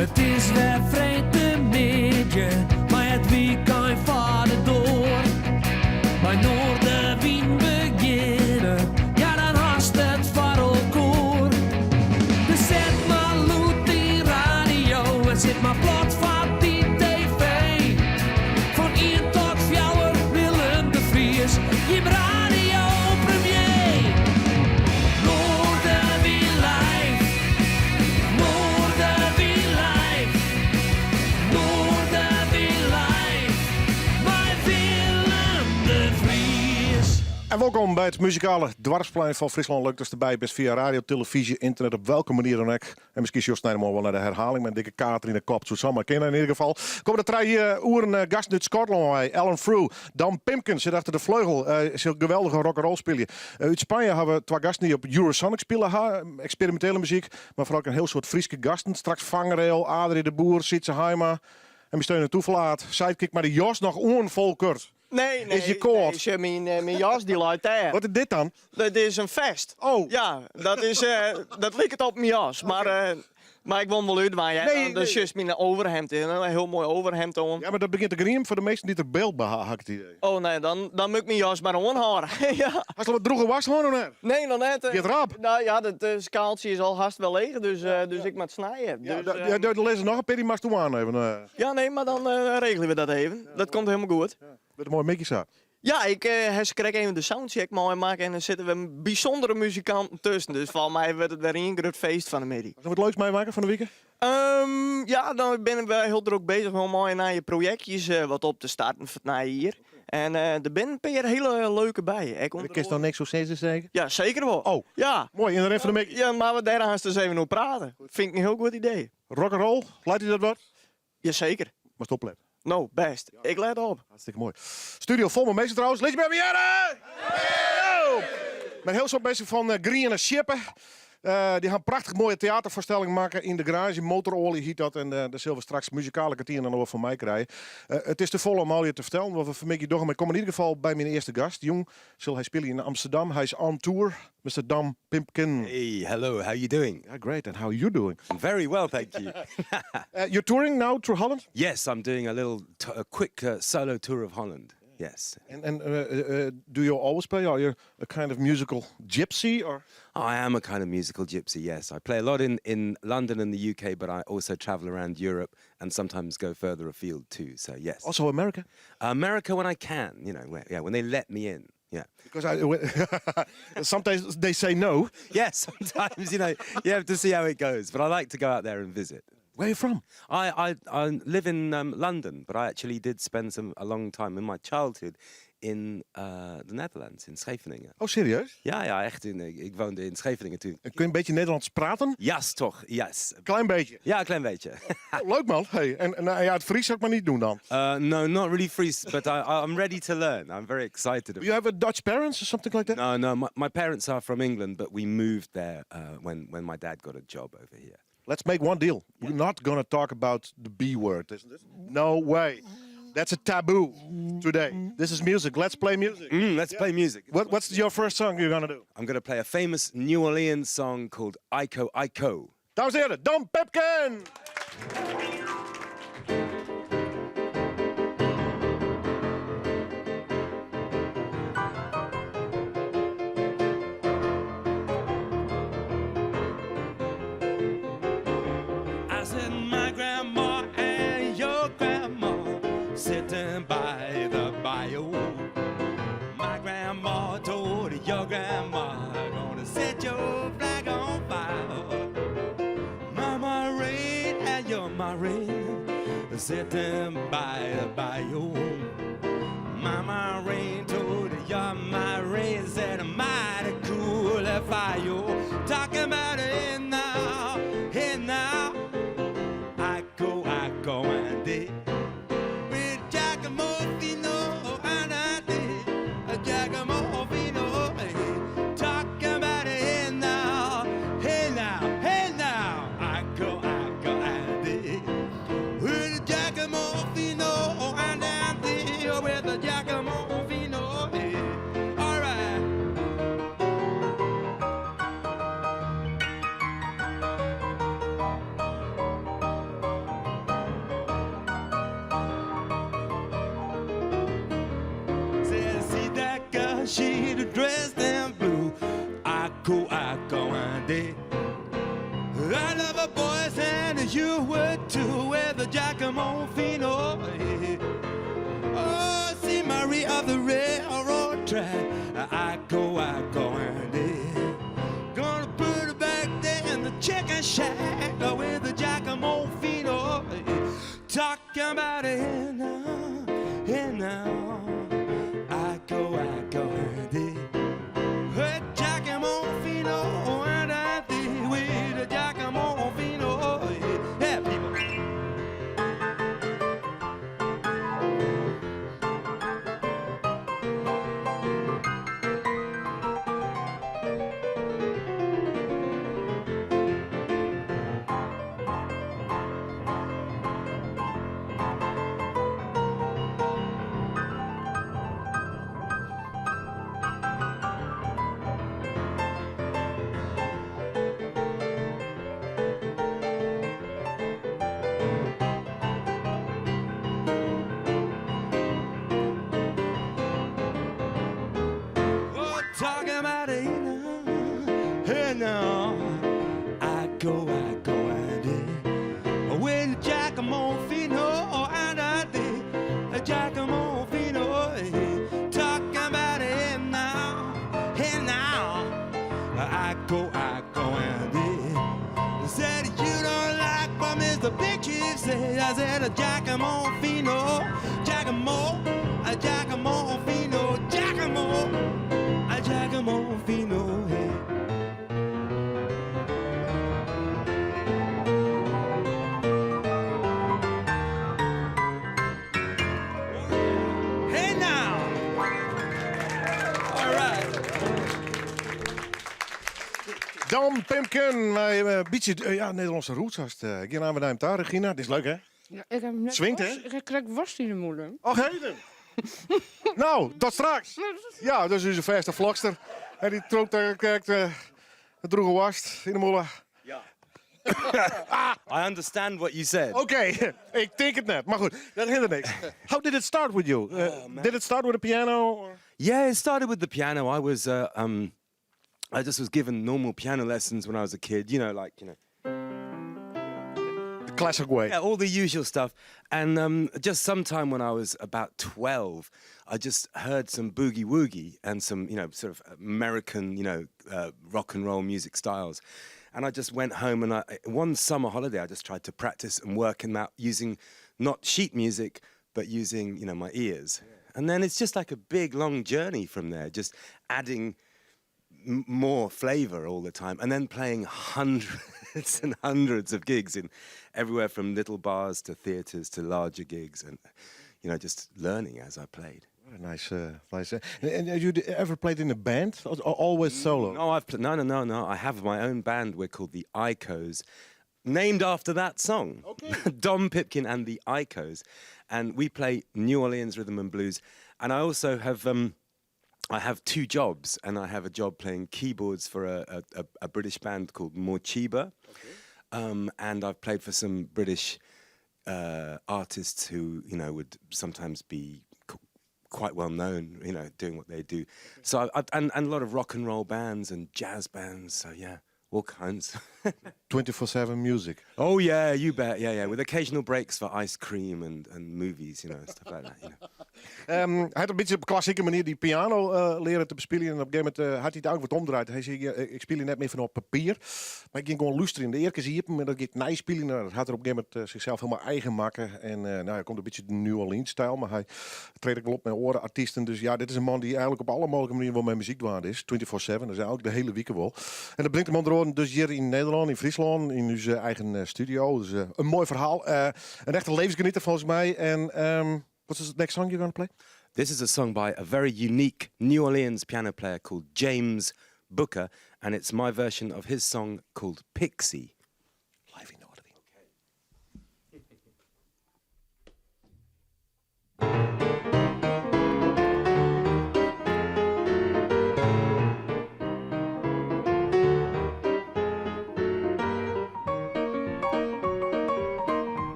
It is wer freedtemiddei mei it wykein foar de doar. Mei Noardewyn begjinne, ja dan hast it foar elkoar. Dus set mar lûd dyn radio en sit mar plat foar dy TV. Fan ien tot fjouwer Willem de Vries, jim radiopremier. Noardewyn live, Noardewyn live, Noardewyn live, mei Willem de Vries. En wolkom by it muzikale doarpsplein fan Fryslân. Leuk datst derby bist fia radio, televyzje, ynternet, op welke manier dan ek. En miskien sjochst nei de moarn wol nei de herhaling mei in dikke kater yn 'e kop. Soe samar kinne. Yn ieder gefal komme der trije oeren gasten út Skotlân wei. Alan Frew, Dan Pimkin sit achter de fleugel, sil geweldige rock'n'roll spylje. Út Spanje ha we twa gasten dy't op Eurosonic spile ha, eksperimintele muzyk, mar foaral ek in hiel soad Fryske gasten. Straks Vangrail, Adrie de Boer, Sytse Haima en myn steun en toeferlaat. Sidekick mei de jas noch oan, Folkert. Nee, nee. Is je koart? Nee, sjoch, myn, eh, myn jas dy leit dêr. Wat is dit dan? Dat is in vest. Oh. Ja, dat, is, eh, dat liket op myn jas. Mar, eh, mar ik wol 'm wol útdwaan. Ja. Nee, Dan nee. sjochst myn overhemd. In hiel moai overhemd oan. Ja, mar dat begjint te griemen foar de minsken dy't der byld by ha, ha ik it idee. Oh nee, dan, dan moat ik myn jas mar oanhâlde. ja. Hast al wat drûge was hân of net? Nee, noch net. Giet rap. Nou ja, dat eh, skaaltsje is al hast wel leech, dus, eh, dus ik moat snije. Ja, Dus, eh, ja, der lizze noch in pear, dy moatst oan even. eh. ja, nee, mar dan eh, regelje we dat even. Dat komt helemaal goed. Wurdt in moaie middei sa. Ja, ik eh, ha krekt even de soundcheck meimakke en der sitte wer bysûndere muzikanten tusken. Dus foar my wurdt it wer ien grut feest fan 'e middei. Hast noch wat leuks meimakke fan 'e wike? Ehm, ja, dan binne we hiel drok bezich om mei nije projektjes eh, wat op te starten foar it nije jier. En eh, der binne in pear hiele leuke by. Ek Dêr kinst noch niks oer sizze seker? Ja, seker wol. Oh. Ja. Moai, yn de rin fan de middei. Ja, mar we dêr aanst dus even oer prate. Fyn ik in hiel goed idee. Rock'n'roll, leit dy dat wat? Jaseker. Moatst oplette. No, bêst. Ik let op. Hartstikke moai. Studio fol mei minsken trouwens. Lit je mar hearre! Mei in hiel soad minsken fan Griene Sjippe. Dy ha in prachtich moaie teaterfoarstelling makke yn de garaazje. Motoroalje hjit dat en dêr sille we straks muzikale kertier dan oer fan meikrije. It is te folle om allegear te fertellen wat we fan 'e middei dogge, mar ik kom yn ieder gefal by myn earste gast. Jûn sil hy spylje yn Amsterdam. Hy is on tour, Mister Dan Pimkin. Hey, hello, how you doing? Yeah, great. And how are you doing? Very well, thank you. You're touring now through Holland? Yes, I'm doing a little a quick solo tour of Holland. Yes. And do you always play? Are you a kind of musical gypsy or? I am a kind of musical gypsy, yes. I play a lot in London and the UK, but I also travel around Europe and sometimes go further afield too, so yes. Also America? America when I can, you know, yeah, when they let me in. Yeah. Because sometimes they say no. Yeah, sometimes, you have to see how it goes. But I like to go out there and visit. Where are you from? I live in London, but I actually did spend a long time in my childhood in the Netherlands, in Scheveningen. Oh, serieus? Ja, echt. Ik woonde in Scheveningen toen. En kun je een beetje Nederlands praten? Yes, toch, yes. Klein beetje? Ja, een klein beetje. Oh, leuk man. Hey, en nou ja, het Fries zou ik maar niet doen dan. No, not really Fries, but I'm ready to learn. I'm very excited. You have a Dutch parents or something like that? No, my parents are from England, but we moved there when my dad got a job over here. Let's make one deal. We're not gonna talk about the B word, isn't it? No way. That's a taboo today. This is music. Let's play music. Let's play music. What's your first song you're gonna do? I'm gonna play a famous New Orleans song called Iko Iko. Dames en heren, Dan Pipkin! I said my grandma and your grandma sitting by the bayou. My grandma told your grandma gonna set your flag on fire. Mama Rain and your ma Rain sitting by the bayou. Mama Rain told your ma Rain said mighty cool if I you talking about it now, hey now. I go and did with Giacomo Fino and I did Giacomo Fino eh, talking about it now, hey now, hey now. I go and did with Giacomo Fino and I did with the Giacomo Fino. Eh. All right. I love a boys and you would too with the Giacomo Fino. Oh, see Marie of the railroad track. I go, and it. Gonna put her back there in the chicken shack with the Giacomo Fino. Talking about it now, here now. I go, and it. With Giacomo Fino and I think with the Giacomo Fino. Yeah, people. Oh, talking about it now, hey now. I go, and it. With Giacomo Fino and I did Giacomo Fino. Talking about it now, hey now. I go, and it. Said you don't like what Mr. Big Chief said. I said Giacomo Fino, Giacomo, Giacomo Fino, Giacomo, Giacomo Fino. Hey. Hey now! All right. Dom Pipkin, mei in bytsje ja, Nederlânske roots hast. Gean oan mei daar, Regina. Dit is leuk, hè? Ja, ik heb net Swingt, hè? worst. Ik krijg worst in de moeder. Och, heden. Nou, tot straks. Ja, dat is onze vaste vlogster. En die trok daar, kijkt, het droege worst in de molen. I understand what you said. Oké, ik denk het net. Maar goed, dat hindert niks. How did it start with you? Did it start with a piano? Or? Yeah, it started with the piano. I just was given normal piano lessons when I was a kid. Like. The classic way. Yeah, all the usual stuff. And just sometime when I was about 12, I just heard some boogie woogie and some, sort of American, rock and roll music styles. And I just went home and one summer holiday, I just tried to practice and work in that using not sheet music, but using, my ears. And then it's just like a big, long journey from there, just adding more flavor all the time and then playing hundreds and hundreds of gigs in everywhere from little bars to theaters to larger gigs and just learning as I played. Nice, nice. And you ever played in a band? Or always solo? No, no. I have my own band. We're called the Icos, named after that song. Dom Pipkin and the Icos, and we play New Orleans rhythm and blues. And I also have I have two jobs, and I have a job playing keyboards for a British band called Morcheeba. And I've played for some British artists who, would sometimes be quite well known, doing what they do. And a lot of rock and roll bands and jazz bands. So yeah, all kinds. 24/7 music. Oh yeah, you bet. Yeah. With occasional breaks for ice cream and movies, stuff like that. Hij had een beetje op klassieke manier die piano leren te bespelen. En op een gegeven moment had hij het ook wat omdraaid. Hij zei, ja, ik speel net meer van op papier. Maar ik ging gewoon luisteren in de eerste hier. En dat gaat nijspelen. Nou, dat had er op een gegeven moment zichzelf helemaal eigen maken. En nou, hij komt een beetje de New Orleans stijl. Maar hij treedt ook wel op met oren artiesten. Dus ja, dit is een man die eigenlijk op alle mogelijke manieren wel met muziek dwaande is. 24/7, dat is eigenlijk de hele week wel. En dat brengt hem onder andere dus hier in Nederland, in Friesland, in onze eigen studio. Dus een mooi verhaal. Een echte levensgenieter volgens mij. En what is the next song you're going to play? This is a song by a very unique New Orleans piano player called James Booker, and it's my version of his song called Pixie. Live in Noardewyn.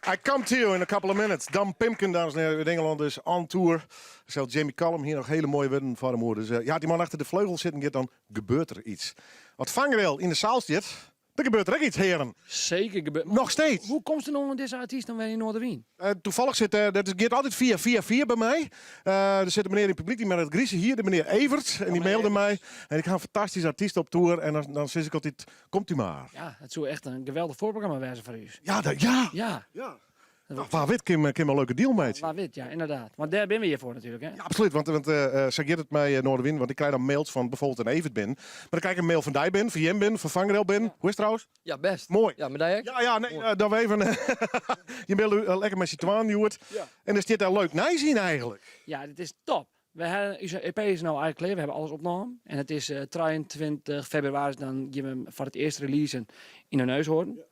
I come to you in a couple of minutes. Dan Pimken, dames en heren, uit Engeland is on tour. Zelfs Jamie Cullum hier nog hele mooie woorden voor hem hoor. Dus ja, die man achter de vleugel zitten gaat, dan gebeurt er iets. Wat Vangrail in de zaal zit, dan gebeurt er ook iets, heren. Zeker gebeurt. Nog steeds. Hoe komt er nou met deze artiest dan weer in Noardewyn? Toevallig zit, dat is, gaat altijd via, via, via bij mij. Er zit een meneer in het publiek die met het griezen hier, de meneer Evert. En die mailde mij. En ik ga een fantastisch artiest op tour. En dan zeg ik altijd, komt u maar. Ja, het zou echt een geweldig voorprogramma wezen voor u. Ja, dat, ja. Ja. Ja. Nou, waar wit, Kim, Kim een leuke deal mee. Waar wit, ja, inderdaad. Want daar ben we hier voor natuurlijk, hè? Ja, absoluut. Want zo gaat het mij Noardewyn. Want ik krijg dan mails van bijvoorbeeld een Evert bin. Maar dan krijg ik een mail van Dij bin, van Jem bin, van Vangrail bin. Hoe is het trouwens? Ja, best. Mooi. Ja, met Dijk? Ja, nee, dan we even. Je mailde lekker met z'n twaan, Joert. Ja. En er zit daar leuk nijzien eigenlijk. Ja, dit is top. We hebben, onze EP is nou eigenlijk klaar. We hebben alles opgenomen. En het is 23 februari, dan gaan we hem voor het eerst releasen in de Neushoorn. Ja.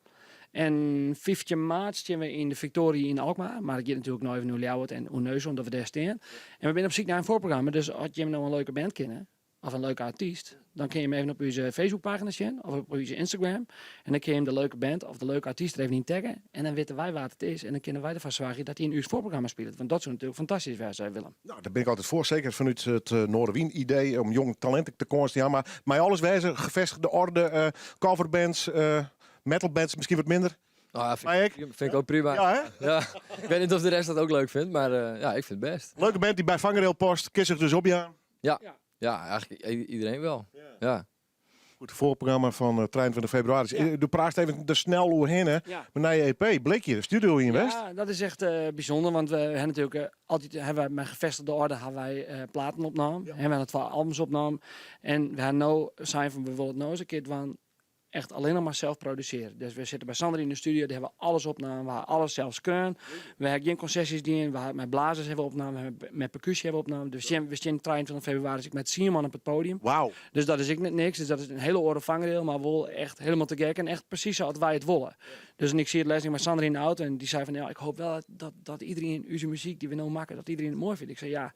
En 15 maart staan we in de Victorie in Alkmaar. Maar ik ga natuurlijk nog even naar Ljouwert en Oeneushoorn, dat we daar staan. En we zijn op zoek naar een voorprogramma. Dus als je hem nou een leuke band kennen, of een leuke artiest, dan kun je hem even op onze Facebookpagina zien of op onze Instagram. En dan kun je hem de leuke band of de leuke artiest er even in taggen. En dan weten wij wat het is. En dan kunnen wij ervan zorgen dat hij in uw voorprogramma speelt. Want dat zou natuurlijk fantastisch zijn, zei Willem. Nou, daar ben ik altijd voor. Zeker vanuit het Noardewyn-idee om jong talenten te komen. Ja, maar mij alles wijzen, gevestigde orde, coverbands, metalbands misschien wat minder. Nou, ja, Maar ik? vind ik ook prima. Ja, hè? Ja. Ik weet niet of de rest dat ook leuk vindt, maar ja, ik vind het best. Leuke band die bij Vangrail past, kies zich dus op, ja. Ja. Ja. Ja, eigenlijk iedereen wel. Ja. Ja. Goed, voorprogramma van 23 februari. Ja. Du praat even de snel hoe heen, hè? Ja. Met je EP, Blikje, de studio in West. Ja, dat is echt bijzonder, want we hebben natuurlijk altijd hebben wij met gevestigde orde hebben wij platen opgenomen. Ja. Hebben we het albums opgenomen. En we hebben nou zijn van bijvoorbeeld nou eens een keer van echt alleen nog maar zelf produceren. Dus we zitten bij Sander in de studio, daar hebben we alles opgenomen, we hebben alles zelf skreun. We hebben geen concessies die in, we hebben met blazers hebben we opgenomen, we hebben met percussie hebben we opgenomen. Dus we zijn 23 februari ik met Simon op het podium. Wauw. Dus dat is ik net niks. Dus dat is een hele oren vangrail, maar wel echt helemaal te gek en echt precies zoals wij het willen. Dus en ik zie het les met Sander in de auto en die zei van ja, ik hoop wel dat iedereen onze muziek die we nou maken, dat iedereen het mooi vindt. Ik zei ja,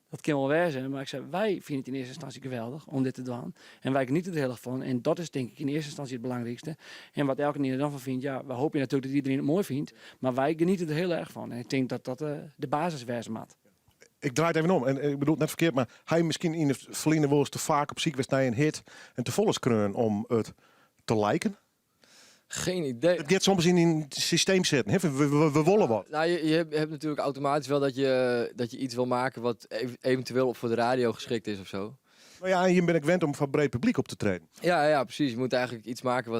dat kan wel wezen, maar ik zei, wij vinden het in eerste instantie geweldig om dit te doen. En wij genieten er heel erg van. En dat is denk ik in eerste instantie het belangrijkste. En wat elke er dan van vindt, ja, we hopen natuurlijk dat iedereen het mooi vindt. Maar wij genieten er heel erg van. En ik denk dat dat de basis wezen moet. Ik draai het even om. En ik bedoel het net verkeerd, maar hij misschien in het verleden wel eens te vaak op ziek was naar een hit en te volle skreun om het te liken? Geen idee. Het gaat soms in een systeem zitten. Hè? We willen wat. Nou, je hebt natuurlijk automatisch wel dat je iets wil maken wat eventueel op voor de radio geschikt is. Nou ja, en hier ben ik gewend om van breed publiek op te treden. Ja, ja, precies. Je moet eigenlijk iets maken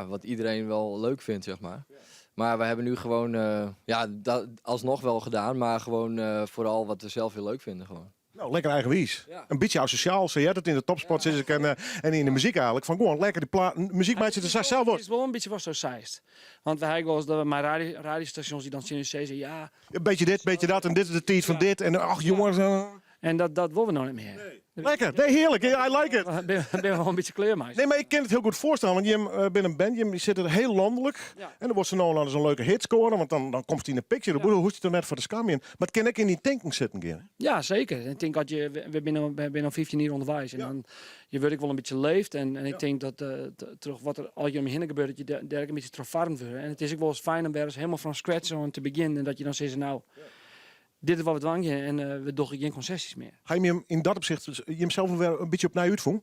wat iedereen wel leuk vindt. Maar we hebben nu gewoon ja, dat alsnog wel gedaan, maar gewoon vooral wat we zelf heel leuk vinden gewoon. Nou, lekker eigenwijs. Ja. Een beetje asociaal, zei jij dat in de topsport zit ik en in de muziek eigenlijk. Van gewoon lekker die muziek maakt je er zelf wordt. Het is wel een beetje wat zo zeist. Want wij hebben wel eens dat we mijn radiostations die dan zien in de zee zeggen, ja. Een beetje dit, een beetje dat en dit is de tijd van dit. En ach jongens. En dat willen we nog niet meer. Nee. Lekker, nee, heerlijk. I like it. Ben wel een beetje kleurmeis. Nee, maar ik kan het heel goed voorstellen. Want je bent een band, je zit er heel landelijk. Ja. En dan wordt ze nou eens een leuke hit scoren. Want dan komt hij in de picture. Ja. Hoe is het er net voor de scam in? Maar het kan ook in die tanking zitten, Geer. Ja, zeker. Ik denk dat je, we zijn al, we zijn al 15 jaar onderwijs. En Ja. dan, je wordt ook wel een beetje leeft. En ik Ja. denk dat terug wat er al je om je heen gebeurt, dat je daar ook een beetje terug warm wordt. En het is ook wel eens fijn om weer eens helemaal van scratch aan te beginnen. En dat je dan zegt, nou, dit is wat we dwangen en we doen geen concessies meer. Ga je hem in dat opzicht, dus je hem zelf weer een beetje opnieuw uitvoeren?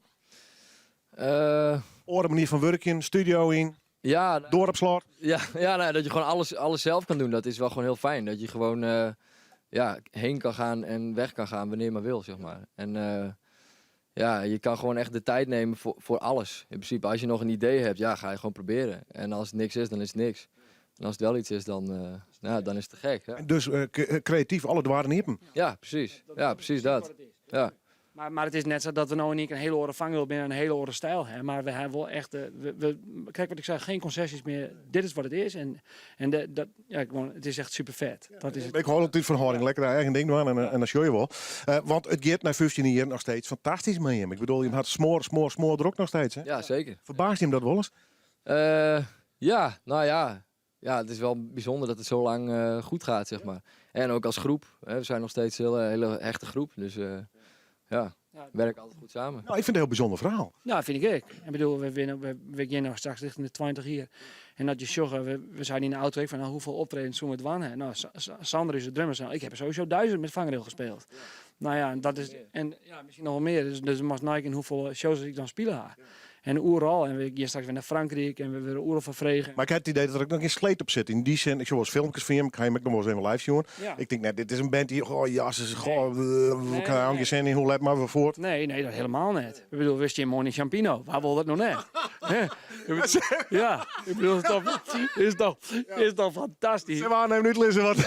Oren manier van werken, studio in, Ja, nou, dorpslot. Ja, ja, nou, dat je gewoon alles zelf kan doen, dat is wel gewoon heel fijn. Dat je gewoon heen kan gaan en weg kan gaan wanneer je maar wil. En je kan gewoon echt de tijd nemen voor alles. In principe, als je nog een idee hebt, ga je gewoon proberen. En als het niks is, dan is het niks. En als het wel iets is, dan is het te gek. Ja. En dus creatief, alle dwaren hebben. Ja, precies. Ja, precies dat. Wat het is. Ja. Maar het is net zo dat we nou in één keer een hele oren vangrail binnen een hele oren stijl hebben. Maar we hebben wel echt, we, kijk wat ik zei, geen concessies meer. Dit is wat het is. En de, dat, ja, gewoon, het is echt super vet. Dat is het. Ik hou altijd van houding. Lekker daar eigen ding doen en dat show je wel. Want het gaat na 15 jaar nog steeds fantastisch met hem. Ik bedoel, je had smoor, smoor, smoor er ook nog steeds. Hè? Ja, zeker. Verbaast je hem dat wel eens? Ja, nou ja. Ja, het is wel bijzonder dat het zo lang goed gaat. En ook als groep. Hè, we zijn nog steeds een hele hechte groep. Dus ja. Werkt altijd goed samen. Nou, ik vind het een heel bijzonder verhaal. Nou, vind ik ook. Ik bedoel, we gaan nog straks richting de 20 hier. En dat je sjogge, we zijn in de auto van nou, hoeveel optredens zullen we het wan Nou, Sander is de drummer. Ik heb er sowieso 1000 met Vangrail gespeeld. Nou ja, en dat is, en ja, misschien nog wel meer. Dus mag Nike in hoeveel shows ik dan spelen ha. En oeral. En we gaan straks weer naar Frankrijk en we weer oeral van vregen. Maar ik heb het idee dat er ook nog geen sleet op zit. In die zin, ik zie wel eens filmpjes van hem, ik ga hem ook nog wel eens even live zien. Ja. Ik denk, net, dit is een band die, oh ja, ze is, goh, Nee, ik kan nee. geen zin in, hoe let maar weer voort. Nee, nee, dat helemaal niet. Ik bedoel, wist je in Champino? Waar wil dat nog net? Hè? Ik bedoel, ja, ik bedoel, is toch fantastisch? Ze waren even niet lezen wat.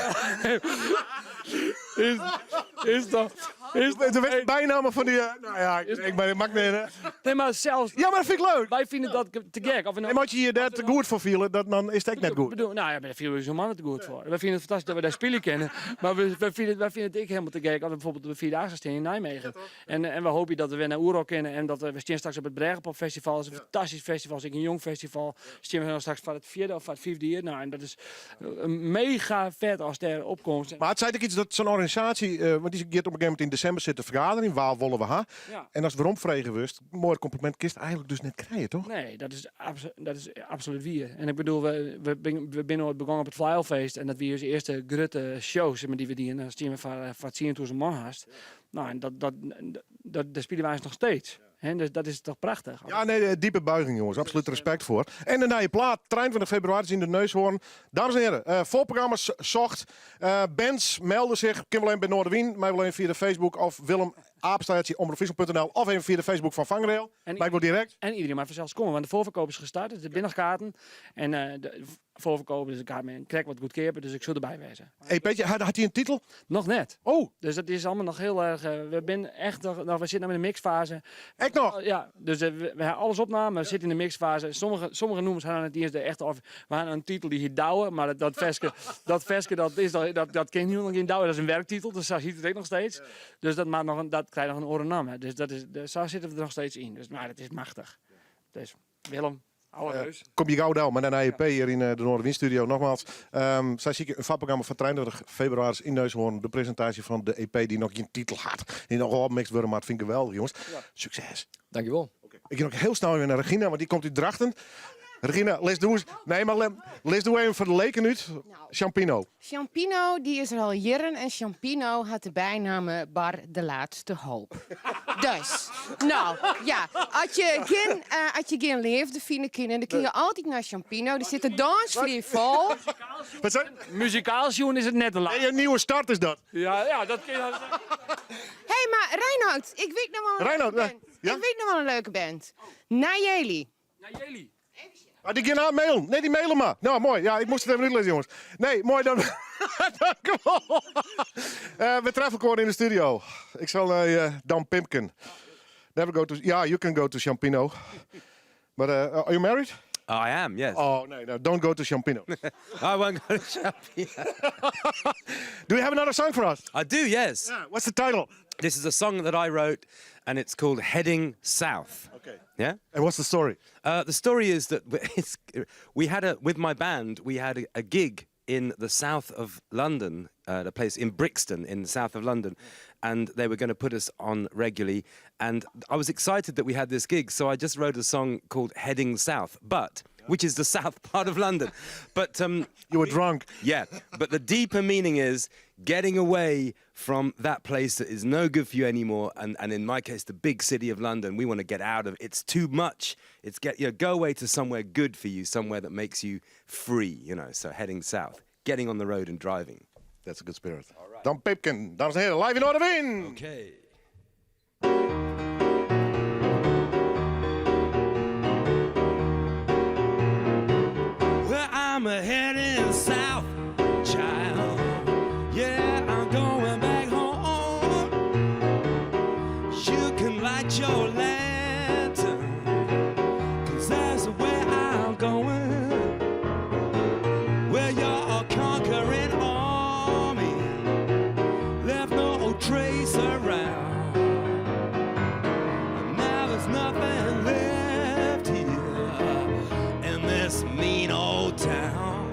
Is De de bijnamen van die, nou ja, ik ben, ik niet, hè. Nee, maar zelfs, Ja, maar dat vind ik leuk. wij vinden dat te gek. Of we nou- Nee, maar als je je daar te goed voor viel, dat, dan is het echt net Ik goed. bedoel, nou ja, maar daar vielen we zo'n mannen te goed voor. We vinden het fantastisch dat we daar spelen kennen. Maar wij vinden het ik helemaal te gek. Als we bijvoorbeeld op de Vierdaagse staan in Nijmegen. En we hopen dat we weer naar Oerol kennen. En dat we staan straks op het Bregenpop Festival. Dat is een fantastisch festival. Dat is een jong festival. Staan we dan straks van het vierde of van het vijfde jaar. Nou, en dat is mega vet als daar opkomt. Maar het zei ook iets dat zo'n organisatie, want die gaat op een gegeven moment in december zitten vergaderen, waar willen we ha? Ja. En als we omvregen wist, mooi compliment, kist eigenlijk dus net krijgen, toch? Nee, dat is absoluut wier. En ik bedoel, we zijn ooit begonnen op het Flyalfeest. En dat wie onze eerste grote show, zeg maar, die we dienen. Dan zien we van 10.000 man haast. Nou, en dat spelen wij nog steeds. Hè, dus dat is toch prachtig. Ja, nee, diepe buiging, jongens. Absoluut respect voor. En de nieuwe plaat, 23 februari is in de Neushoorn. Dames en heren, voorprogramma's zocht. Bands melden zich. Kim wel even bij Noardewyn, mij wel even via de Facebook of Willem apenstaartje omroepfriesland punt N L of even via de Facebook van Vangrail. Maar ik wil direct. En iedereen maar vanzelfs komen, want de voorverkoop is gestart. Het zijn binnenkaarten. En de voorverkoop is een kaart met een krek wat goedkoper, dus ik zal erbij wezen. Hey, Petje, had hij een titel? Nog net. Oh. Dus dat is allemaal nog heel erg... we zijn echt nog, nou, we zitten nog in de mixfase. Echt nog? Ja, dus we hebben alles opname, we zitten in de mixfase. Sommige noemers hadden het eerst de echte of we hadden een titel die hier douwen, maar dat veske, dat veske, dat is al, dat, dat ken je nog geen douwen. Dat is een werktitel, dus daar ziet het ook nog steeds. Dus dat maakt nog een, dat krijgt nog een orenam. Hè. Dus dat is, dus daar zitten we er nog steeds in. Dus, maar het is machtig. Dus Willem, oude reus. Kom je gauw down met een IEP hier in de Noardewyn Studio. Nogmaals, zij zie ik een vakprogramma van 23 februari in Neushoorn. De presentatie van de EP die nog geen titel had. Die nog wel opgemixt worden, maar het vind ik geweldig, jongens. Succes. Dankjewel. Okay. Ik ga nog heel snel weer naar Regina, want die komt uit Drachten. Regina, les doe eens. Nee, maar les doe even voor de leken nu. Champino. Champino, die is er al jaren en Champino had de bijnaam Bar de Laatste Hoop. Dus, nou, ja, als je geen leefde, fine kinderen, dan kun je altijd naar Champino. Die zit de dansvloer vol. Wat zei je? Muzikaal, Sjoen, is het net de laatste. Nee, een nieuwe start is dat. Ja, ja, dat kun je wel zeggen. Hé, hey, maar Reinoud, ik weet nog wel een Reinoud, leuke band. ja? Ik weet nog wel een leuke band. Nayeli. Nayeli. Ah, die gaan mailen. Nee, die mailen maar. Nou, mooi. Ja, ik moest het even uitlezen, jongens. Nee, mooi. Dan... Dank u wel. We treffen elkaar in de studio. Ik zal naar Dan Pimken. Never go to... Ja, you can go to Champino. But are you married? I am, yes. Oh, nee, no, don't go to Champino. I won't go to Champino. Do you have another song for us? I do, yes. Yeah, what's the title? This is a song that I wrote, and it's called Heading South. Okay. Yeah? And what's the story? The story is that we had a, with my band, we had a gig in the south of London, the place in Brixton in the south of London, and they were going to put us on regularly. And I was excited that we had this gig, so I just wrote a song called Heading South, but which is the south part of London. But you were drunk. Yeah, but the deeper meaning is getting away from that place that is no good for you anymore. And in my case, the big city of London, we want to get out of. It's too much. It's get you know, go away to somewhere good for you, somewhere that makes you free. So heading south, getting on the road and driving. That's a good spirit. All right. Dan Pipkin, dames en heren, live in Noardewyn. Okay. Well, I'm a heading south, child. Yeah, I'm going back home. You can light your lantern, because that's where I'm going. Where your conquering army left no trace around. And now there's nothing left here in this mean old town.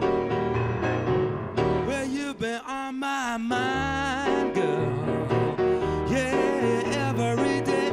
Well, you've been on my mind, girl. Yeah, every day.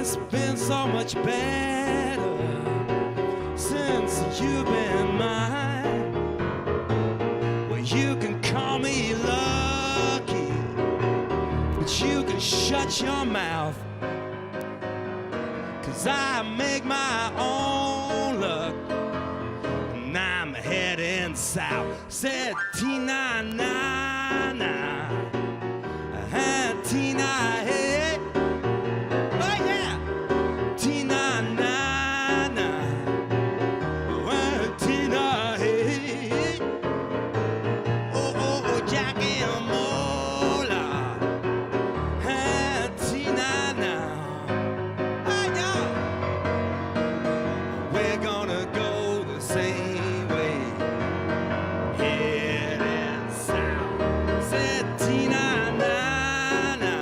It's been so much better since you've been mine. Well, you can call me lucky, but you can shut your mouth. Cause I make my own luck, and I'm heading south. Said Tina, na, na, and Tina, hey. Oh, yeah. Tina, na, na. Well, Tina, hey. Oh, oh, oh, Jackie and Mola. And Tina, now. Oh, yeah. We're gonna go the same way. Heading south. Said Tina, na, na.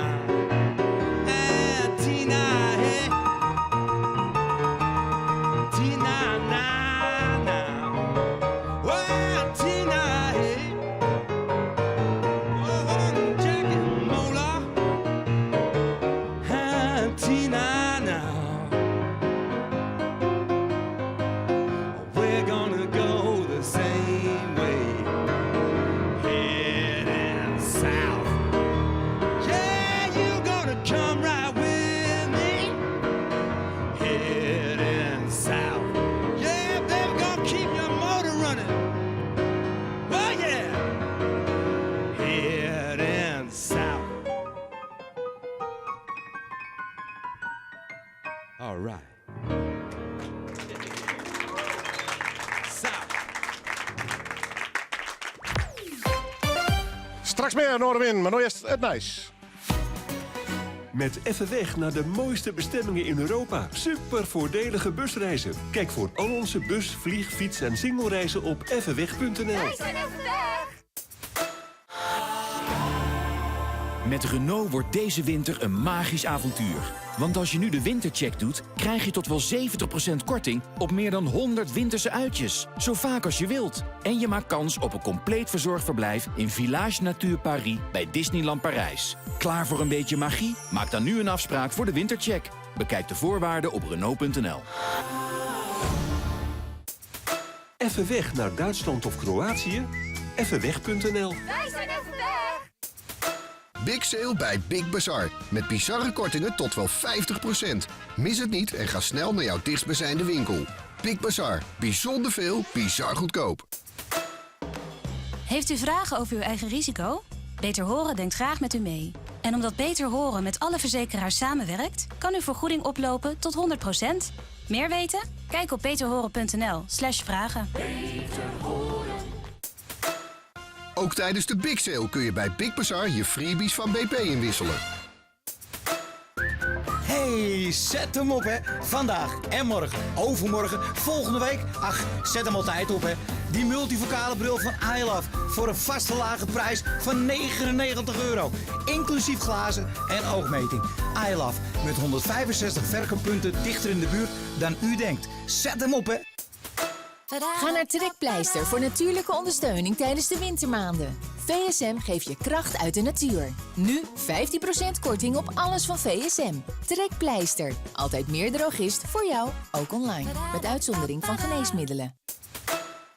And Tina, hey. Tina, na, na. Well, Tina, hey. Oh, Jack and Mola. And Tina, now. We're gonna go the same way. Heading south. Yeah, you gonna come right with me. Heading south. Yeah, baby, gonna keep your motor running. Oh, yeah. Heading south. All right. South. Straks mear Noardewyn, mar no earst it nijs. Met Even Weg naar de mooiste bestemmingen in Europa. Super voordelige busreizen. Kijk voor al onze bus, vlieg, fiets en singlereizen op evenweg.nl. Wij zijn even weg! Met Renault wordt deze winter een magisch avontuur. Want als je nu de wintercheck doet, krijg je tot wel 70% korting op meer dan 100 winterse uitjes. Zo vaak als je wilt. En je maakt kans op een compleet verzorgd verblijf in Village Nature Paris bij Disneyland Parijs. Klaar voor een beetje magie? Maak dan nu een afspraak voor de wintercheck. Bekijk de voorwaarden op Renault.nl. Even weg naar Duitsland of Kroatië? Evenweg.nl. Wij zijn even weg! Big sale bij Big Bazar. Met bizarre kortingen tot wel 50%. Mis het niet en ga snel naar jouw dichtstbijzijnde winkel. Big Bazar. Bijzonder veel, bizar goedkoop. Heeft u vragen over uw eigen risico? Beter Horen denkt graag met u mee. En omdat Beter Horen met alle verzekeraars samenwerkt, kan uw vergoeding oplopen tot 100%. Meer weten? Kijk op beterhoren.nl/slash vragen. Ook tijdens de Big Sale kun je bij Big Bazar je freebies van BP inwisselen. Hey, zet hem op hè. Vandaag en morgen, overmorgen, volgende week. Ach, zet hem altijd op hè. Die multifocale bril van iLove voor een vaste lage prijs van 99 euro. Inclusief glazen en oogmeting. iLove met 165 verkooppunten dichter in de buurt dan u denkt. Zet hem op hè. Ga naar Trekpleister voor natuurlijke ondersteuning tijdens de wintermaanden. VSM geeft je kracht uit de natuur. Nu 15% korting op alles van VSM. Trekpleister. Altijd meer drogist voor jou, ook online. Met uitzondering van geneesmiddelen.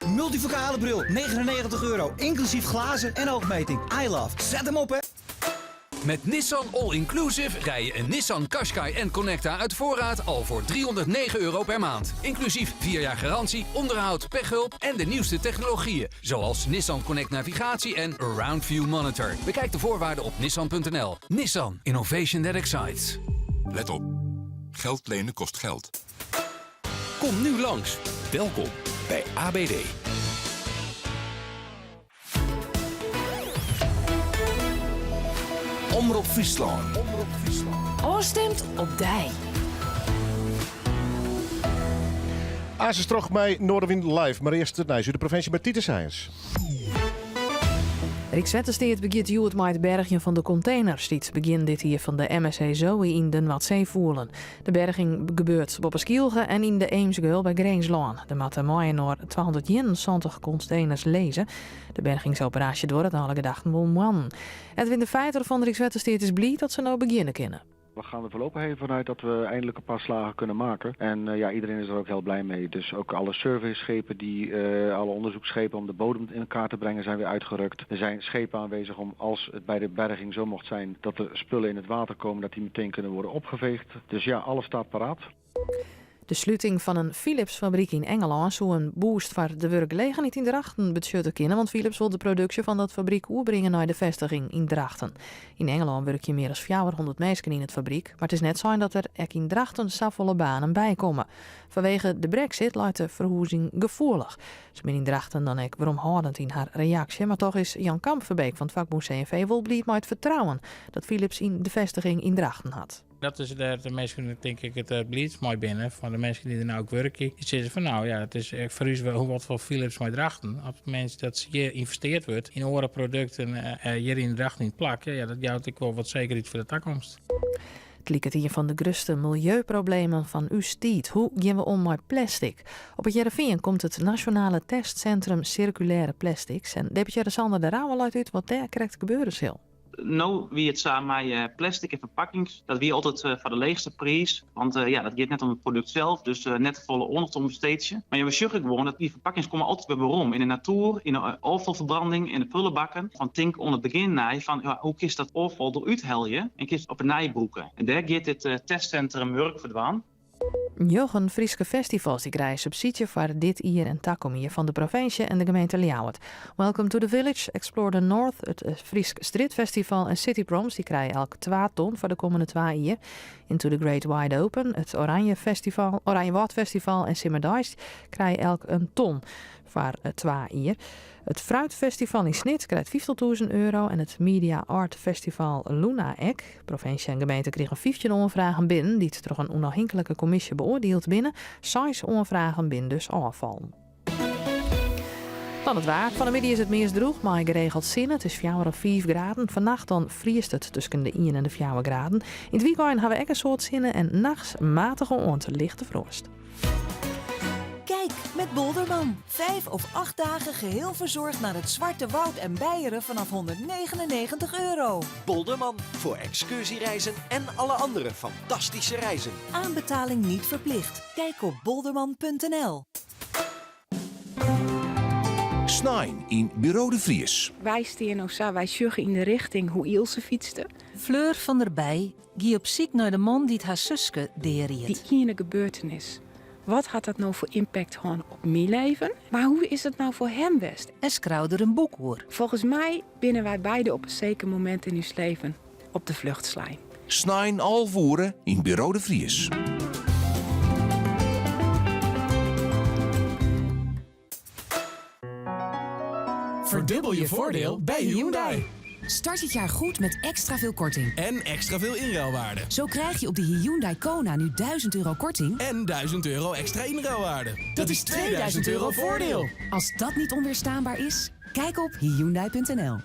Multifocale bril, 99 euro. Inclusief glazen en oogmeting. iLove, zet hem op hè. Met Nissan All Inclusive rij je een Nissan Qashqai en Connecta uit voorraad al voor 309 euro per maand. Inclusief 4 jaar garantie, onderhoud, pechhulp en de nieuwste technologieën. Zoals Nissan Connect Navigatie en Around View Monitor. Bekijk de voorwaarden op nissan.nl. Nissan. Innovation that excites. Let op. Geld lenen kost geld. Kom nu langs. Welkom bij ABD. Omrop Fryslân. Ofstimd op dy. Aansens terug bij Noardewyn Live. Mar earst it nijs út de provinsje mei Titus Heijens. Rykswettersteat begjint hjoed mei it bergjen fan de konteners dy't begjin dit jier fan de MSC Zoe yn de Noardsee foelen. De berging gebeurt boppe Skylge en yn de Eemsgeul by Grinslân. Der moatte mei-inoar 271 konteners lizze. De bergingsoperaasje duorret nei alle gedachten wol moannen. Edwin de Feijter fan Rykswettersteat is bliid dat se no begjinne kinne. We gaan er voorlopig even vanuit dat we eindelijk een paar slagen kunnen maken. En ja, iedereen is er ook heel blij mee. Dus ook alle surveyschepen, die, alle onderzoeksschepen om de bodem in kaart te brengen, zijn weer uitgerukt. Er zijn schepen aanwezig om, als het bij de berging zo mocht zijn dat er spullen in het water komen, dat die meteen kunnen worden opgeveegd. Dus ja, alles staat paraat. De sluting fan in Philips-fabryk yn Ingelân soe in boost foar de wurkgelegenheid yn Drachten betsjutte kinne, want Philips wol de produksje fan dat fabryk oerbringe nei de festiging yn Drachten. Yn Ingelân wurkje mear as 400 minsken yn it fabryk, mar it is net sein dat der ek yn Drachten safolle banen bykomme. Fanwege de Brexit leit de ferhûzing gefoelich. Se binne yn Drachten dan ek weromhâldend yn har reaksje, mar toch is Jan Kampverbeek fan it fakbûn CNV wol bliid mei it fertrouwen dat Philips yn de festiging yn Drachten hat. Dat is dêr't de minsken tink ik it bliidst mei binne. Fan de minsken dy't der no ek wurkje. Dy sizze fan no ja, it is foar ús wol wat foar Philips mei Drachten. Op it momint dat hjir ynvesteard wurdt yn oare produkten hjir yn Drachten yn it plak, ja, dat jout ek wol wat sekerheid foar de takomst. It liket ien fan de grutste miljeuproblemen fan ús tiid. Hoe gean we om mei plastic? Op It Hearrenfean komt it Nasjonale Testsintrum Sirkulêre Plastics en deputearre Sander de Rouwe leit út wat dêr krekt gebeure sil. No wie it sa mei plastic en ferpakkings, dat wie altyd foar de leechste priis. Want ja, dat giet net om it produkt sels, dus net te folle oandacht oan besteedzje. Mar ja, we sjogge gewoan dat dy ferpakkings komme altyd wer werom yn de natoer, yn de ôffalferbranding, yn de prullebakken. Fan tink oan it begjin nei fan ja, hoe kinst dat ôffal derút helje en kinst it op 'e nij brûke. En dêr giet dit testsintrum wurk foar dwaan. Njoggen Fryske festivals dy krije subsydzje foar dit jier en takom jier fan de provinsje en de gemeente Ljouwert. Welcome to the Village, Explore the North, it Frysk Strjitfestival en City Proms dy krije elk twa ton foar de kommende twa jier. Into the Great Wide Open, it Oranje Festival, Oranjewâld Festival en Simmerdeis krije elk in ton foar twa jier. It Fruitfestival yn Snits krijt 50.000 euro en it Media Art Festival Luna ek. Provinsje en gemeente krigen 15 oanfragen binnen dy't troch in ûnôfhinklike kommisje beoardield binne. Seis oanfragen binne dus ôffallen. Dan it waar. Fan 'e middei is it meast drûch mei geregeld sinne. It is fjouwer of fiif graden. Fannacht dan friest it tusken de ien en de fjouwer graden. Yn it wykein ha we ek in soad sinne en nachts matige oant lichte froast. Kijk met Bolderman. 5 of 8 dagen geheel verzorgd naar het Zwarte Woud en Beieren vanaf 199 euro. Bolderman voor excursiereizen en alle andere fantastische reizen. Aanbetaling niet verplicht. Kijk op bolderman.nl. Snein yn Buro de Vries. Wy stean no sa, wy sjogge yn de rjochting hoe Ilse fytste. Fleur van der Bij gie op syk nei de man dy't har suske dearied. Dy iene gebeurtenis. Wat hat dat no foar impact hân op myn leven? Mar hoe is it no foar him west? En skreau der in boek oer. Folgens my binne wy beide op in seker momint yn ús leven op de flucht slein. Snein 11 oere yn Buro de Vries. Verdubbel je voordeel bij Hyundai. Start het jaar goed met extra veel korting. En extra veel inruilwaarde. Zo krijg je op de Hyundai Kona nu 1000 euro korting. En 1000 euro extra inruilwaarde. Dat is 2000 euro voordeel. Als dat niet onweerstaanbaar is, kijk op Hyundai.nl.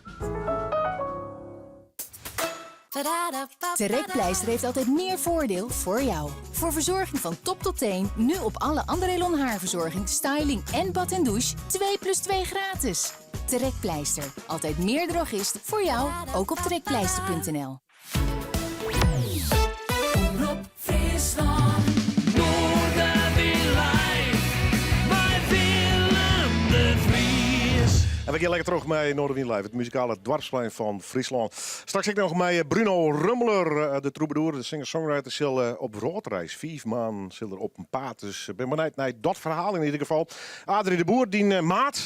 Trekpleister heeft altijd meer voordeel voor jou. Voor verzorging van top tot teen, nu op alle Andrélon haarverzorging, styling en bad en douche 2 plus 2 gratis. Trekpleister, altijd meer drogist voor jou, ook op trekpleister.nl. Fryslân. Noardewyn live mei Willem de Vries. En we gean lekker troch mei Noardewyn Live, it muzikale doarpsplein fan Fryslân. Straks ek noch mei Bruno Rummler, de trûbadoer, de singer-songwriter, sil op wrâldreis. 5 maanden sil er op 'en paad. Dus ik bin benijd nei dat ferhaal yn ieder gefal. Adrie de Boer, dyn maat,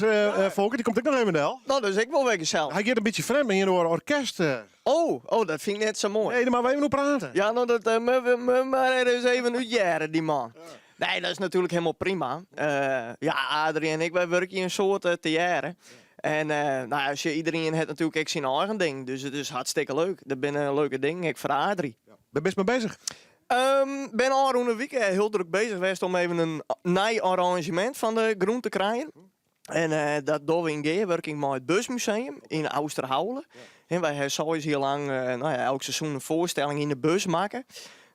Volker, dy komt ek noch even del. No, dat is ek wol wer gesellich. Hy giet in bytsje frjemd yn in orkest. Oh, dat fyn ik net sa moai. Nee, dêr moatte we even oer prate. Ja, no, dat moatte we mar ris even úthearre, dy man. Nee, dat is natuerlik hielendal prima. Ja, Adrie en ik, wy wurkje in soad tegearre. En no ja, sjoch, iderien hat natuerlik ek syn eigen ding. Dus it is hartstikke leuk. Der binne leuke dingen, ek foar Adrie. Wêr bist mei beuzich? Ben ôfrûne wike hiel drok beuzich west om even in nij arranzjemint fan de grûn te krijen. En dat dogge we yn gearwurking mei it Busmuseum yn Ousterhaule. En wy hawwe 6 jier lang, no ja, elk seizoen in foarstelling yn de bus makke.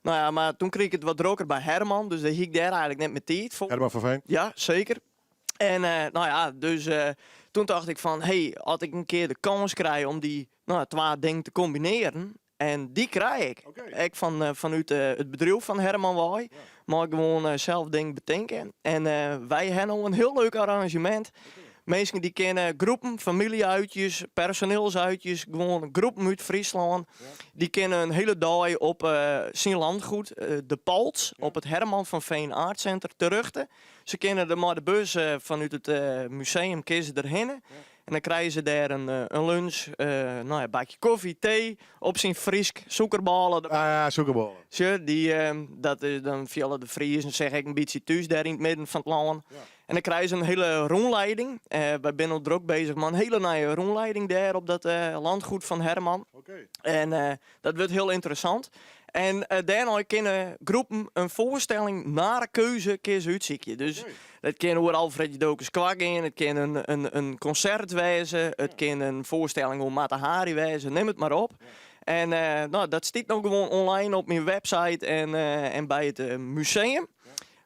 No ja, mar doe krige ik it wat drokker by Herman, dus dêr hie ik dêr eigentlik net mear tiid foar. Herman van Veen? Ja, seker. En no ja, dus doe tocht ik fan, hey, as ik in kear de kâns krij om dy, no, twa dingen te kombinearjen. En dy krij ik. Ek fan, fanút it bedriuw fan Herman wei. Mei ik gewoan sels dingen betinke. En wy ha no in hiel leuk arranzjemint. Minsken dy kinne groepen, famylje-uitjes, personeelsuitjes, gewoan groepen út Fryslân, dy kinne in hiele dei op syn landgoed, De Palts, op it Herman van Veen Art Center terjochte. Se kinne der mei de bus fanút it museum kinne se derhinne. En dan krije se dêr in lunch, no ja, bakje kofje, tee, op syn Frysk, sûkerbôle. Ah ja, sûkerbôle. Sjoch, dy, dat is, dan fiele de Friezen sich ek in bytsje thús dêr yn it midden fan it lân. En dan krije se in hiele rûnleiding. Wy binne al drok bezich mei in hiele nije rûnleiding dêr op dat landgoed fan Herman. En dat wurdt hiel ynteressant. En dêrnei kinne groepen in foarstelling nei keuze kinne se útsykje. Dus it kin oer Alfred Jodocus Kwak gean, it kin in konsert wêze, it kin in foarstelling oer Mata Hari wêze, nim it mar op. En no, dat stiet no gewoan online op myn website en by it museum.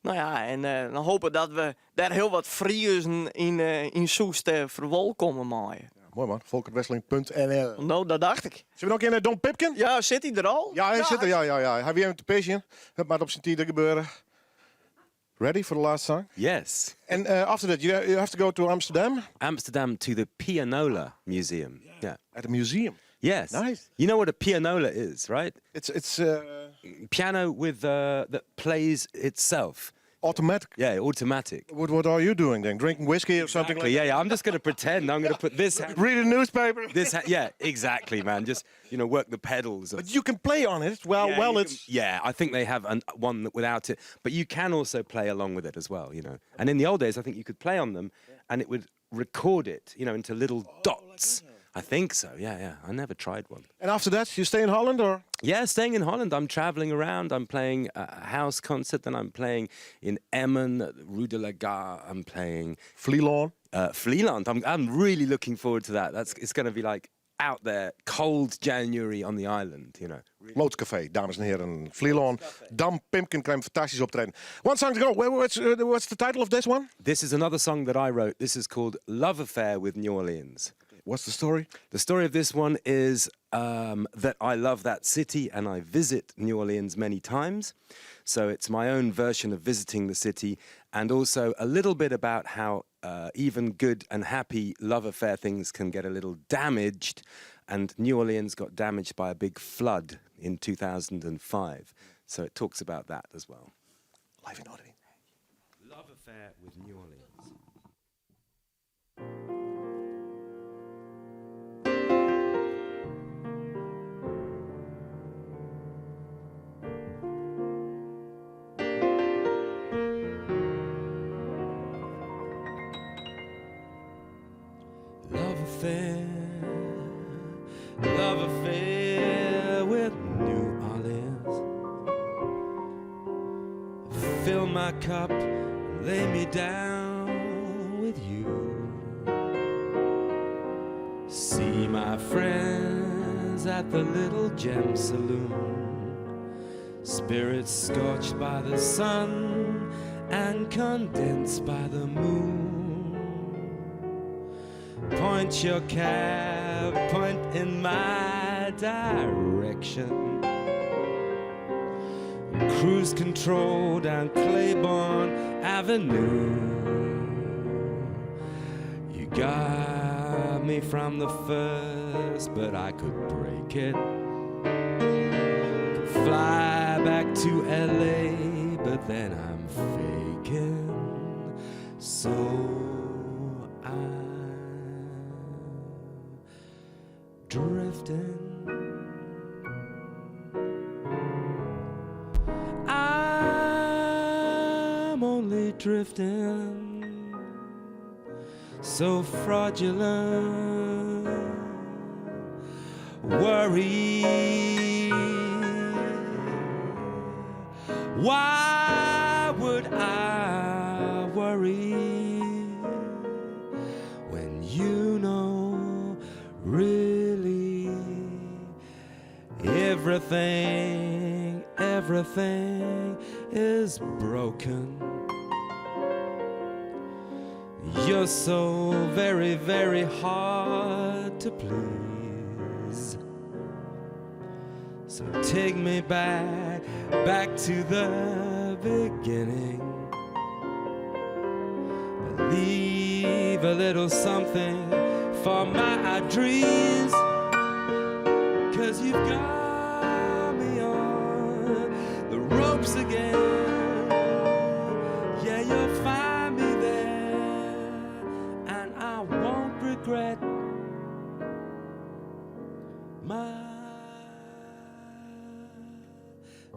No ja, en dan hope dat we dêr hiel wat Friezen yn Soest ferwolkomme meie. Moai man, volkertwesseling.nl. No, dat dacht ik. Sille we noch in Don Pipkin? Ja, sit hy der al? Ja, hy sit der, ja, ja, ja. Hy wie even te pisjen. Dat moat op syn tiid gebeure. Ready for the last song? Yes. And after that, you have to go to Amsterdam? Amsterdam to the Pianola Museum. Yeah. At the museum? Yes. Nice. You know what a pianola is, right? It's piano with that plays itself. Automatic. Yeah, automatic. What are you doing then? Drinking whiskey or something Exactly. like Yeah, yeah. I'm just going to pretend. I'm going to put this. that? Read a newspaper. This. Yeah, exactly, man. Just work the pedals. But you can play on it. Well, Yeah, well, you it's can, yeah. I think they have one that without it, but you can also play along with it as well. And in the old days, I think you could play on them, and it would record it, into little dots. I think so. Yeah, yeah. I never tried one. And after that, you stay in Holland or? Yeah, staying in Holland. I'm traveling around. I'm playing a house concert, then I'm playing in Emmen, at Rue de la Gare. I'm playing Vlieland. Vlieland. I'm really looking forward to that. It's going to be like out there, cold January on the island. Loodscafé, dames en heren. Vlieland. Dam Pimkin krijgt een fantastisch optreden. One song to go. What's the title of this one? This is another song that I wrote. This is called Love Affair with New Orleans. What's the story? The story of this one is that I love that city and I visit New Orleans many times. So it's my own version of visiting the city and also a little bit about how even good and happy love affair things can get a little damaged. And New Orleans got damaged by a big flood in 2005. So it talks about that as well. Live in Noardewyn. Love affair with New Orleans. Love affair, love affair with New Orleans. Fill my cup, lay me down with you. See my friends at the Little Gem Saloon. Spirits scorched by the sun and condensed by the moon. Point your cab, point in my direction. Cruise control down Claiborne Avenue. You got me from the first, but I could break it. Could fly back to LA, but then I'm faking. So I'm drifting. I'm only drifting, so fraudulent. Worry, why would I worry when you know really everything, everything is broken? You're so very, very hard to please. So take me back, back to the beginning. But leave a little something for my dreams. Cause you've got me on the ropes again. Yeah, you'll find me there, and I won't regret my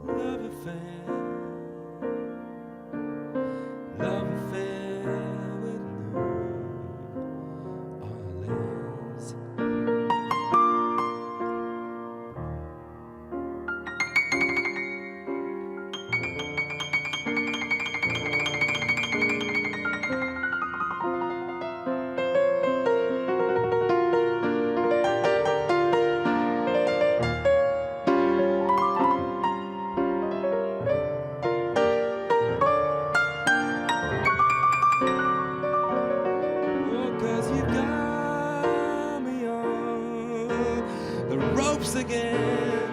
love affair. Love affair with New Orleans. Oh, 'cause you got me on the ropes again.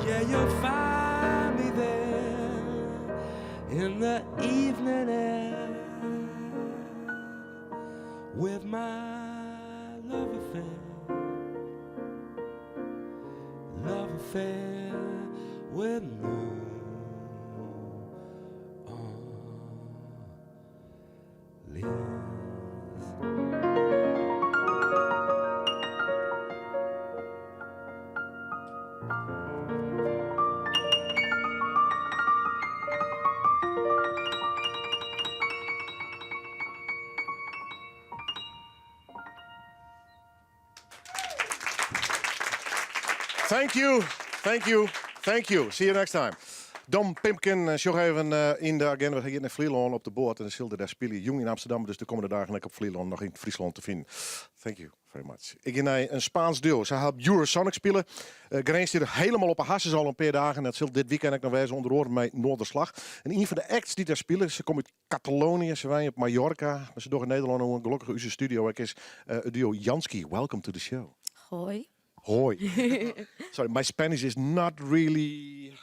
Yeah, you'll find me there in the evening air with my love affair. Love affair with New Orleans. Thank you, thank you, thank you. See you next time. Dom Pimkin, sjoch even yn de agenda. We gean nei Flylân op de boat en dan sil er dêr spylje. Jûn yn Amsterdam, dus de kommende dagen ek op Flylân noch yn Fryslân te finen. Thank you very much. Ik gean nei in Spaans duo. Se ha op Eurosonic spile. Grins stiet der hielendal op 'e harsens al in pear dagen. Dat sil dit wykein ek noch wêze, ûnder oare mei Noorderslag. En ien fan de acts dy't dêr spile, se komt út Catalonië, se wenje op Mallorca, mar se dogge Nederlân oan. Gelokkich ús studio ek is it duo Jansky. Welcome to the show. Hoi. Hoi. Sorry, my Spanish is not really.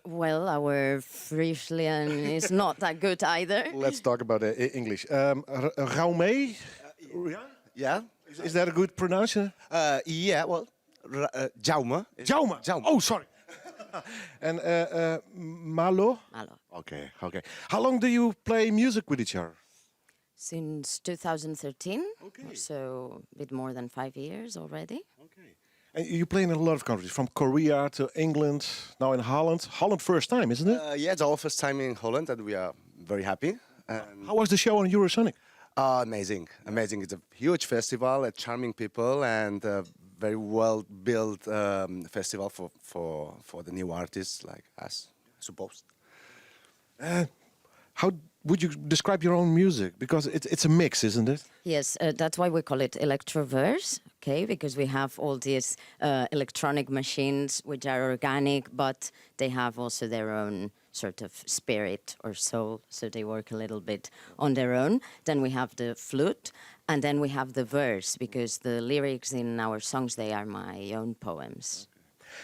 Well, our Frisian is not that good either. Let's talk about English. Jaume? Yeah? Yeah. Is that a good pronunciation? Yeah, well, Jaume. Jaume. Jaume. Oh, sorry. And Malo? Malo. Okay. How long do you play music with each other? Since 2013. So a bit more than 5 years already. And you play in a lot of countries, from Korea to England, now in Holland. Holland first time, isn't it? Yeah, it's our first time in Holland and we are very happy. And How was the show on Eurosonic? Amazing, amazing. It's a huge festival, charming people, and a very well built festival for the new artists like us, I suppose. How would you describe your own music? Because it's a mix, isn't it? Yes, that's why we call it electroverse, okay? Because we have all these electronic machines which are organic, but they have also their own sort of spirit or soul, so they work a little bit on their own. Then we have the flute, and then we have the verse, because the lyrics in our songs, they are my own poems.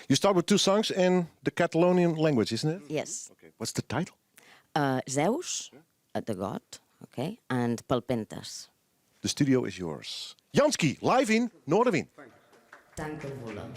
You start with two songs in the Catalonian language, isn't it? Yes. Okay. What's the title? Zeus, the god, okay, and Palpentas. The studio is yours. Jansky, live in Noardewyn. Dank u wel.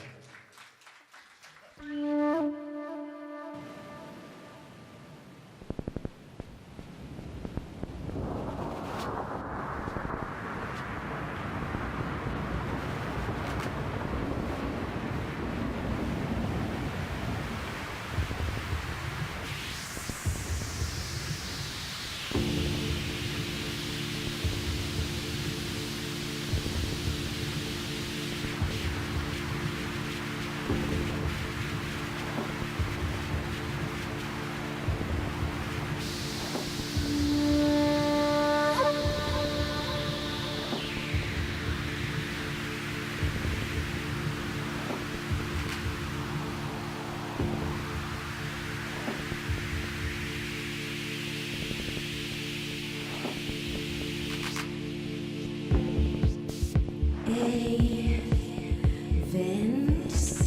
Ei, vents,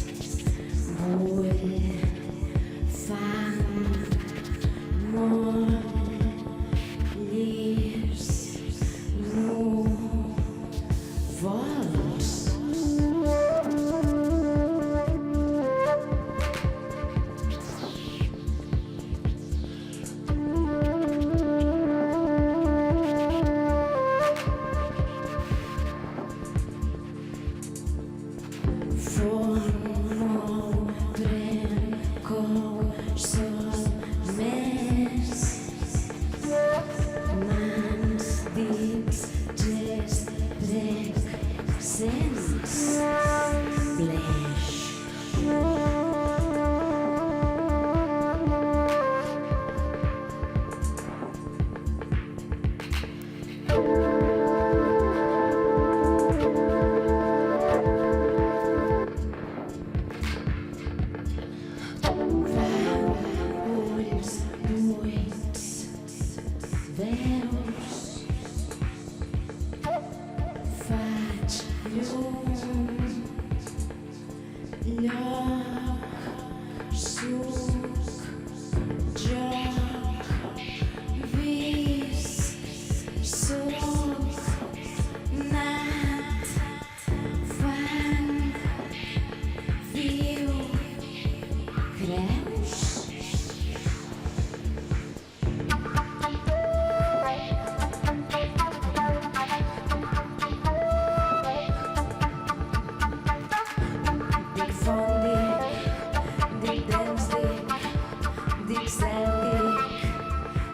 zeldik,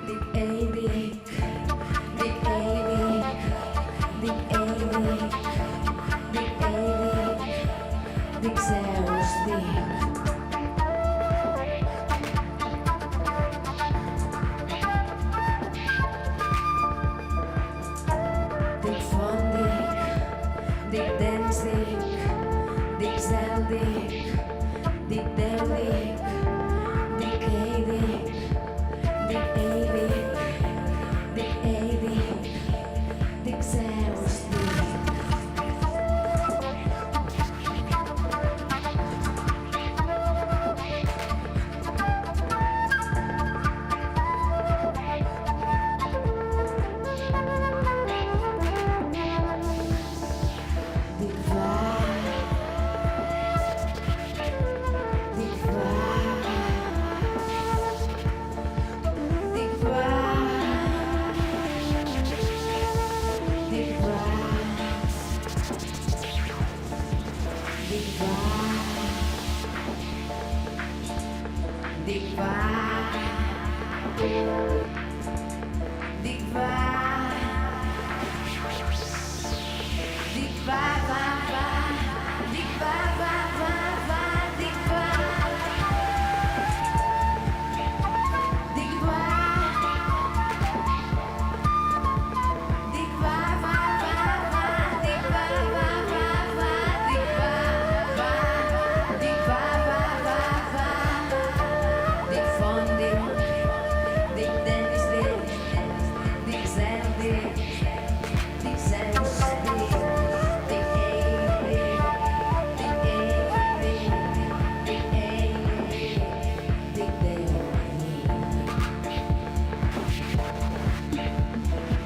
dik edik, dik edik, dik edik, dik edik, dik Zeus dik. Dik fan dik, dik dens dik, dik zeldik, dik deldik, dik edik, dik edik, dik edik, dik Zeus dik. Dik wa, dik wa, dik wa, dik wa, dik wa, dik wa, dik wa. Dik wa, wa, wa, dik wa, wa, wa, wa, dik wa. Dik wa. Dik wa, wa, wa, wa, dik wa, wa, wa, wa, dik wa, wa, dik wa, wa, wa, wa. Dik fan dik, dik Dennis dik, dik zeldik, dik Zeus dik, dik edik, dik edik, dik edik, dik deldik.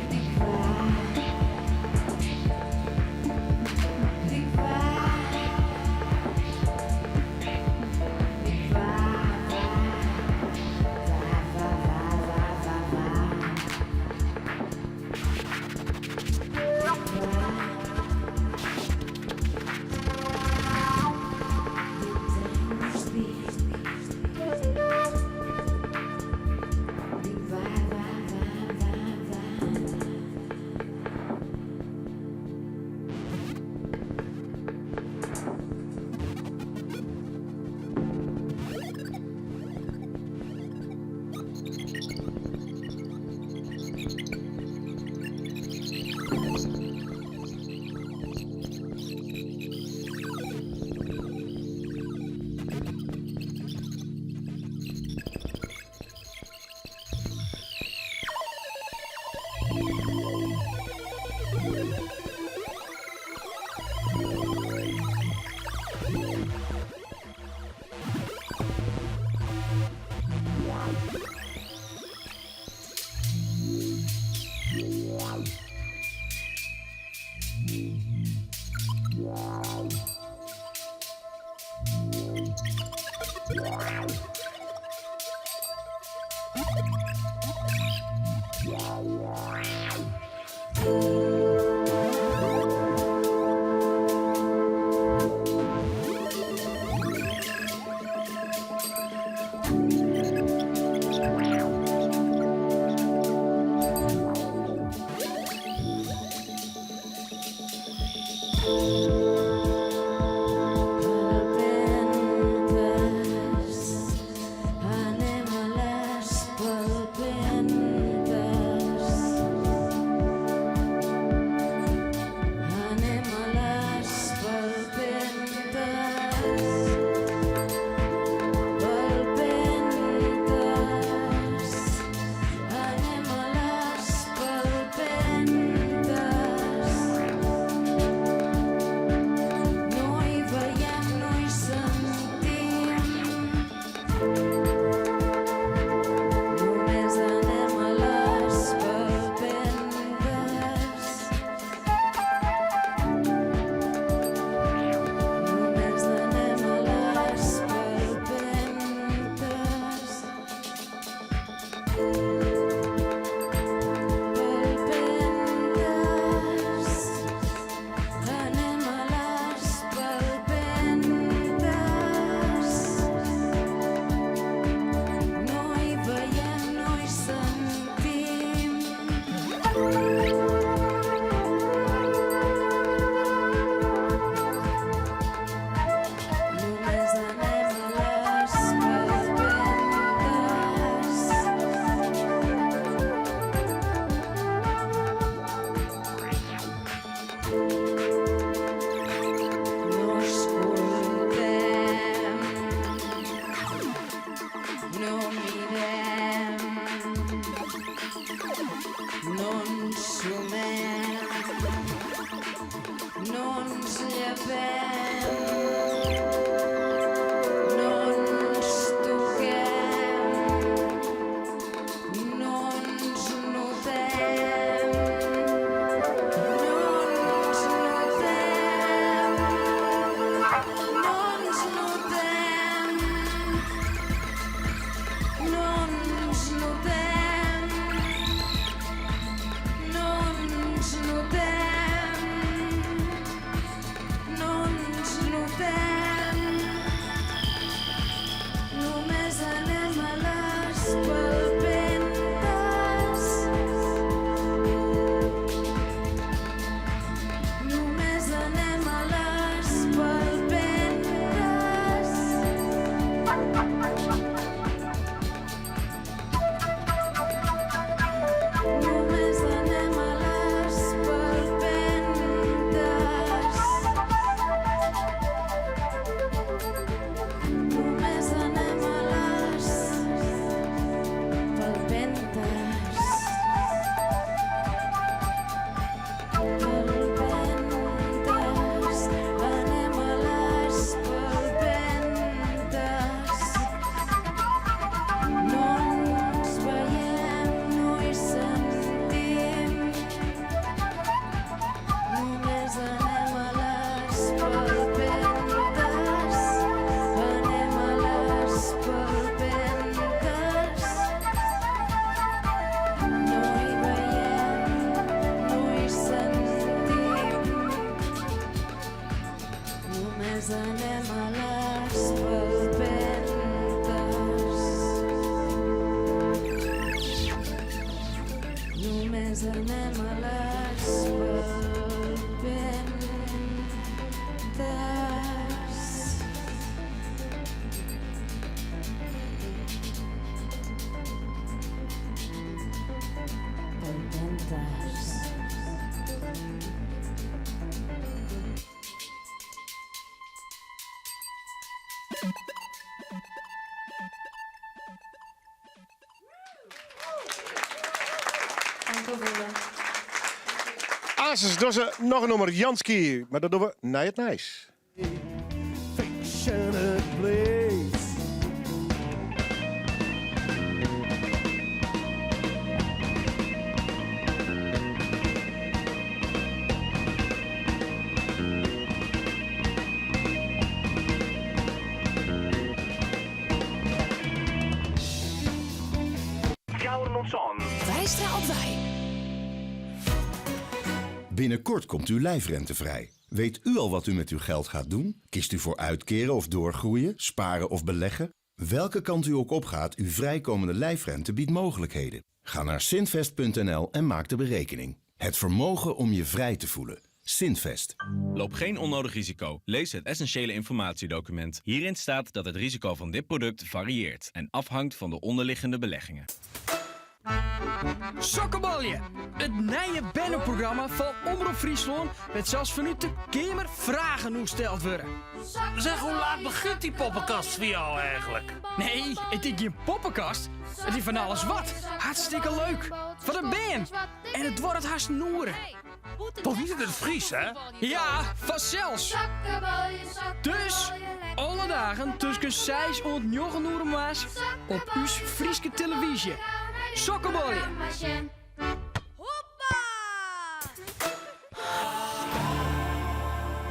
Dik wa, dik wa, dik wa, wa, wa, wa, wa, wa, wa, wa. Anem a les palpentes. Anem a les palpentes. Palpentes. Anem a les palpentes. No hi veiem, no hi sentim. Només anem a les palpentes. Només anem a les palpentes. Palpentes. Anem a les palpentes. No hi veiem. Només anem a les palpentes. No escoltem, no mirem, no ens sumem, no ens llepem, no ens toquem, no ens notem, no ens notem, no ens notem, no ens notem, no ens notem, no ens notem. Només anem a les palpentes. Només anem a les palpentes. Només anem a les palpentes. Només anem a les palpentes. Palpentes, anem a les palpentes. No ens veiem, no hi sentim. Només anem a les palpentes. Anem a les palpentes. No hi veiem, no hi sentim. Només anem a les palpentes. Només anem a les palpentes. Palpentes. Dank u wel. Aansens, dat is noch in nûmer Janski. Mar dat dogge we nei it nijs. Fictional place. Weistra op wei. Binnenkort komt uw lijfrente vrij. Weet u al wat u met uw geld gaat doen? Kiest u voor uitkeren of doorgroeien, sparen of beleggen? Welke kant u ook opgaat, uw vrijkomende lijfrente biedt mogelijkheden. Ga naar synvest.nl en maak de berekening. Het vermogen om je vrij te voelen. Synvest. Loop geen onnodig risico. Lees het essentiële informatiedocument. Hierin staat dat het risico van dit product varieert en afhangt van de onderliggende beleggingen. Sokkebalje! It nije berneprogramma fan Omrop Fryslân wêr't sels fanút de keamer fragen oer steld wurde. Zeg, hoe laat begint die poppenkast voor jou eigenlijk? Nee, it is gjin poppenkast. It is fan alles wat. Hartstikke leuk. Foar de bern. En it duorret hast in oere. Toch niet in it Frysk, hè? Ja, fansels. Dus alle dagen tusken 6 en 9 oere moarns op ús Fryske televyzje. Sokkebalje!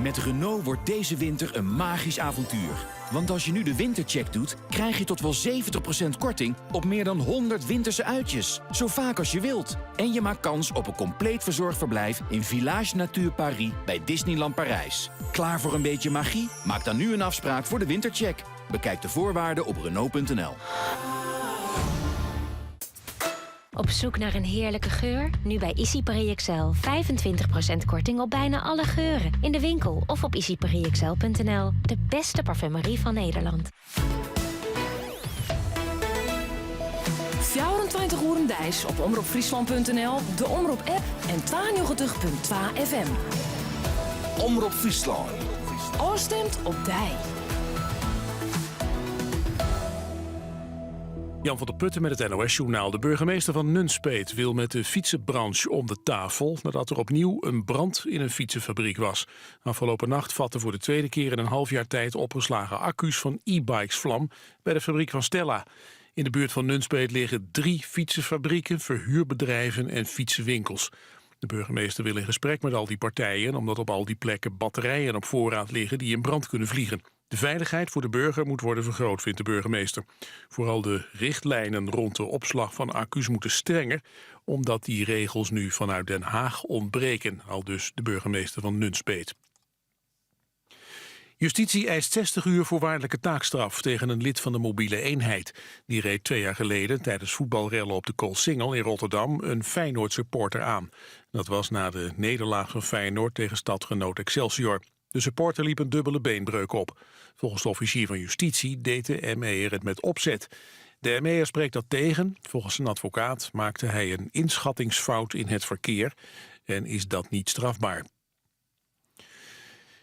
Met Renault wordt deze winter een magisch avontuur. Want als je nu de wintercheck doet, krijg je tot wel 70% korting op meer dan 100 winterse uitjes. Zo vaak als je wilt. En je maakt kans op een compleet verzorgd verblijf in Village Nature Paris bij Disneyland Parijs. Klaar voor een beetje magie? Maak dan nu een afspraak voor de wintercheck. Bekijk de voorwaarden op Renault.nl. Op zoek naar een heerlijke geur? Nu bij ICI Paris XL 25% korting op bijna alle geuren. In de winkel of op iciparisxl.nl. De beste parfumerie van Nederland. 24 oeren deis op omropfryslan.nl, de Omrop-app en 92.2 FM. Omrop Fryslân. Ofstimd op dy. Jan van der Putten met het NOS-journaal. De burgemeester van Nunspeet wil met de fietsenbranche om de tafel... nadat er opnieuw een brand in een fietsenfabriek was. Afgelopen nacht vatten voor de tweede keer in een half jaar tijd... opgeslagen accu's van e-bikes vlam bij de fabriek van Stella. In de buurt van Nunspeet liggen drie fietsenfabrieken, verhuurbedrijven en fietsenwinkels. De burgemeester wil in gesprek met al die partijen... omdat op al die plekken batterijen op voorraad liggen die in brand kunnen vliegen. De veiligheid voor de burger moet worden vergroot, vindt de burgemeester. Vooral de richtlijnen rond de opslag van accu's moeten strenger... omdat die regels nu vanuit Den Haag ontbreken, aldus de burgemeester van Nunspeet. Justitie eist 60 uur voorwaardelijke taakstraf tegen een lid van de mobiele eenheid. Die reed twee jaar geleden tijdens voetbalrellen op de Koolsingel in Rotterdam een Feyenoord-supporter aan. Dat was na de nederlaag van Feyenoord tegen stadgenoot Excelsior. De supporter liep een dubbele beenbreuk op. Volgens de officier van justitie deed de ME'er het met opzet. De ME'er spreekt dat tegen. Volgens zijn advocaat maakte hij een inschattingsfout in het verkeer en is dat niet strafbaar.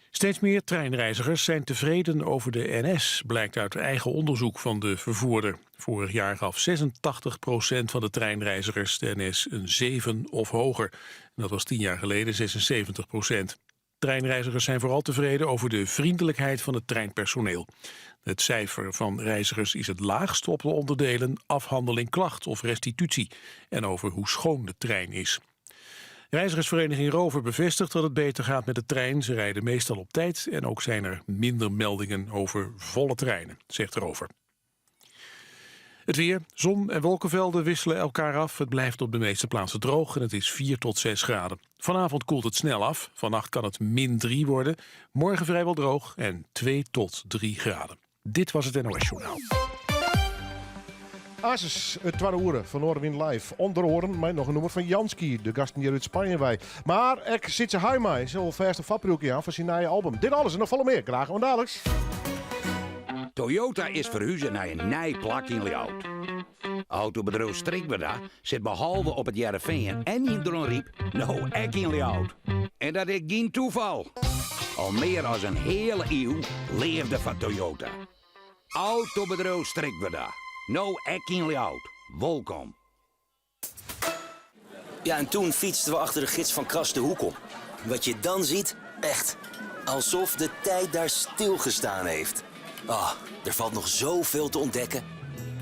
Steeds meer treinreizigers zijn tevreden over de NS, blijkt uit eigen onderzoek van de vervoerder. Vorig jaar gaf 86 van de treinreizigers de NS een 7 of hoger. En dat was tien jaar geleden 76 Treinreizigers zijn vooral tevreden over de vriendelijkheid van het treinpersoneel. Het cijfer van reizigers is het laagst op de onderdelen afhandeling klacht of restitutie en over hoe schoon de trein is. Reizigersvereniging Rover bevestigt dat het beter gaat met de trein. Ze rijden meestal op tijd en ook zijn er minder meldingen over volle treinen, zegt Rover. Het weer, zon en wolkenvelden wisselen elkaar af. Het blijft op de meeste plaatsen droog en het is 4 tot 6 graden. Vanavond koelt het snel af. Vannacht kan het min 3 worden. Morgen vrijwel droog en 2 tot 3 graden. Dit was het NOS Journaal. Asis, it twadde oere fan Noardewyn Live. Under oaren mei noch in nûmer fan Janski, de gasten hjir út Spanje wei. Mar ek Sytze Haima sil alfêst in foarproefke jaan fan syn nije album. Dit alles en noch folle mear. Graach oant daliks. Toyota is ferhuze nei in nij plak yn Ljouwert. Autobedriuw Strikwerda sit behalve op It Hearrenfean en yn Dronryp no ek yn Ljouwert. En dat is gjin tafal. Al mear as in heale iuw leafde foar Toyota. Autobedriuw Strikwerda, no ek yn Ljouwert. Wolkom. Ja, en toen fietsten we achter de gids van Kras de hoek om. Wat je dan ziet, echt. Alsof de tijd daar stilgestaan heeft. Ah, er valt nog zoveel te ontdekken.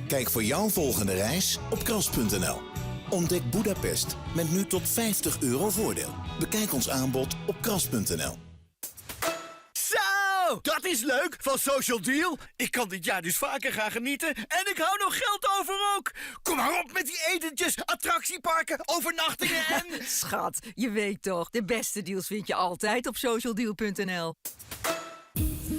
Kijk voor jouw volgende reis op kras.nl. Ontdek Budapest met nu tot 50 euro voordeel. Bekijk ons aanbod op kras.nl. Zo, dat is leuk van Social Deal. Ik kan dit jaar dus vaker gaan genieten en ik hou nog geld over ook. Kom maar op met die etentjes, attractieparken, overnachtingen en... Schat, je weet toch, de beste deals vind je altijd op socialdeal.nl.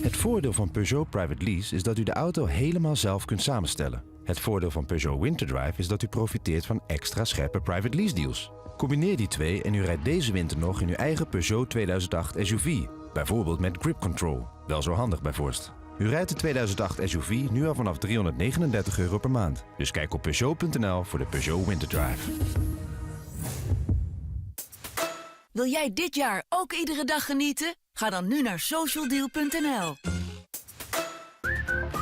Het voordeel van Peugeot Private Lease is dat u de auto helemaal zelf kunt samenstellen. Het voordeel van Peugeot Winterdrive is dat u profiteert van extra scherpe private lease deals. Combineer die twee en u rijdt deze winter nog in uw eigen Peugeot 2008 SUV. Bijvoorbeeld met Grip Control. Wel zo handig bij vorst. U rijdt de 2008 SUV nu al vanaf 339 euro per maand. Dus kijk op Peugeot.nl voor de Peugeot Winterdrive. Wil jij dit jaar ook iedere dag genieten? Ga dan nu naar socialdeal.nl.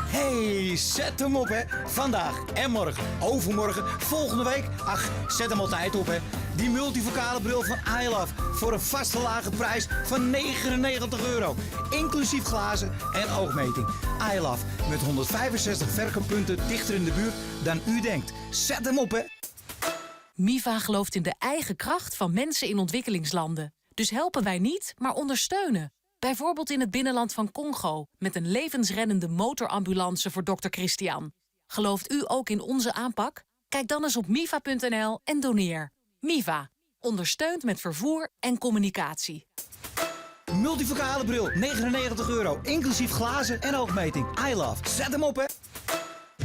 Hey, zet hem op hè. Vandaag en morgen, overmorgen, volgende week. Ach, zet hem altijd op hè. Die multifocale bril van iLove voor een vaste lage prijs van 99 euro. Inclusief glazen en oogmeting. iLove met 165 verkooppunten dichter in de buurt dan u denkt. Zet hem op hè. MIVA gelooft in de eigen kracht van mensen in ontwikkelingslanden. Dus helpen wij niet, maar ondersteunen. Bijvoorbeeld in het binnenland van Congo met een levensreddende motorambulance voor dokter Christian. Gelooft u ook in onze aanpak? Kijk dan eens op miva.nl en doneer. MIVA ondersteunt met vervoer en communicatie. Multifocale bril, 99 euro. Inclusief glazen en oogmeting. iLove, zet hem op hè.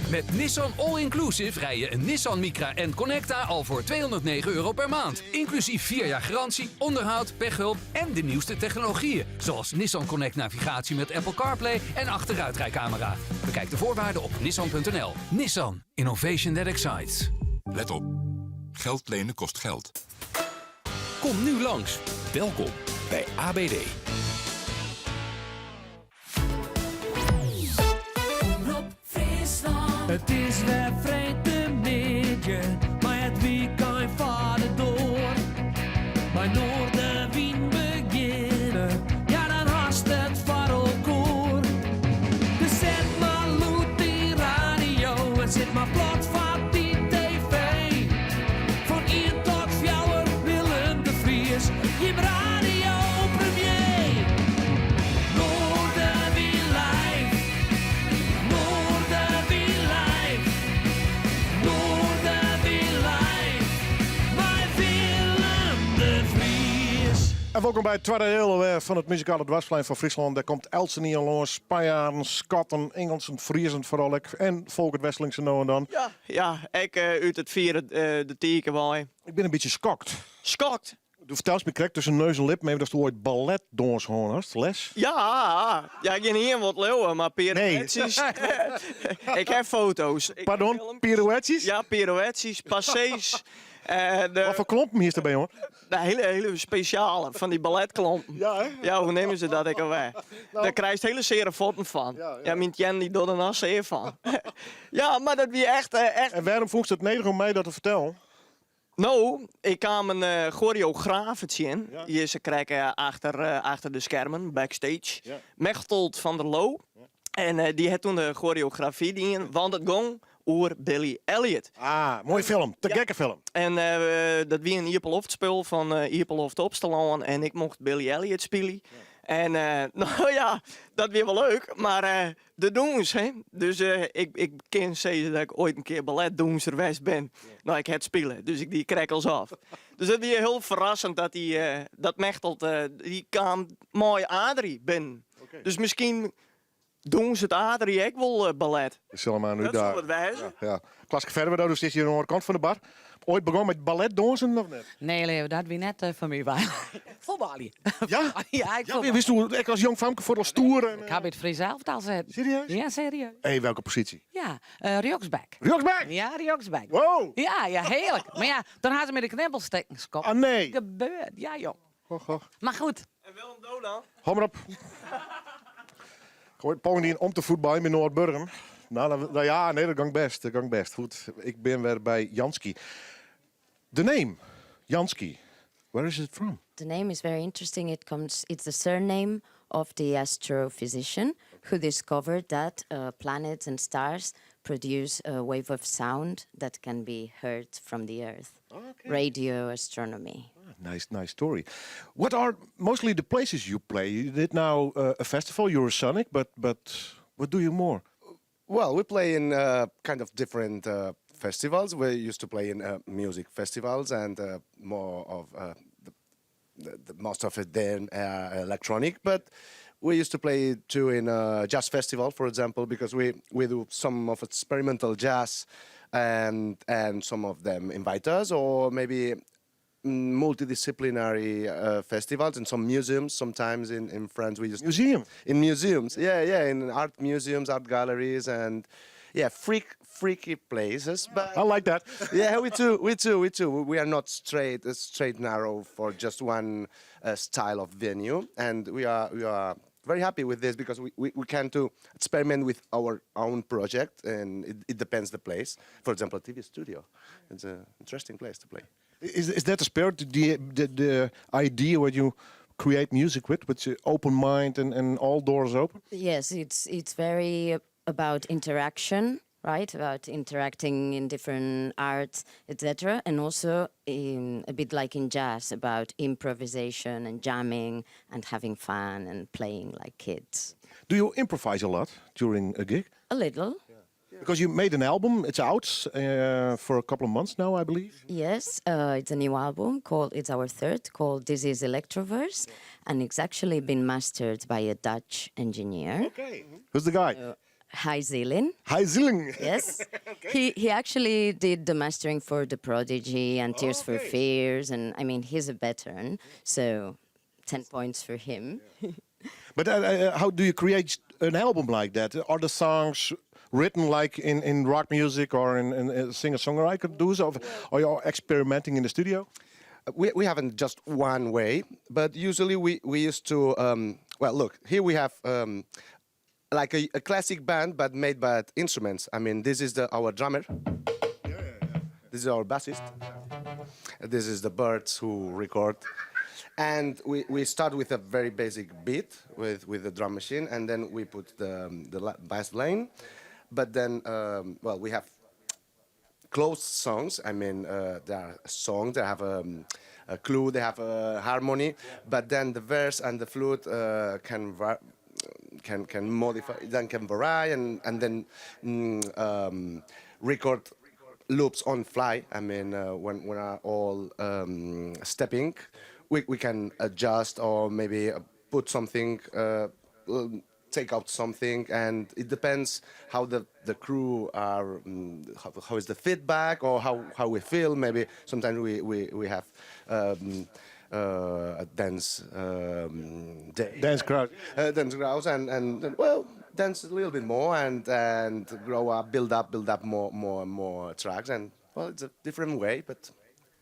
Met Nissan All-Inclusive rij je een Nissan Micra N-Connecta al voor 209 euro per maand. Inclusief 4 jaar garantie, onderhoud, pechhulp en de nieuwste technologieën. Zoals Nissan Connect navigatie met Apple CarPlay en achteruitrijcamera. Bekijk de voorwaarden op nissan.nl. Nissan. Innovation that excites. Let op. Geld lenen kost geld. Kom nu langs. Welkom bij ABD. It is wer freedtemiddei, mei it wykein foar de doar. Mei Noardewyn begjinne, ja dan hast it foar elkoar. Dus set mar lûd dyn radio en sit mar plat foar dyn TV. Fan ien tot fjouwer Willem de Vries, jim radiopremier. Noardewyn live, Noardewyn live, Noardewyn live, mei Willem de Vries. En wolkom by it twadde diel eh, fan it muzikale dwarsplein fan Fryslân. Dêr komt eltsenien lâns, Spanjaarden, Skotten, Ingelsen, Friezen foaral ek en Folkert Wesseling sa no en dan. Ja, ja, ek út it fiere de Tike wei. Ik bin in bytsje skokt. Skokt? Do fertelst my krekt tusken neus en lippen even datsto oait balletdâns hân hast, les? Ja, ja, gjinien wol it leauwe, mar pirouetsjes. Ik ha foto's. Pardon, pirouetsjes? Ja, pirouetsjes, passees. Wat foar klompen hiest derby oan? De hele, hele spesjale, fan dy balletklompen. Ja, hè? Ja, hoe neame se dat ek alwer? Dêr krijst hele seare fuotten fan. Ja, myn teannen dy dogge der noch sear fan. Ja, mar dat wie echt, echt... En wêrom fûnst it nedich om my dat te fertellen? No, ik kaam in choreografe tsjin. Hjir se krekt achter, achter de skermen, backstage. Mechteld van der Loo. En dy hat toen de choreografy dien, want it gong oer Billy Elliot. Ah, moaie film. Te gekke film. En dat wie in iepenloftspul fan Iepenloft Opsterlân en ik mocht Billy Elliot spylje. En no ja, dat wie wol leuk, mar de dûns, hè. Dus ik, ik kin sizze dat ik oait in kear balletdûnser west bin. No, ik ha it spile, dus ik die krekt alsof. Dus dat wie hiel ferrassend dat dy, dat Mechteld, dy kaam mei Adrie binnen. Dus miskien dûnset Adrie ek wol ballet. Dat sil him aan Dat soe it wêze. Ja, ja. Klaske Ferwerda, do sitst hjir oan de oare kant fan de bar. Oait begûn mei balletdânsen of net? Nee, leave, dat wie net foar my wei. Fuotbalje. Ja? Ja, ik Ja, wist do ek as jong famke foar al stoer? En, Ik ha by it Fries elftal sitten. Serieus? Ja, serieus. Hé, welke posysje? Ja, rjochtsback. Rjochtsback? Ja, rjochtsback. Wow! Ja, ja, hearlik. Mar ja, dan ha se my de knibbels stikken skopt. Ah, nee. Gebeurd, ja jong. Och, och. Mar goed. En Willem do dan? Hou mar op. Ik ha poging dien om te fuotbaljen by Noardburgum. Nou, dan, nou ja, nee, dat gong best. Dat gong best. Goed, ik bin wer by Janski. The name, Janski, where is it from? The name is very interesting. It comes. It's the surname of the astrophysician who discovered that planets and stars produce a wave of sound that can be heard from the Earth. Radio astronomy. Nice, nice story. What are mostly the places you play? You did now a festival, Eurosonic, but what do you more? Well, we play in kind of different festivals. We used to play in music festivals and more of the, most of it then electronic, but we used to play too in a jazz festival, for example, because we do some of experimental jazz, and some of them invite us, or maybe multidisciplinary festivals and some museums. Sometimes in France we just museum in museums, yeah, in art museums, art galleries, and yeah, freaky places. But I like that. Yeah, we too, we too, we too. We are not straight narrow for just one style of venue, and we are very happy with this because we can to experiment with our own project, and it depends the place. For example, a TV studio, it's an interesting place to play. Is that the spirit, the idea what you create music with the open mind and all doors open? Yes, it's very about interaction, right? About interacting in different arts, etc., and also in, a bit like in jazz, about improvisation and jamming and having fun and playing like kids. Do you improvise a lot during a gig? A little. Because you made an album, it's out for a couple of months now, I believe. Yes, it's a new album called, it's our third, called This is Electroverse, and it's actually been mastered by a Dutch engineer. Okay. Who's the guy? High Zilin. High Zilin. Yes. He actually did the mastering for The Prodigy and Tears for Fears, and I mean he's a veteran, so 10 points for him. But how do you create an album like that? Are the songs written like in rock music or in singer-songwriter do? Or are you experimenting in the studio? We haven't just one way, but usually we used to, well, look, here we have like a classic band, but made by instruments. I mean, this is our drummer. This is our bassist. This is the birds who record. And we start with a very basic beat with the drum machine, and then we put the bass line. But then, well, we have closed songs. I mean, there are songs that have a clue, they have a harmony, but then the verse and the flute can modify, then can vary, and then record loops on fly. I mean, when are all stepping, we can adjust or maybe put something, take out something, and it depends how the crew are, how is the feedback or how we feel. Maybe sometimes we have a dance day. Dance crowd. Dance crowds, and well, dance a little bit more and grow up, build up more and more tracks, and well, it's a different way, but...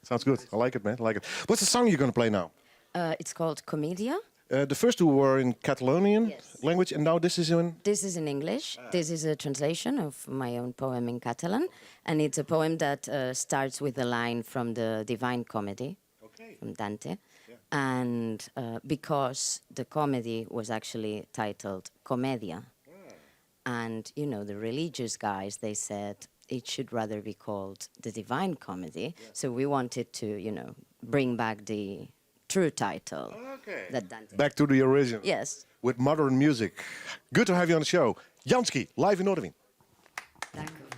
Sounds good. I like it, man. I like it. What's the song you're going to play now? It's called Comedia. The first two were in Catalonian Yes. language, and now this is in... This is in English. This is a translation of my own poem in Catalan, and it's a poem that starts with a line from the Divine Comedy, from Dante. And because the comedy was actually titled Commedia, and the religious guys, they said it should rather be called the Divine Comedy. So we wanted to bring back the true title. That Dante. Back to the origin. Yes. With modern music. Good to have you on the show. Janski, live in Noardewyn. Dank u wel.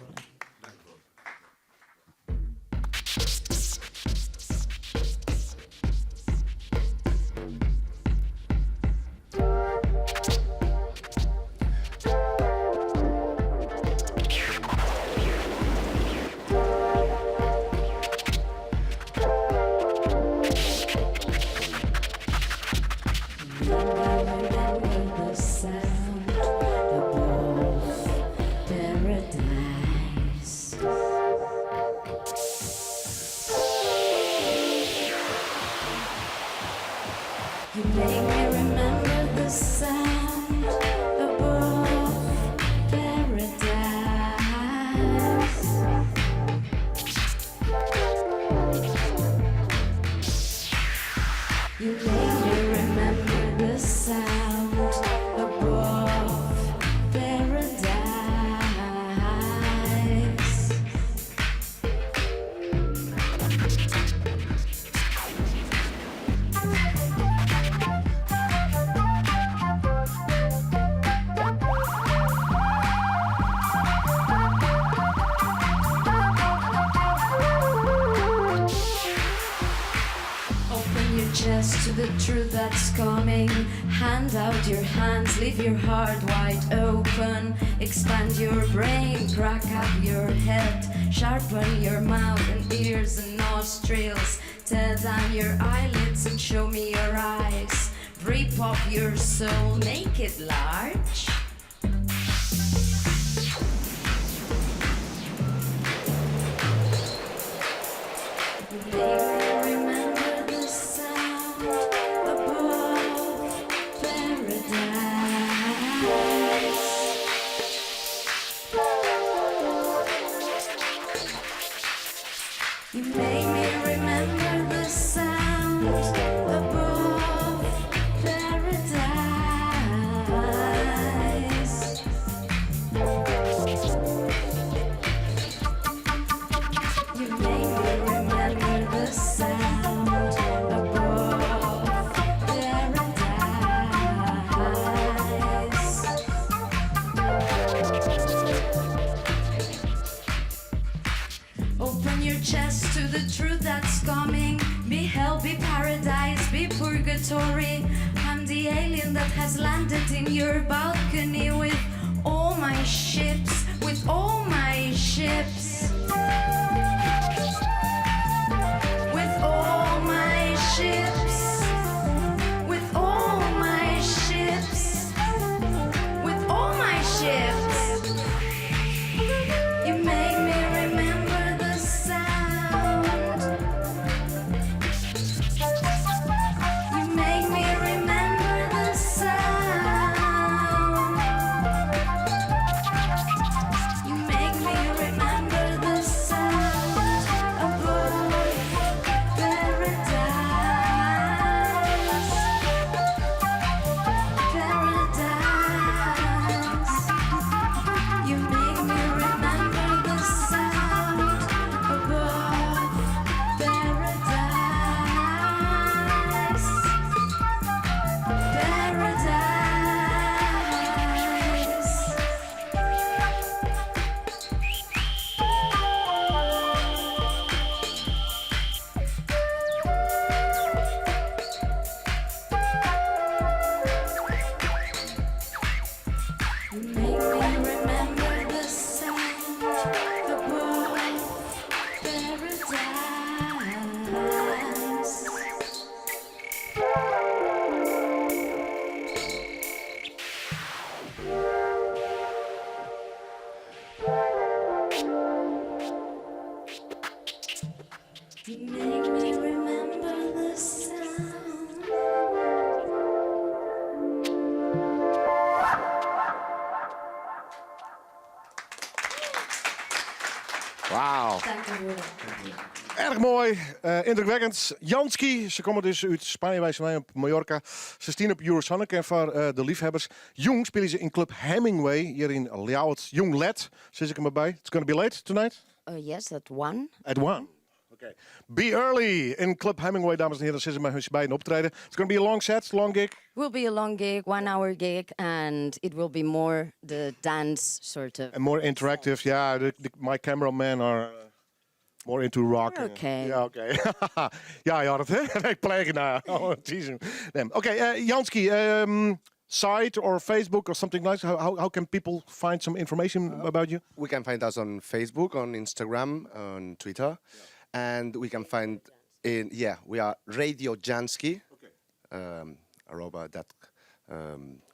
Remember the sound above paradise. You make me remember the sound above paradise. You make me remember the sound above paradise. Open your chest to the truth that's coming. Hand out your hands, leave your heart wide open. Expand your brain, crack up your head. Sharpen your mouth and ears and nostrils. Tear down your eyelids and show me your eyes. Rip off your soul, make it large. You make me remember the sound above paradise. You make me remember the sound above paradise. You make me remember the sound above paradise. Open your chest to the truth that's coming. Be hell, be paradise, be purgatory. I'm the alien that has landed in your balcony with all my ships, with all my ships. With all my ships, with all my ships, with all my ships. You make me remember the sound. You make me remember the sound. You make me remember the sound above paradise. Paradise. You make me remember the sound above paradise. Paradise. You make me remember the sound above paradise. You make me remember the sound. Wauw. Erg moai, eh, indrukwekkend. Janski, se komme dus út Spanje, wy zijn op Mallorca. Se steane op Eurosonic en foar eh, de liefhebbers. Jûn spylje se yn Club Hemingway hjir yn Ljouwert. Jûn let, sis ik der mar by. It's gonna be late tonight? Yes, at one. At one. Okay. Be early in Club Hemingway, dames en heren. Sille se mei har beiden optrede. It's gonna be a long set, long gig. Will be a long gig, 1 hour gig, and it will be more the dance sort of. And more interactive. Yeah, my cameramen are more into rock. Okay. Ja, oké. Ja, dat ik pleeg nou. Oh, jeez. Nee. Oké, Janski, site or Facebook or something like that? How can people find some information about you? We can find us on Facebook, on Instagram, on Twitter, and we can find in yeah we are Radio Jansky, arroba dot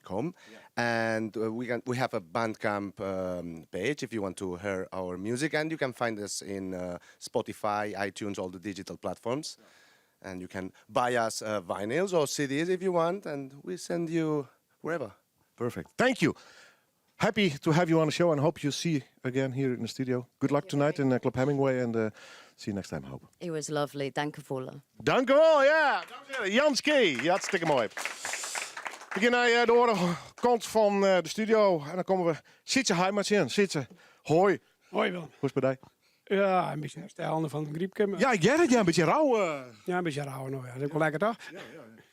com, and we have a Bandcamp page if you want to hear our music, and you can find us in Spotify, iTunes, all the digital platforms, and you can buy us vinyls or CDs if you want, and we send you wherever. Perfect. Thank you. Happy to have you on the show and hope you see again here in the studio. Good luck tonight in Club Hemingway and see you next time, hope. It was lovely. Dank u wel. Dank u wel, ja. Dames en heren, Janski, hartstikke moai. We gean nei eh, de oare kant fan eh, de studio en dan komme we Sytze Haima tsjin. Sytze, hoi. Hoi Willem. Hoe is it mei dy? Ja, in bytsje herstellende fan it grypke. Ja, ik hear it, ja, in bytsje rau. Ja, in bytsje rau no. Ja. Dat is wol lekker toch?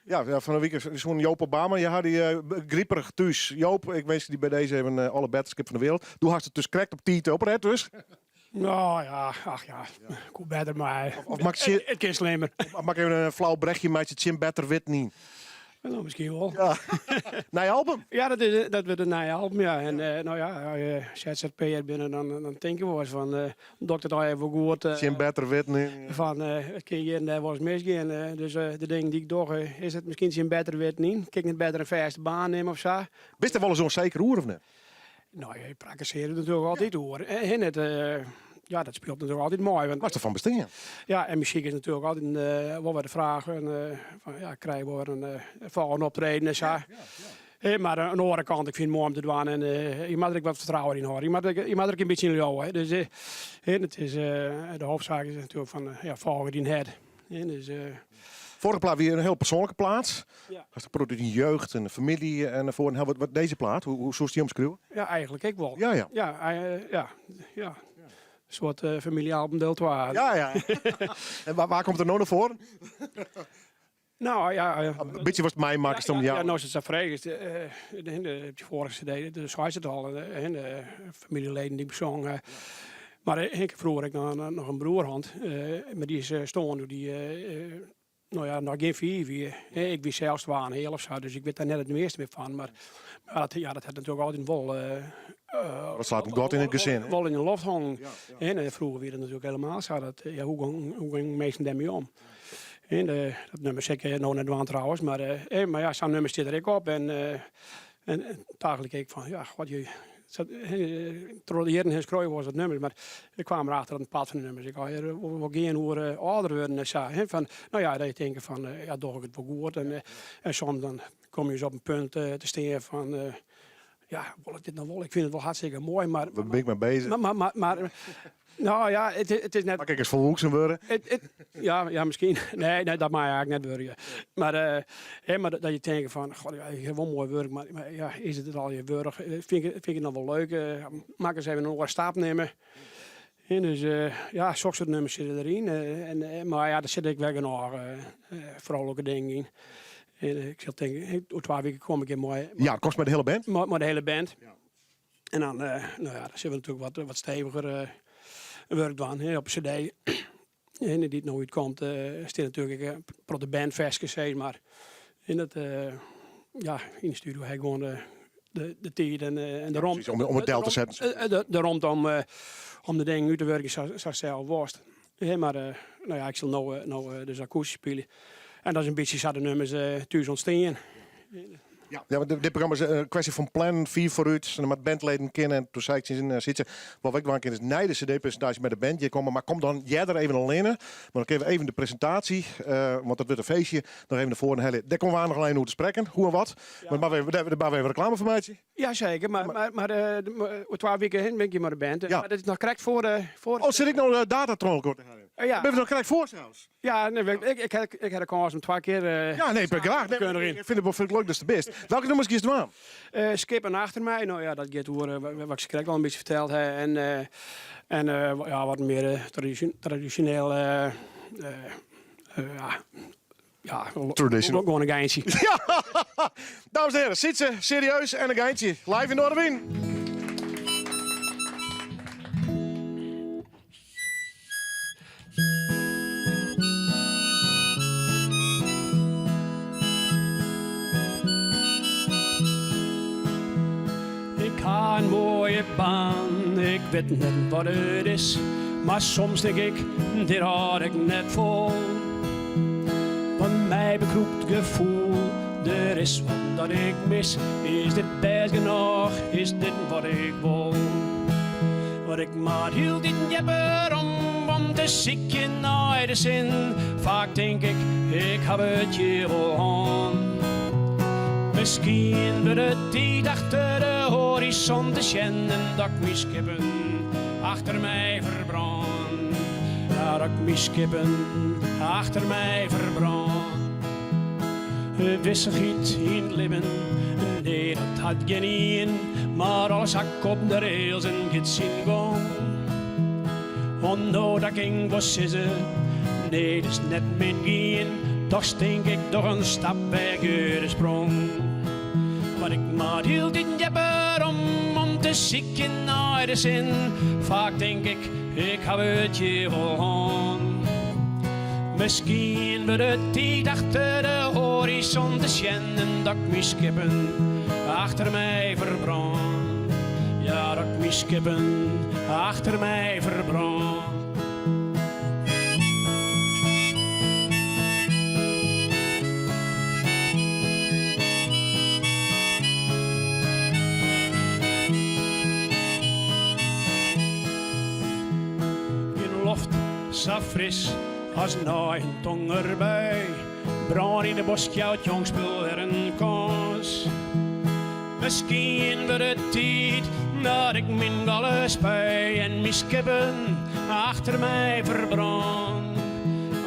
Ja, ja, fan 'e wike so'n Joop Obama, ja, dy grieperich thús. Joop, ik winskje dy by dizze even alle betterskip fan de wereld. Do hast it dus krekt op tiid oprêden, dus. Nou ja, ach ja, koe better, mar Of mak it kin slimmer. Of mak even in flau brechje meitsje tsjin better witten yn. Nou, miskien wol. Ja. Nij album? Ja, dat wurdt in nij album, ja. En no ja, as je ZZP'er binne, dan tinke je wolris fan, doch ik it allegear wol goed. Tsjin better witten yn. Fan, it kin hjir en dêr wolris misgean. Dus de dingen dy't ik doch, is it miskien tsjin better witten yn. Kin ik net better in fêste baan nimme of sa? Bist der wolris ûnseker oer of net? No, je prakkesearje der natuerlik altyd oer. En it, ja, dat spilet natuerlik altyd mei. Want, Moatst derfan bestean. Ja, en muzyk is natuerlik altyd wol wer de fraach. En, fan, ja, krije je wol wer in folgjende optreden en sa. Mar oan de oare kant, ik fyn it moai om te dwaan. En je moatte der ek wat fertrouwen yn hâlde. Je moatte der ek in bytsje yn leauwe. Hè. Dus it is, de hoofdzaak is natuerlik fan, ja, folgje dyn hert. Hè, dus, Foarige plaat wie in hiel persoanlike plaat. Ja. Hast in protte dyn jeugd en de famylje en foar en wat, wat dizze plaat, hoe soest dy omskriuwe? Ja, eigentlik ek wol. Ja. Ja. In soart famyljealbum deel 2. Ja. En wêr komt er no nei foaren? No ja. In bytsje watst meimakkest om Ja, jou. no, ast it sa fregest, de foarige CD, dêr seist it al, de famyljeleden dy't ik besong. Mar ik froeger ek noch in broer hân, mar dy is stoarn doe't dy. no ja, noch gjin 5 wie. Ik wie sels 2,5 of sa, dus ik wit dêr net it measte mear fan. Mar dat, ja, dat hat natuerlik altyd wol. Dat slacht in gat yn it gesin. Wol yn de loft hongen. En froeger wie dat natuerlik helemaal sa. Dat, ja, hoe gongen minsken dêrmei om? En dat nûmer sil ik no net dwaan trouwens, mar ja, sa'n nûmer stiet der ek op. En tagelyk ek fan, ja, god, je, troch de jierren hinne skriuwe je wolris wat nûmers, mar ik kwam derachter dat in part fan de nûmers ek allegear wol gean oer âlder wurden en sa. Fan, no ja, dat je tinke fan, ja, doch ik it wol goed? En soms dan komme je ris op in punt te stean fan, ja, wol ik dit no wol? Ik fyn it wol hartstikke moai, mar... Wêr bin ik mei beuzich? Mar, no ja, it is net... Moat ik ris folwoeksen wurde? Ja, ja, miskien. Nee, dat mei eigentlik net wurde. Mar, hè, mar dat je tinke fan, god, ja, ik ha wol moai wurk, mar ja, is it it allegear wurdich? Fyn ik it noch wol leuk? Moat ik ris even in oare stap nimme? En dus, ja, soksoart nûmers sitte deryn. En, mar ja, der sitte ek wer genôch froulike dingen yn. En ik sil tinke, oer 2 wiken kom ik hjir mei. Ja, komst mei de hiele band? Mei de hiele band. En dan, no ja, dan sille we natuerlik wat steviger wurk dwaan, hè, op de cd. En dy't no útkomt, stean natuerlik ek in protte bandferskes, sis mar. En dat, ja, yn de studio ha ik gewoan de tiid en de romte. Om it del te setten. De romte om de dingen út te wurkjen sa'tst sels wolst. Mar no ja, ik sil no dus akoestysk spylje. En dat is in bytsje sa de nûmers thús ûntstean. Ja, want dit programma is in kwestje fan plannen, fier foarút. En dan moat bandleden kinne. En doe sei ik tsjin eh, Sytse, wat ik dwaan kin is nei de cd-presintaasje mei de band hjir komme. Mar kom dan earder even allinne. Want dan kinne we even de presintaasje, want dat wurdt in feestje, noch even nei foaren helje. Dêr komme we noch even oer te sprekken, hoe en wat. Mar moatte we even, dêr moatte we even reklame foar meitsje. Ja, seker. Mar oer 2 wiken hinne bin ik hjir mei de band. Mar dat is noch krekt foar de... Foar Oh, sit ik no data troch elkoar te heljen? Ja. Binne we noch krekt foar sels? Ja, nee, ik ha de kâns om 2 kear. Ja, nee, graach. Nee, ik fyn it wol leuk datst der bist. Welke nûmers giest dwaan? Skippen achter my. No ja, dat giet oer wat ik sakrekt al in bytsje ferteld ha. En ja, wat mear tradisjoneel. Ja, ja, Traditional. Gewoan in geintsje. Ja! Dames en heren, Sytse, serieus en in geintsje. Live yn Noardewyn. Ik ha in moaie baan, ik wit net wat it is, mar soms tink ik, dit hâld ik net fol. Want my bekrûpt it gefoel, der is wat dat ik mis. Is dit bêst genôch, is dit wat ik wol? Want ik moat hieltyd djipper om, om te sykjen nei de sin. Faak tink ik, ik haw it hjir wol hân. Miskien wurdt it tiid achter de hoarizon te sjen en dat ik myn skippen achter my ferbrân. Ja, dat ik myn skippen achter my ferbrân. Wissichheid yn it libben, nee dat hat gjinien, mar alles hak op de rails en giet syn gong. Want no dat kin ik wol sizze, nee dit is net myn gien, dochs tink ik doch in stap wer grutte sprong. Want ik moat hieltyd djipper om, om te sykjen nei de sin. Faak tink ik, ik haw it hjir wol hân. Miskien wurdt it tiid achter de hoarizon te sjen en dat ik myn skippen achter my ferbrân. Ja, dat ik myn skippen achter my ferbrân. Gjin loft sa fris as nei in tongerbui. Brân yn de bosk jout jong spul wer in kâns. Miskien wurdt it tiid dat ik myn galle spui en myn skippen achter my ferbrân.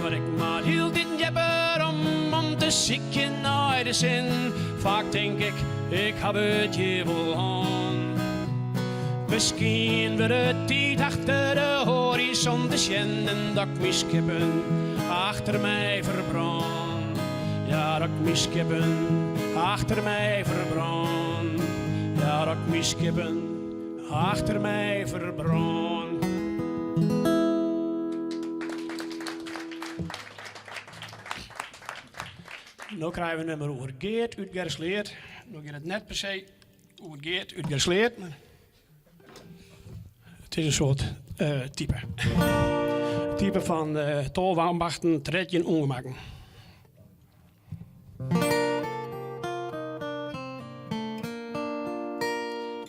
Want ik moat hieltyd djipper om, om te sykjen nei de sin. Faak tink ik, ik haw it hjir wol hân. Miskien wurdt it tiid achter de hoarizon te sjen en dat ik myn skippen achter my ferbrân. Ja, dat ik myn skippen achter my ferbrân. Ja, dat ik myn skippen achter my ferbrân. No krije we in nummer oer Geart út Gersleat. No giet it net per se oer Geart út Gersleat, mar it is in soart type. Type fan 12 ambachten, 13 ûngemakken.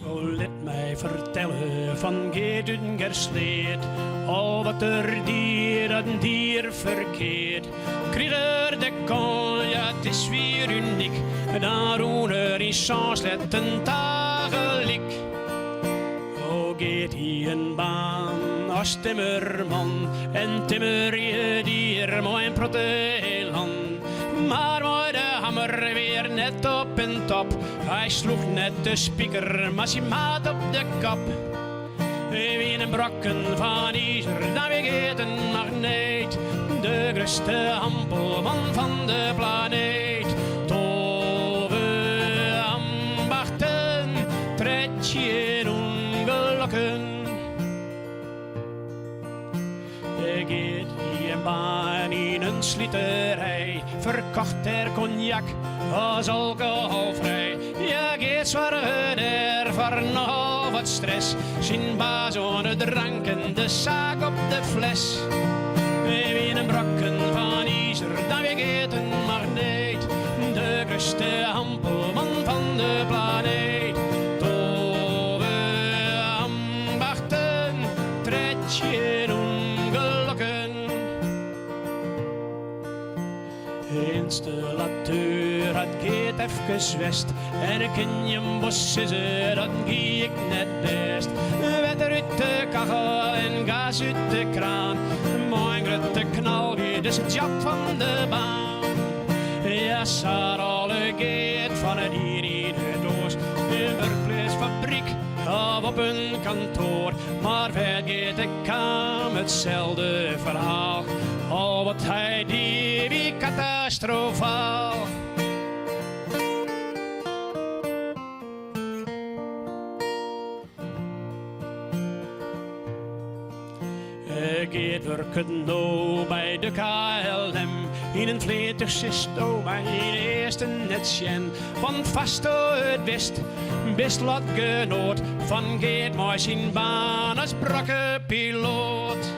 O lit my fertelle fan Geart út Gersleat, al wat er die, dat die er ferkeard. Krige er de kâns, ja it is wier unyk, dan rûn er yn sân sletten tagelyk. O Geart hie in baan as timmerman en timmerje die er mei in protte elan. Mar mei de hammer wie er net op en top, hy sloech net de spiker, mar syn maat op de kop. Wienen brokken fan izer, dan wie Geart in magneet, de grutste hampelman fan de planeet. 12 ambachten, 13 ûngelokken. Geart hie in baan yn in sliterij, ferkocht er konjak as alkoholfrij. Ja, Geart soarge dêr foar nochal wat stress, syn baas oan de drank en de saak op de fles. Wienen brokken fan izer, dan wie Geart in magneet, de grutste hampelman fan de planeet. 12 ambachten, 13 ûngelokken. Ynstallateur hat Geart efkes west en ik kin jim wol sizze, dat gie ek net bêst. Wetter út de kachel en gas út de kraan, mei in grutte knal wie dizze job fan de baan. Ja, sa rôle Geart fan it ien yn it oars, in wurkpleats, fabryk of op in kantoar. Mar wêr't Geart ek kaam, itselde ferhaal, al wat hy die wie katastrofaal. Geart wurket no by de KLM yn in fleantúch sitsto mei ynearsten net sjen. Want foarsto it witst, bist lotgenoat fan Geart mei syn baan as brokkepiloat.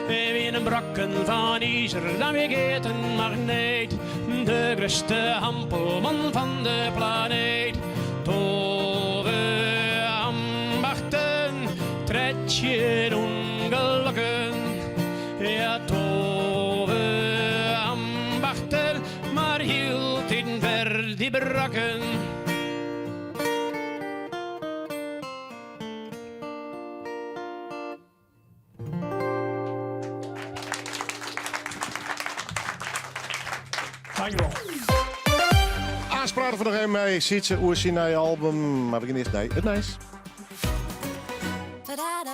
Wienen brokken fan izer, dan wie Geart in magneet, de grutste hampelman fan de planeet. 12 ambachten, 13 ûngelokken. Ja, 12 ambachten, mar hieltyd wer dy brokken. Dankjewol. Aanst prate we noch even mei Sytse oer syn nije album, mar we gean earst nei it nijs.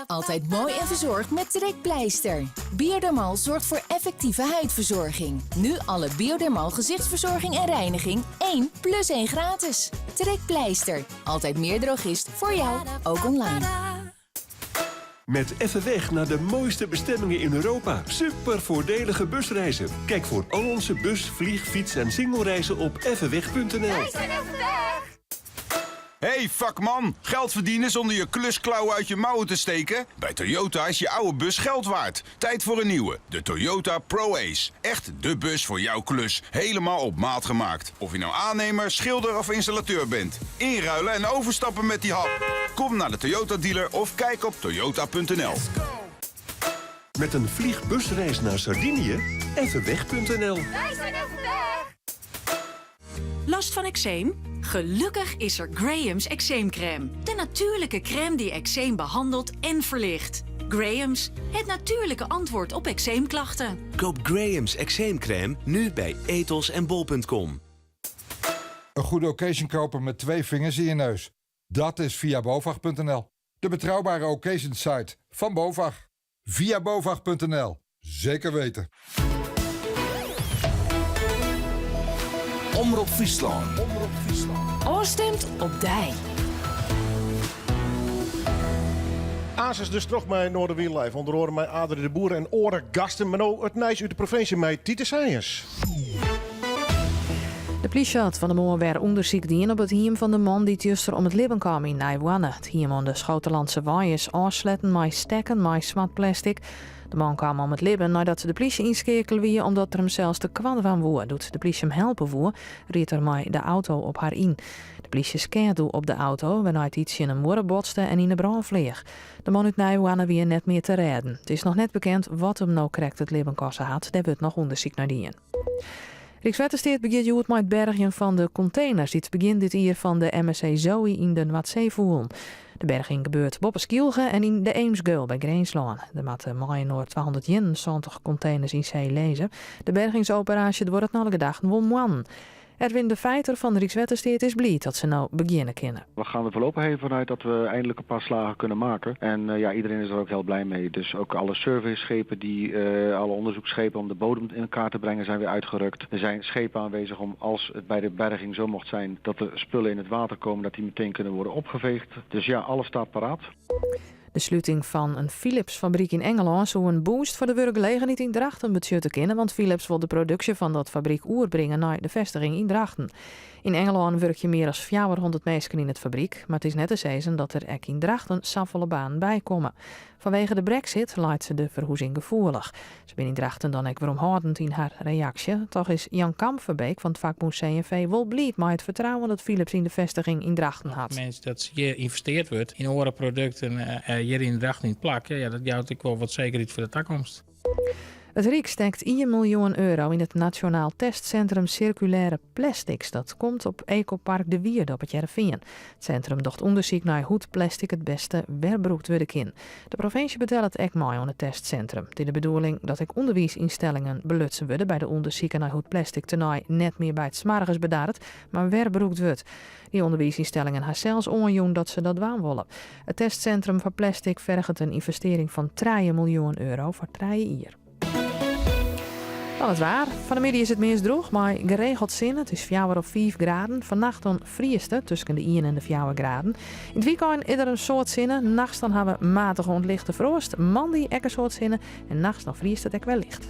Altijd mooi en verzorgd met Trekpleister. Biodermal zorgt voor effectieve huidverzorging. Nu alle Biodermal gezichtsverzorging en reiniging 1 plus 1 gratis. Trekpleister. Altijd meer drogist voor jou, ook online. Met Effe Weg naar de mooiste bestemmingen in Europa. Super voordelige busreizen. Kijk voor al onze bus, vlieg, fiets en singlereizen op effeweg.nl. Wij zijn even weg! Hey vakman, geld verdienen zonder je klusklauwen uit je mouwen te steken? Bij Toyota is je oude bus geld waard. Tijd voor een nieuwe, de Toyota ProAce. Echt de bus voor jouw klus. Helemaal op maat gemaakt. Of je nou aannemer, schilder of installateur bent. Inruilen en overstappen met die hap. Kom naar de Toyota dealer of kijk op toyota.nl. Met een vliegbusreis naar Sardinië? Effeweg.nl. Wij zijn even weg! Last van eczeem? Gelukkig is er Graham's eczeemcrème. De natuurlijke crème die eczeem behandelt en verlicht. Graham's, het natuurlijke antwoord op eczeemklachten. Koop Graham's eczeemcrème nu bij Etos en bol.com. Een goede occasion kopen met twee vingers in je neus. Dat is via bovag.nl. De betrouwbare occasion site van BOVAG. Via bovag.nl. Zeker weten. Omrop Fryslân. Ofstimd op dy. Aanst dus troch mei Noardewyn Live. Ûnder oare mei Adri de Boer en oare gasten. Mar no it nijs út de provinsje mei Titus Sijens. De plysje hat fan 'e moarn wer ûndersyk dien op it hiem fan de man dy't juster om it libben kaam yn Nijhoarne. It hiem oan de Schoterlandse is ôfsletten mei stekken mei swart plastic. De man kaam om it libben neidat de plysje ynskeakele wie omdat er himsels tekoart dwaan woe. Doe't de plysje him helpe woe, ried er mei de auto op har yn. De plysje skeat doe op de auto, wêrnei't dy tsjin in muorre botste en yn 'e brân fleach. De man út Nijhoarne wie net mear te rêden. It is noch net bekend wat him no krekt it libben koste hat. Dêr wurdt noch ûndersyk nei dien. Rykswettersteat begjint hjoed mei it bergjen fan de konteners dy't begjin dit jier fan de MSC Zoe yn de Noardsee foelen. De berging gebeurt boppe Skylge en yn de Eemsgeul by Grinslân. Der moatte mei-inoar 271 konteners yn see lizze. De bergingsoperaasje duorret nei alle gedachten wol moannen. Erwin de Feijter fan Rykswettersteat is bliid dat se no begjinne kinne. We gaan er voorlopig even vanuit dat we eindelijk een paar slagen kunnen maken. En eh, ja, iedereen is er ook heel blij mee. Dus ook alle surveyschepen, die, eh, alle onderzoeksschepen om de bodem in kaart te brengen zijn weer uitgerukt. Er zijn schepen aanwezig om als het bij de berging zo mocht zijn dat de spullen in het water komen, dat die meteen kunnen worden opgeveegd. Dus ja, alles staat paraat. De sluting fan in Philips-fabryk yn Ingelân soe in boost foar de wurkgelegenheid yn Drachten betsjutte kinne, want Philips wol de produksje fan dat fabryk oerbringe nei de festiging yn Drachten. Yn Ingelân wurkje mear as 400 minsken yn it fabryk, mar it is net te sizzen dat der ek yn Drachten safolle banen by komme. Fanwege de brexit leit de ferhûzing gefoelich. Se binne yn Drachten dan ek weromhâldend yn har reaksje. Toch is Jan Kampverbeek fan it fakbûn CNV wol bliid mei it fertrouwen dat Philips yn de festiging yn Drachten hat. Mens dat hjir ynvesteard wurdt yn oare produkten hjir yn Drachten yn it plak, ja, dat jout ek wol wat sekerheid foar de takomst. It Ryk stekt ien miljoen euro yn it Nasjonaal Testsintrum Sirkulêre Plastics. Dat komt op Ekopark De Wierde op It Hearrenfean. It sintrum docht ûndersyk nei hoe't plastic it bêste werbrûkt wurde kin. De provinsje betellet ek mei oan it testsintrum. It is de bedoeling dat ek ûnderwiisynstellingen belutsen wurde by de ûndersiken nei hoe't plastic tenei net mear by it smoargens bedarret, mar werbrûkt wurdt. Dy ûnderwiisynstellingen ha sels oanjûn dat se dat dwaan wolle. It testsintrum foar plastic ferget in ynvestearring fan trije miljoen euro foar trije jier. Dan it waar. Fan 'e middei is it meast drûch mei geregeld sinne. It is fjouwer of fiif graden. Fannacht dan friest it tusken de ien en de fjouwer graden. Yn it wykein is der in soad sinne. Nachts dan ha we matige oant lichte froast. Moandei ek in soad sinne en nachts dan friest it ek wer licht.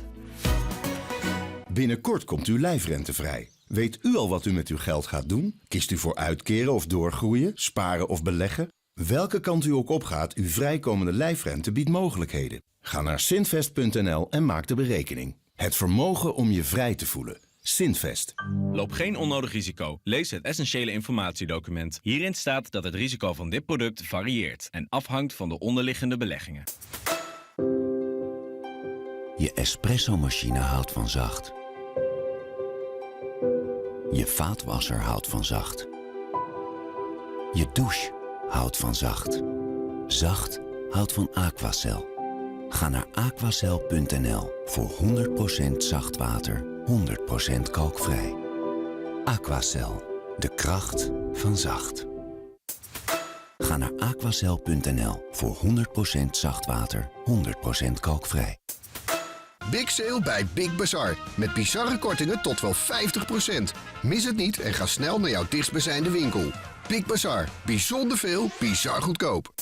Binnenkort komt uw lijfrente vrij. Weet u al wat u met uw geld gaat doen? Kiest u voor uitkeren of doorgroeien, sparen of beleggen? Welke kant u ook opgaat, uw vrijkomende lijfrente biedt mogelijkheden. Ga naar synvest.nl en maak de berekening. Het vermogen om je vrij te voelen. Synvest. Loop geen onnodig risico. Lees het essentiële informatiedocument. Hierin staat dat het risico van dit product varieert en afhangt van de onderliggende beleggingen. Je espressomachine houdt van zacht. Je vaatwasser houdt van zacht. Je douche houdt van zacht. Zacht houdt van Aquacel. Ga naar aquacel.nl voor 100% zacht water, 100% kalkvrij. Aquacel, de kracht van zacht. Ga naar aquacel.nl voor 100% zacht water, 100% kalkvrij. Big sale bij Big Bazar. Met bizarre kortingen tot wel 50%. Mis het niet en ga snel naar jouw dichtstbijzijnde winkel. Big Bazar. Bijzonder veel, bizar goedkoop.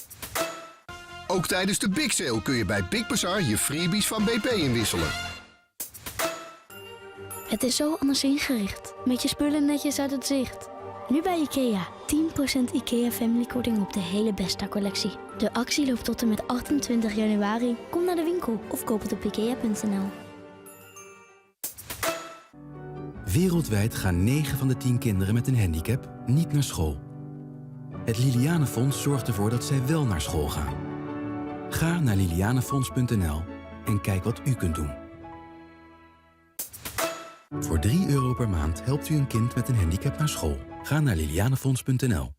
Ook tijdens de Big Sale kun je bij Big Bazar je freebies van BP inwisselen. Het is zo anders ingericht. Met je spullen netjes uit het zicht. Nu bij IKEA. 10% IKEA Family korting op de hele Besta collectie. De actie loopt tot en met 28 januari. Kom naar de winkel of koop het op ikea.nl. Wereldwijd gaan 9 van de 10 kinderen met een handicap niet naar school. Het Lilianefonds zorgt ervoor dat zij wel naar school gaan. Ga naar lilianefonds.nl en kijk wat u kunt doen. Voor 3 euro per maand helpt u een kind met een handicap naar school. Ga naar lilianefonds.nl.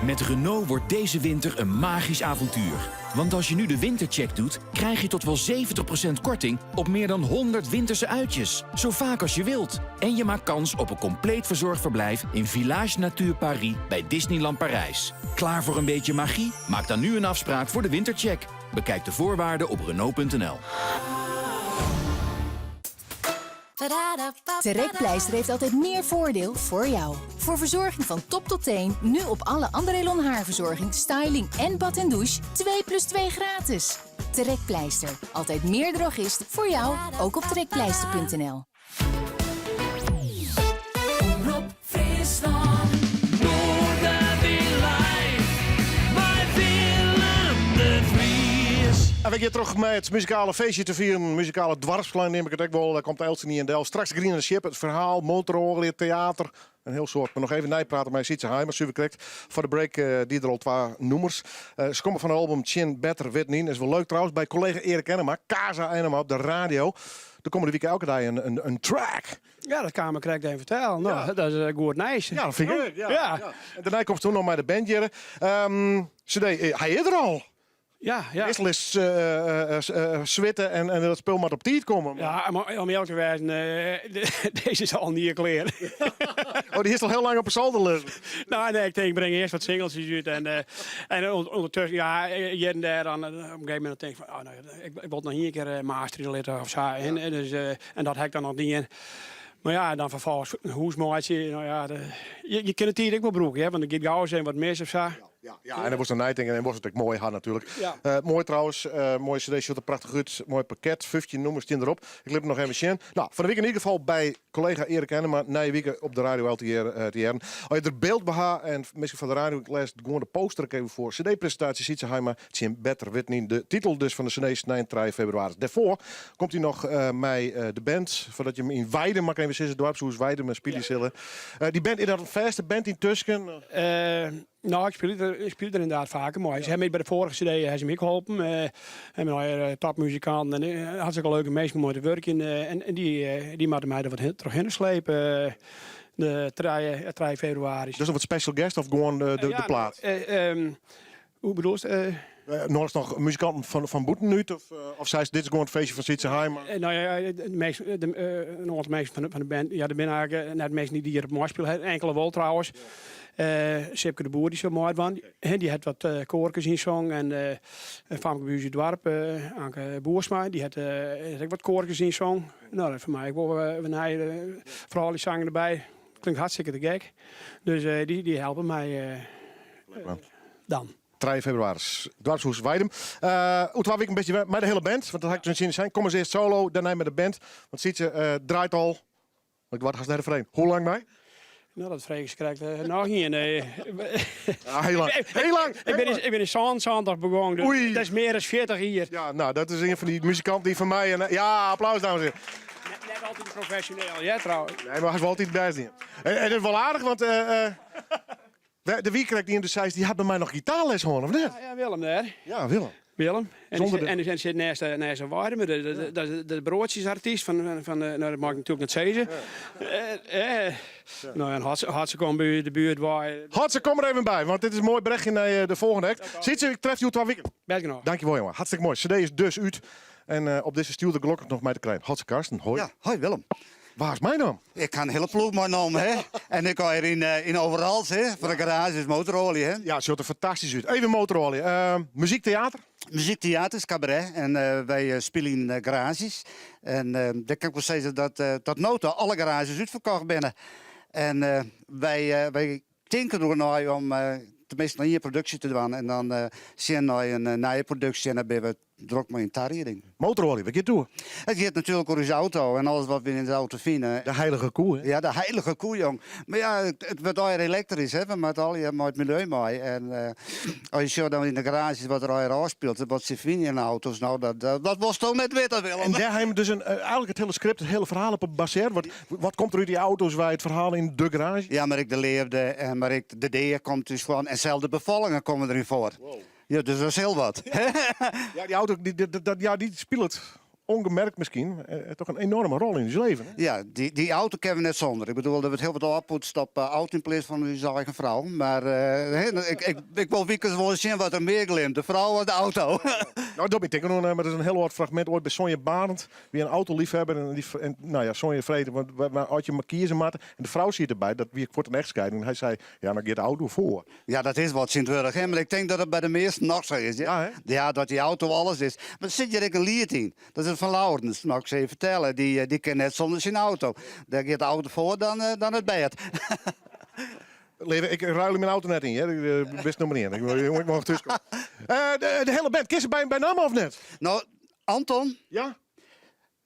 Met Renault wordt deze winter een magisch avontuur. Want als je nu de wintercheck doet, krijg je tot wel 70% korting op meer dan 100 winterse uitjes. Zo vaak als je wilt. En je maakt kans op een compleet verzorgd verblijf in Village Nature Paris bij Disneyland Parijs. Klaar voor een beetje magie? Maak dan nu een afspraak voor de wintercheck. Bekijk de voorwaarden op Renault.nl. Trekpleister heeft altijd meer voordeel voor jou. Voor verzorging van top tot teen, nu op alle Andrélon haarverzorging, styling en bad en douche 2 plus 2 gratis. Trekpleister, altijd meer drogist voor jou, ook op trekpleister.nl. En we gean troch mei it muzikale feestje te fieren. Muzikale doarpsplein neam ik it ek wol. Dêr komt eltsenien del. Straks Griene Sjip, it ferhaal, motoroalje, teater. In hiel soad. Mar noch even neiprate mei Sytze Haima, suver krekt. Foar de break die der al twa nûmers. Se komme fan it album Tsjin Better Witten Yn. Is wol leuk trouwens by kollega Erik Ennema, Casa Ennema op de radio. De kommende wike elke dei in track. Ja, dat kaam ik krekt even fertellen. No, dat is goed nijs. Ja, dat fyn ik ek. Ja. Ja. En dêrnei komst do noch mei de band hjir. CD, hy is der al. Ja, ja. Meastal is switte en en dat spul moat op tiid komme. Ja, mar om earlik te wêzen, dizze is al in jier klear. Oh, dy is al hiel lang op 'e solder lizzen? No, nee, ik tink, ik bring earst wat singeltsjes út en en ûndertusken, ja, hjir en dêr dan op in gegeven momint tink ik fan, oh, no, ik wol it noch ien kear masterje litte of sa. En, dus, en dat ha ik dan noch dien. Mar ja, dan ferfolgens in hûs meitsje, no ja, je kinne de tiid ek wol brûke, hè, want der giet gau ris even wat mis of sa. Ja, ja, en dan wolst der neitinke en wolst it ek moai ha natuerlik. Ja. Eh, moai trouwens, eh, moaie CD sjocht der prachtich út. Moai pakket, 15 nûmers stean derop. Ik lit him noch even sjen. No, fan de wike yn ieder gefal by kollega Erik Ennema, nije wike op de radio te hearren. As je der byld by ha en minsken fan de radio, ik lês gewoan de poster ek even foar. CD-presintaasje Sytze Haima tsjin Better Witten Yn. De titel dus fan de CD snein 3 febrewaris. Dêrfoar komt hy noch mei de band, foardat je him yn Weidum, moat ik even sizze, doarpshûs Weidum spylje sille. Dy band, is dat in fêste band yntusken? No, ik spylje der, ik spylje der ynderdaad faker mei. Se hawwe my by de foarige CD hawwe se my ek holpen. En mei topmuzikanten en hartstikke leuke minsken om mei te wurkjen. En dy, dy moatte my der wat trochhinne slepe de 3 febrewaris. Dus noch wat special guest of gewoan de, de plaat? Hoe bedoelst? Noadest noch muzikanten fan bûten út? Of, of seist dit is gewoan it feestje fan Sytze Haima? No ja, de measte, de, in oantal minsken fan de band, ja, der binne eigentlik net minsken dy't hjir op meispylje. Inkele wol trouwens. Sipke de Boer dy sil meidwaan. Dy hat wat koarkes ynsongen. En in famke by ús út it doarp, Anke Boersma, dy hat ek wat koarkes ynsongen. No, dat is foar my ek wol wer nije frouljussang derby. Klinkt hartstikke te gek. Dus dy helpe my dan. 3 febrewaris, doarpshûs Weidum. Oer twa wiken bist hjir wer mei de hiele band, want dat ha ik dus tsjin sein. Kom ris earst solo, dêrnei mei de band. Want Sytze draait al, ik doar hast net te freegjen, hoe lang mei? No, dat frege se krekt noch ien. Ja, hiel lang. Hiel lang! Ik bin yn 77 begûn, dus Oei. dat is mear as 40 jier. Ja, no, dat is ien fan dy muzikanten dy't foar my... En, ja, applaus dames en heren. Net altyd profesjoneel, hear, trouwens. Nee, mar hast wol altyd bêst dien. En it is wol aardich, want der wie krekt ien dy't sei, dy hat by my noch gitaarles hân, of net? Ja, Willem dêr. Ja, Willem. Willem. En Zonder de- en dy sit neist de Weidumer, de broadsjesartyst fan, no dat mei ik natuerlik net sizze. No en Hotze komt by de buert wei. Hotze, kom der even by, want dit is in moai brechje nei de folgjende act. Sytze, ik tref jo twa wiken. Bêst genôch. Dankjewol jonge, hartstikke moai. CD is dus út en op dizze stjoerder gelokkich noch mei te krijen. Hotze Karsten, hoi. Ja, hoi Willem. Wa is meinaam? Ik ha in hiele ploech meinaam, hè. En ik ha hjir yn, yn overalls, hè, foar de garaazje is motoroalje, hè. Ja, it sjocht der fantastysk út. Even motoroalje. Muzykteater? Muzykteater is kabaret en wy spylje yn garaazjes. En dêr kin ik wol sizze dat tot no ta alle garaazjes útferkocht binne. En wy, wy tinke deroer nei om teminsten noch ien produksje te dwaan en dan sjen nei in nije produksje en dan binne we drok mei in tarieding. Motoroalje, wêr giet it oer? It giet natuerlik oer ús auto en alles wat we yn de auto fine. De heilige koe, hè? Ja, de heilige koe, jong. Mar ja, it wurdt allegear elektrysk, hè. We moatte allegear mei it miljeu mei. En as je sjogge dan yn de garaazjes wat der allegear ôfspilet, wat se fine yn de auto's, no, dat, dat wolsto net witte, Willem. En dêr ha jim dus in, eigentlik it hiele skript, it hiele ferhaal op basearre. Wat, wat komt der út dy auto's wei, it ferhaal yn de garaazje? Ja, mar ek de leafde en mar ek de dea komt ús foar. En sels de befallingen komme deryn foar. Ja, dus dat is hiel wat. Ja, dy auto dy, dy, dat, ja, dy spilet ongemerkt miskien toch in enoarme rol yn ús leven. Hè? Ja, dy, dy auto kinne we net sûnder. Ik bedoel, der wurdt hiel wat ôfpoetst op auto yn pleats fan ús eigen frou. Mar ik, ik, ik wol wyks wol ris sjen wat der mear glimt, de frou of de auto. No, dat ik tink oan, mar dat is in hiel âld fragmint oait by Sonja Barend, wie in autoliefhebber en dy, en, no ja, Sonja frege, want as je mar kieze moatte, en de frou siet derby, dat wie fuort in echtscheiding, en hy sei, ja, dan giet de auto foar. Ja, dat is wat tsjintwurdich, hè? Mar ik tink dat it by de measten noch sa is. Ja, hè? Ja, dat dy auto alles is. Mar der sit hjir ek in liet yn. Dat is fan Laurens. No, ik sil je fertelle, dy, dy kin net sûnder syn auto. Dêr giet de auto foar dan, dan it bêd. Leave, ik ruil myn auto net yn, hear. Ik bist nûmer ien. Ik ik moat thús komme. De, de hiele band, kinst se by, by namme of net? No, Anton. Ja.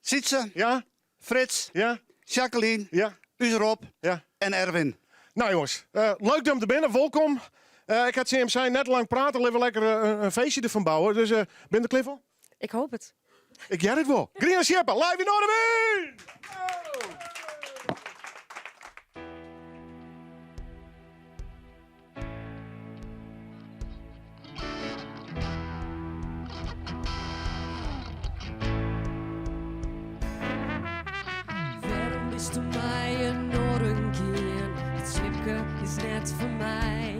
Sytze. Ja. Frits. Ja. Jacqueline. Ja. Ús Rob. Ja. En Erwin. Nou jongens, leuk dat jim der binne. Wolkom. Ik ha tsjin jim sein, net lang prate, litte we lekker in feestje derfan bouwe. Dus, binne der klear foar? Ik hoop it. Ik hear it wol. Griene Sjippe, live yn Noardewyn! Wêrom bisto mei in oaren gien? It slipke is net foar my.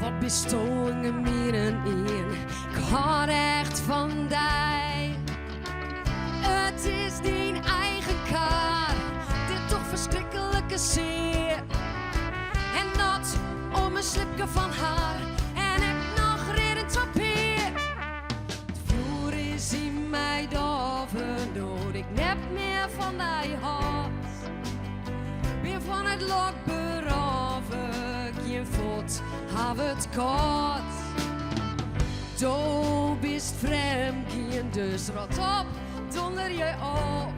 Wat bisto in gemienen ien? Ik hâld echt fan dy. It is dyn eigen kar, dit docht ferskriklike sear. En dat om in slipke fan har en ek noch read en twa pear. It fjoer is yn my dôve no't ik net mear fan dy hâld. Bin fan it lok berôve, gjin fuot haw it kâld. Do bist frjemd gien, dus rot op, donder je op.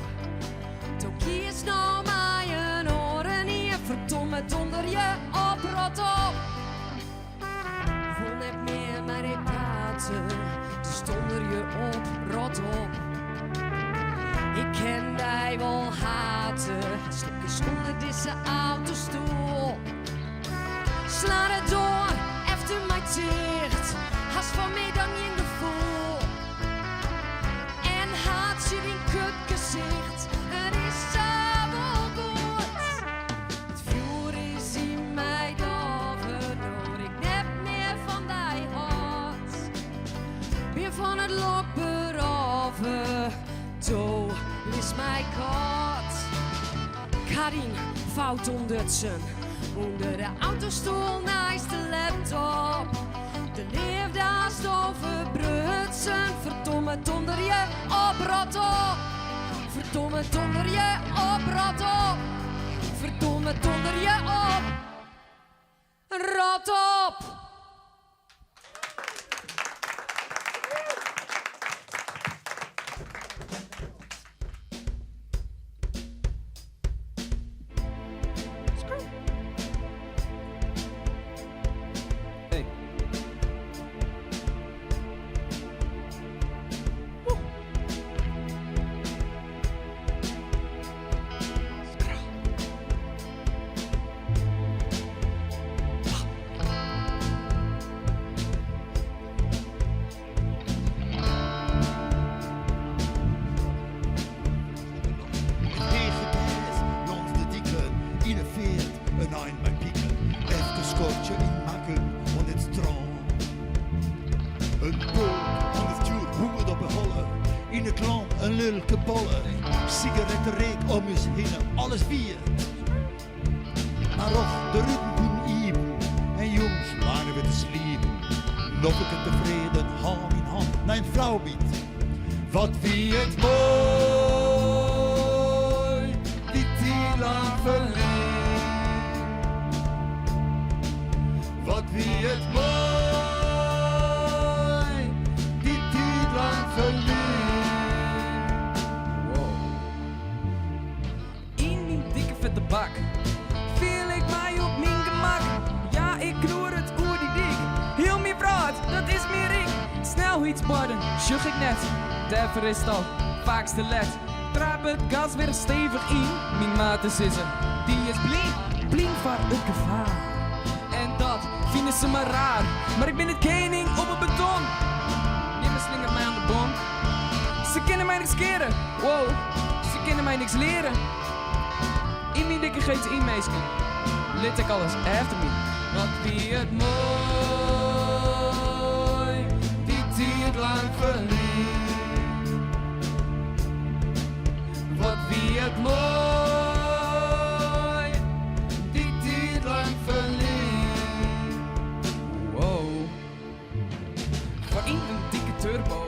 Do giest no mei in oarenien, ferdomme donder je op, rot op. Wol net mear mei dy prate, dus donder je op, rot op. Ik kin dy wol hate, slipkes ûnder dizze autostoel. Sla de doar efter my ticht, hast foar my dan gjin gefoel. En haatsje dyn kutgesicht, it is sa wol goed. It fjoer is yn my dôve, no't ik net mear fan dy hâld. Bin fan it lok berôve, do litst my kâld. 'k Ha dyn fout ûntdutsen, ûnder de autostoel neist de laptop. De leafde hasto ferbrutsen, ferdomme donder je op, rot op. Ferdomme donder je op, rot op. Ferdomme donder je op, rot op. It hege gers lâns de diken, yn 'e feart in ein mei piken. Efkes skochtsje yn Makkum oan it strân. In boat oan it stjoer, hoed op 'e holle, yn 'e klam in lilke bolle. Sigarettereek om ús hinne, alles wiet. Mar och, de ruten koenen iepen en jûns leine we te sliepen. Noflik en tefreden, hân yn hân, nei in flaubyt. Wat wie it moai, dy tiid lang ferlyn. Wat wie it moai, dy tiid lang ferlyn. Yn myn dikke fette bak fiel ik my op myn gemak. Ja, ik knoer it oer dy dyk. Hiel myn wrâld, dat is myn ryk. Snelheidsbuorden sjoch ik net, dêrfoar is it al faaks te let. Traap it gas wer stevich yn, myn maten sizze, dy is blyn. Blyn foar it gefaar. En dat fine se mar raar, mar ik bin de kening op it beton. Nimmen slingert my oan de bon. Se kinne my niks keare, wow, se kinne my niks leare. Yn myn dikke GTI, minsken, lit ik alles efter my. Wat wie it moai, dy tiid lang ferlyn. Wat wie it moai, dy tiid lang ferlyn. Wow. Foaryn in dikke turbo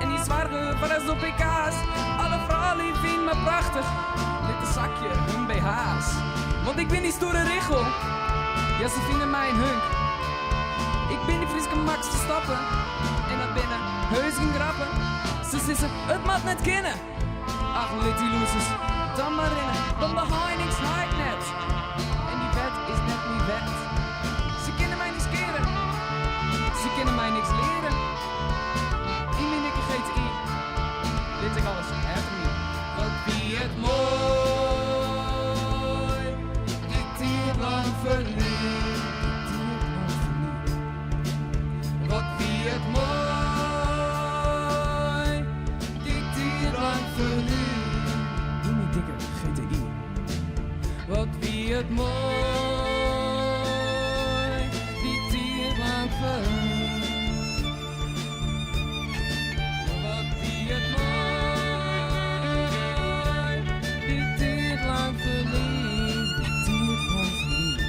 en dy soarge foar as op pk's. Alle froulju fine my prachtich, litte sakje hun BH's. Want ik bin dy stoere richel, ja se fine my in hunk. Ik bin dy Fryske Max Verstappen en dat binne heus gjin grappen. Se sizze, it moat net kinne, ach lit dy losers dan mar rinne. Want beheinings ha ik net en dy wet is net myn wet. Se kinne my niks keare, se kinne my niks leare. ferlyn. Yn myn dikke GTI. Wat wie it moai, dy tiid lang ferlyn. Wat wie it moai, dy tiid lang ferlyn. Dy tiid lang ferlyn.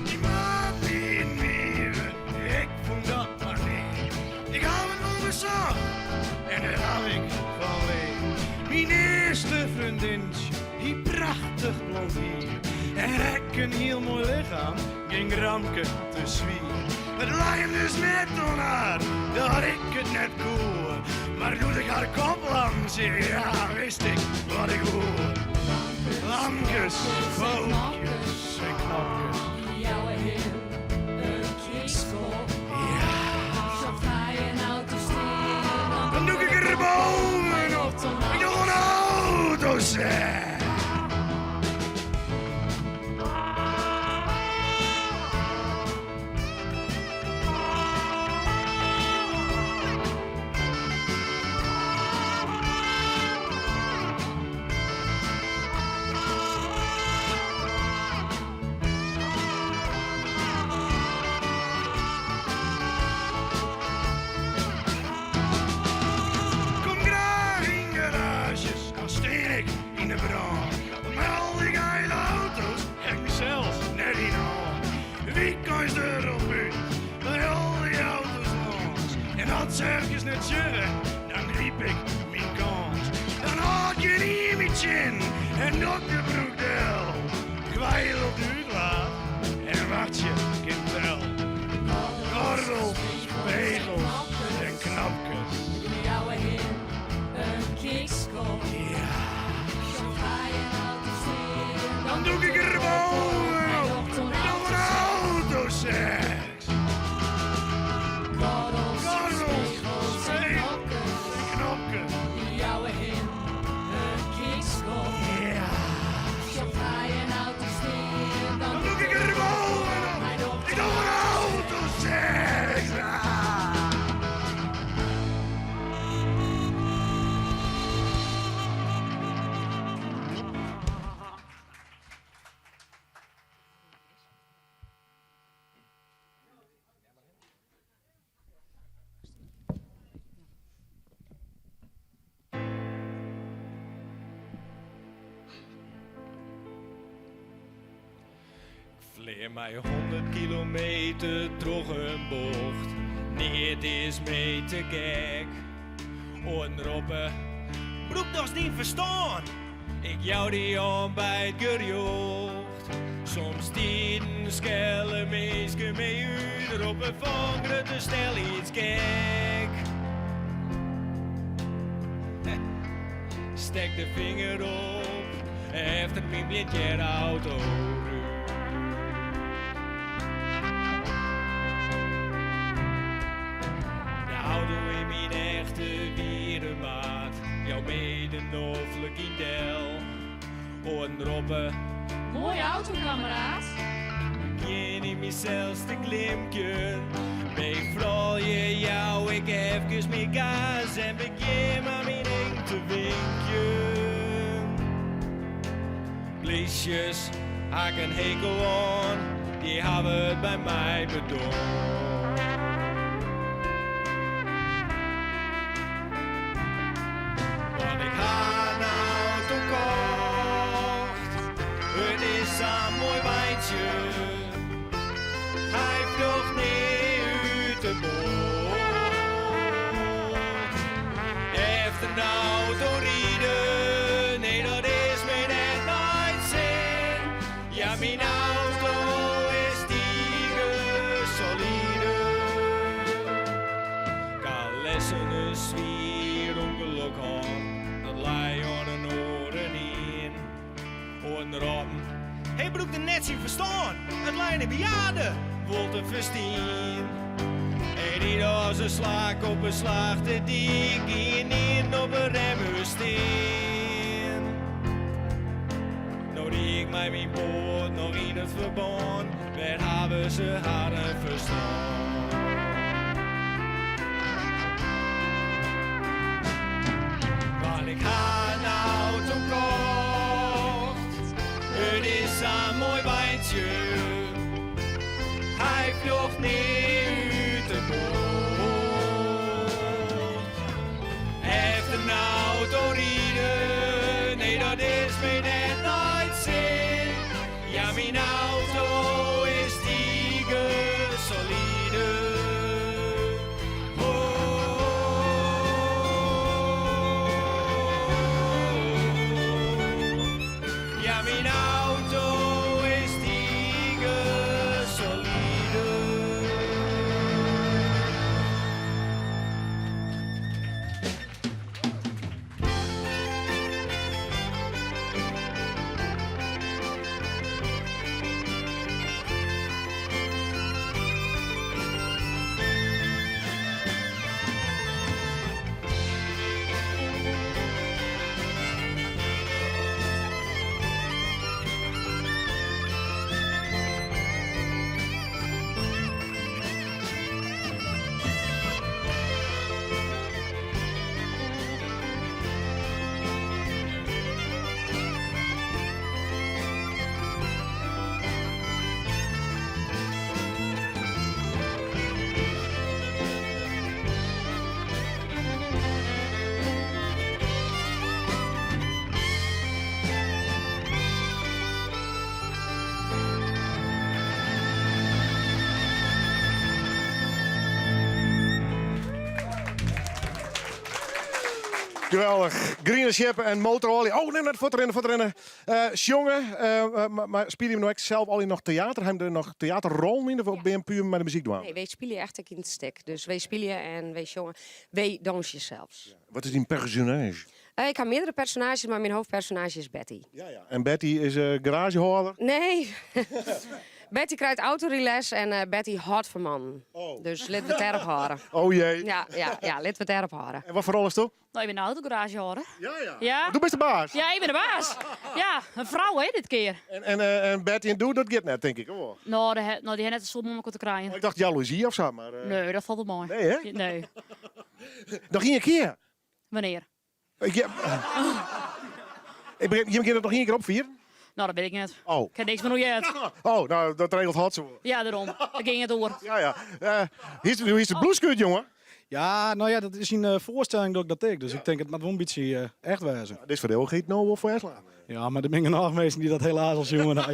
Dy maat wie in wive, ik fûn dat mar neat. Ik haw it wol besocht en dêr haw ik fan leard. Myn earste freondintsje hie prachtich blond hier en ek in hiel moai lichem, gjin gramke te swier. It lei him dus net oan har dat ik it net koe, mar doe't ik har kop lang seach, ja, wist ik wat ik woe. Lamkes, pootjes en knopkes. Dy jouwe him in kikskop. Ja. Sjocht hy in auto stean, Dan dûk ik der bovenop. Ik doch oan autoseks. Kom graach yn garaazjes, dan stean ik yn 'e brân. Want mei al dy geile auto's ha ik mysels net yn 'e hân. Wykeins derop út, by al dy auto's lâns. En as se efkes net sjogge, dan gryp ik myn kâns. Dan hâldt gjinien my tsjin en doch de broek del. Kwijl op de útlaat en wachtsje kin tel. Gordels, spegels en knopkes. Dy jouwe him in kikskop. Ja. Sjocht hy in auto stean, Dan dûk ik der bovenop. Ik doch oan autoseks. Gordels, Gordels, spegels en spegels en knopkes. Dy jouwe him in kikskop. Ja. Sjocht hy in auto stean, Dan dûk ik der bovenop. Hy docht Ik doch oan autoseks. Ah. Ik flean mei 100 kilometer troch in bocht. Neat is my te gek. Oaren roppe, brûk dochs dyn ferstân. Ik jou dy oan by it gerjocht. Somstiden skelle minsken my út, roppe fan grutte snelheidsgek. Stek de finger op, efter myn blindhearautorút. De auto is myn echte wiere maat, jou my der noflik yn del. Oaren roppe, Moaie auto, kameraad. Begjin yn mysels te glimkjen. By froulju jou ik efkes mear gas en begjin mei myn eagen te winkjen. Plysjes ha ik in hekel oan, dy hawwe it by my bedoarn. Want ik ha in auto kocht, it is sa'n moai weintsje. Hy fljocht nea út de bocht. Efter in auto ride, nee dat is my net nei 't sin. Ja, myn auto is tige solide. 'k Ha lêsten in swier ûngelok hân, dat lei oan in oarenien. Oaren rôpen, Hy brûkte net syn ferstân, it lei in bejaarde wol te ferstean. Hy ried as in slak op 'e Slachtedyk, gjinien op 'e remmen stean. No ried ik mei myn poat noch yn it ferbân, wêr hawwe se harren ferstân? Want ik ha in auto kocht, it is sa'n moai weintsje. Hy fljocht nea út de bocht. Efter in auto ride, nee dat is my net nei 't sin. Ja, myn auto is tige solide. Ja, myn auto is tige solide. Geweldich. Griene Sjippe en Motorolie. Oh, nee, net fuortrinne, fuortrinne. Uh, sjonge, uh, mar spylje jim no ek sels al noch teater? Ha jim der noch teaterrollen yn of binne puer mei de muzyk dwaande? Nee, wy spylje echt ek yn it stik. Dus wy spylje en wy sjonge. Wy dânsje sels. Ja. Wat is dyn personaazje? Uh, ik ha meardere personaazjes, mar myn hoofdpersonaazje is Betty. Ja, ja. En Betty is uh, garaazjehâlder? Nee. Betty krijt autoryles en uh, Betty hâldt fan mannen. Oh. Dus litte we it dêrop hâlde. Oh jee. Ja, ja, ja, litte we it dêrop hâlde. En wat foar rol is do? No, ik bin de autogaraazjehâlder. Ja, ja. Ja. Do bist de baas? Ja, ik bin de baas. Ja, in frou hè, dit kear. En, en, uh, en Betty en doe, dat giet net, tink ik, of? No, dy, no, dy ha net in soad mei elkoar te krijen. Oh, ik tocht jaloezy of sa, mar... Uh... Nee, dat falt wol mei. Nee, hè? Nee. Noch ien kear? Wannear? Ik, ja, ik begryp, jim kinne it noch ien kear opfieren? No, dat wit ik net. Oh. Ik ha niks mear oer heard. Oh, no, dat regelt Hotze wol. Ja, dêrom. Dêr gyng it oer. Ja, ja. Uh, hier is de bloeskut, jonge. Ja, no ja, dat is yn de foarstelling doch ik dat ek. Dus ik tink it moat wol in bytsje eh, echt wêze. Ja, dit is foar de eeuwigheid no wol foarslaan. Ja, mar der binne genôch minsken dy't dat helaas al sjoen ha.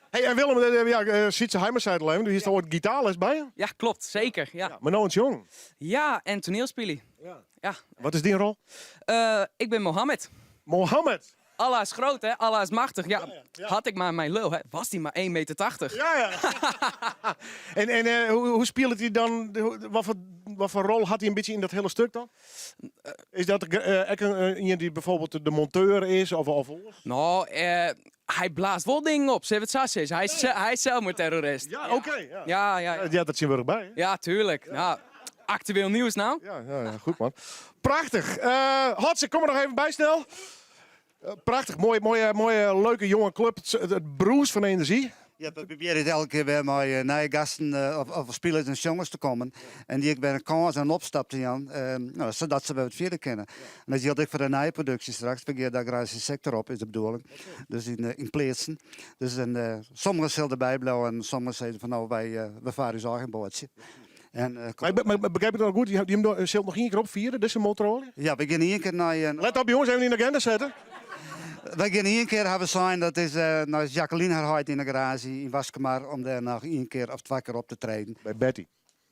Hey, en Willem, eh, ja, eh, Sytse Haima sei it al even, do hiest oait gitaarles by him? Ja, klopt, seker. Ja. Mar no oan it sjongen. Ja, en toanielspylje. Ja. Ja. Wat is dyn rol? Eh, ik bin Mohammed. Mohammed? Allah is groot, hè? Allah is machtich. Ja, had ik maar mijn lul, hè? Was die maar 1,80 meter. Ja, ja. En en eh, hoe spilet hy dan? Wat foar rol hat hy in bytsje yn dat hiele stik dan? Is dat eh, ek ien dy't bijvoorbeeld de monteur is of, of oars? No, eh, hy blaast wol dingen op, sille we it sa sizze. Hy is, hy is sels mar terrorist. Ja, oké. ja. Ja, ja, ja. Dat heart der tsjintwurdich by. hè? Ja, tuurlijk. Ja. Aktueel nieuws no. Ja, ja, ja, goed man. Prachtich. Uh, Hotze, kom der noch even by snel. Eh, prachtich, moaie, moaie, moaie, leuke jonge klup. It brûst fan enerzjy. Ja, we probearje it elke kear wer mei nije gasten of, of spilers en sjongers te kommen. En dy ek wer in kâns en in opstap te jaan, no, sadat se wer wat fierder kinne. En dat jildt ek foar de nije produksje straks. We gean de agraryske sektor op, is de bedoeling. Dus yn, yn pleatsen. Dus en, sommigen sille derby bliuwe en sommigen sizze fan no, wy, we farre ús eigen boatsje. En, Mar, mar begryp ik dat goed? Jim sille noch ien kear opfiere, dizze Motorolie? Ja, we gean ien kear nei... Let op jonges, even yn de agenda sette. Wy gean ien kear, hawwe we sein, dat is nei Jacqueline har heit yn de garaazje yn Waskemar, om dêr noch ien kear of twa kear op te treden. By Betty?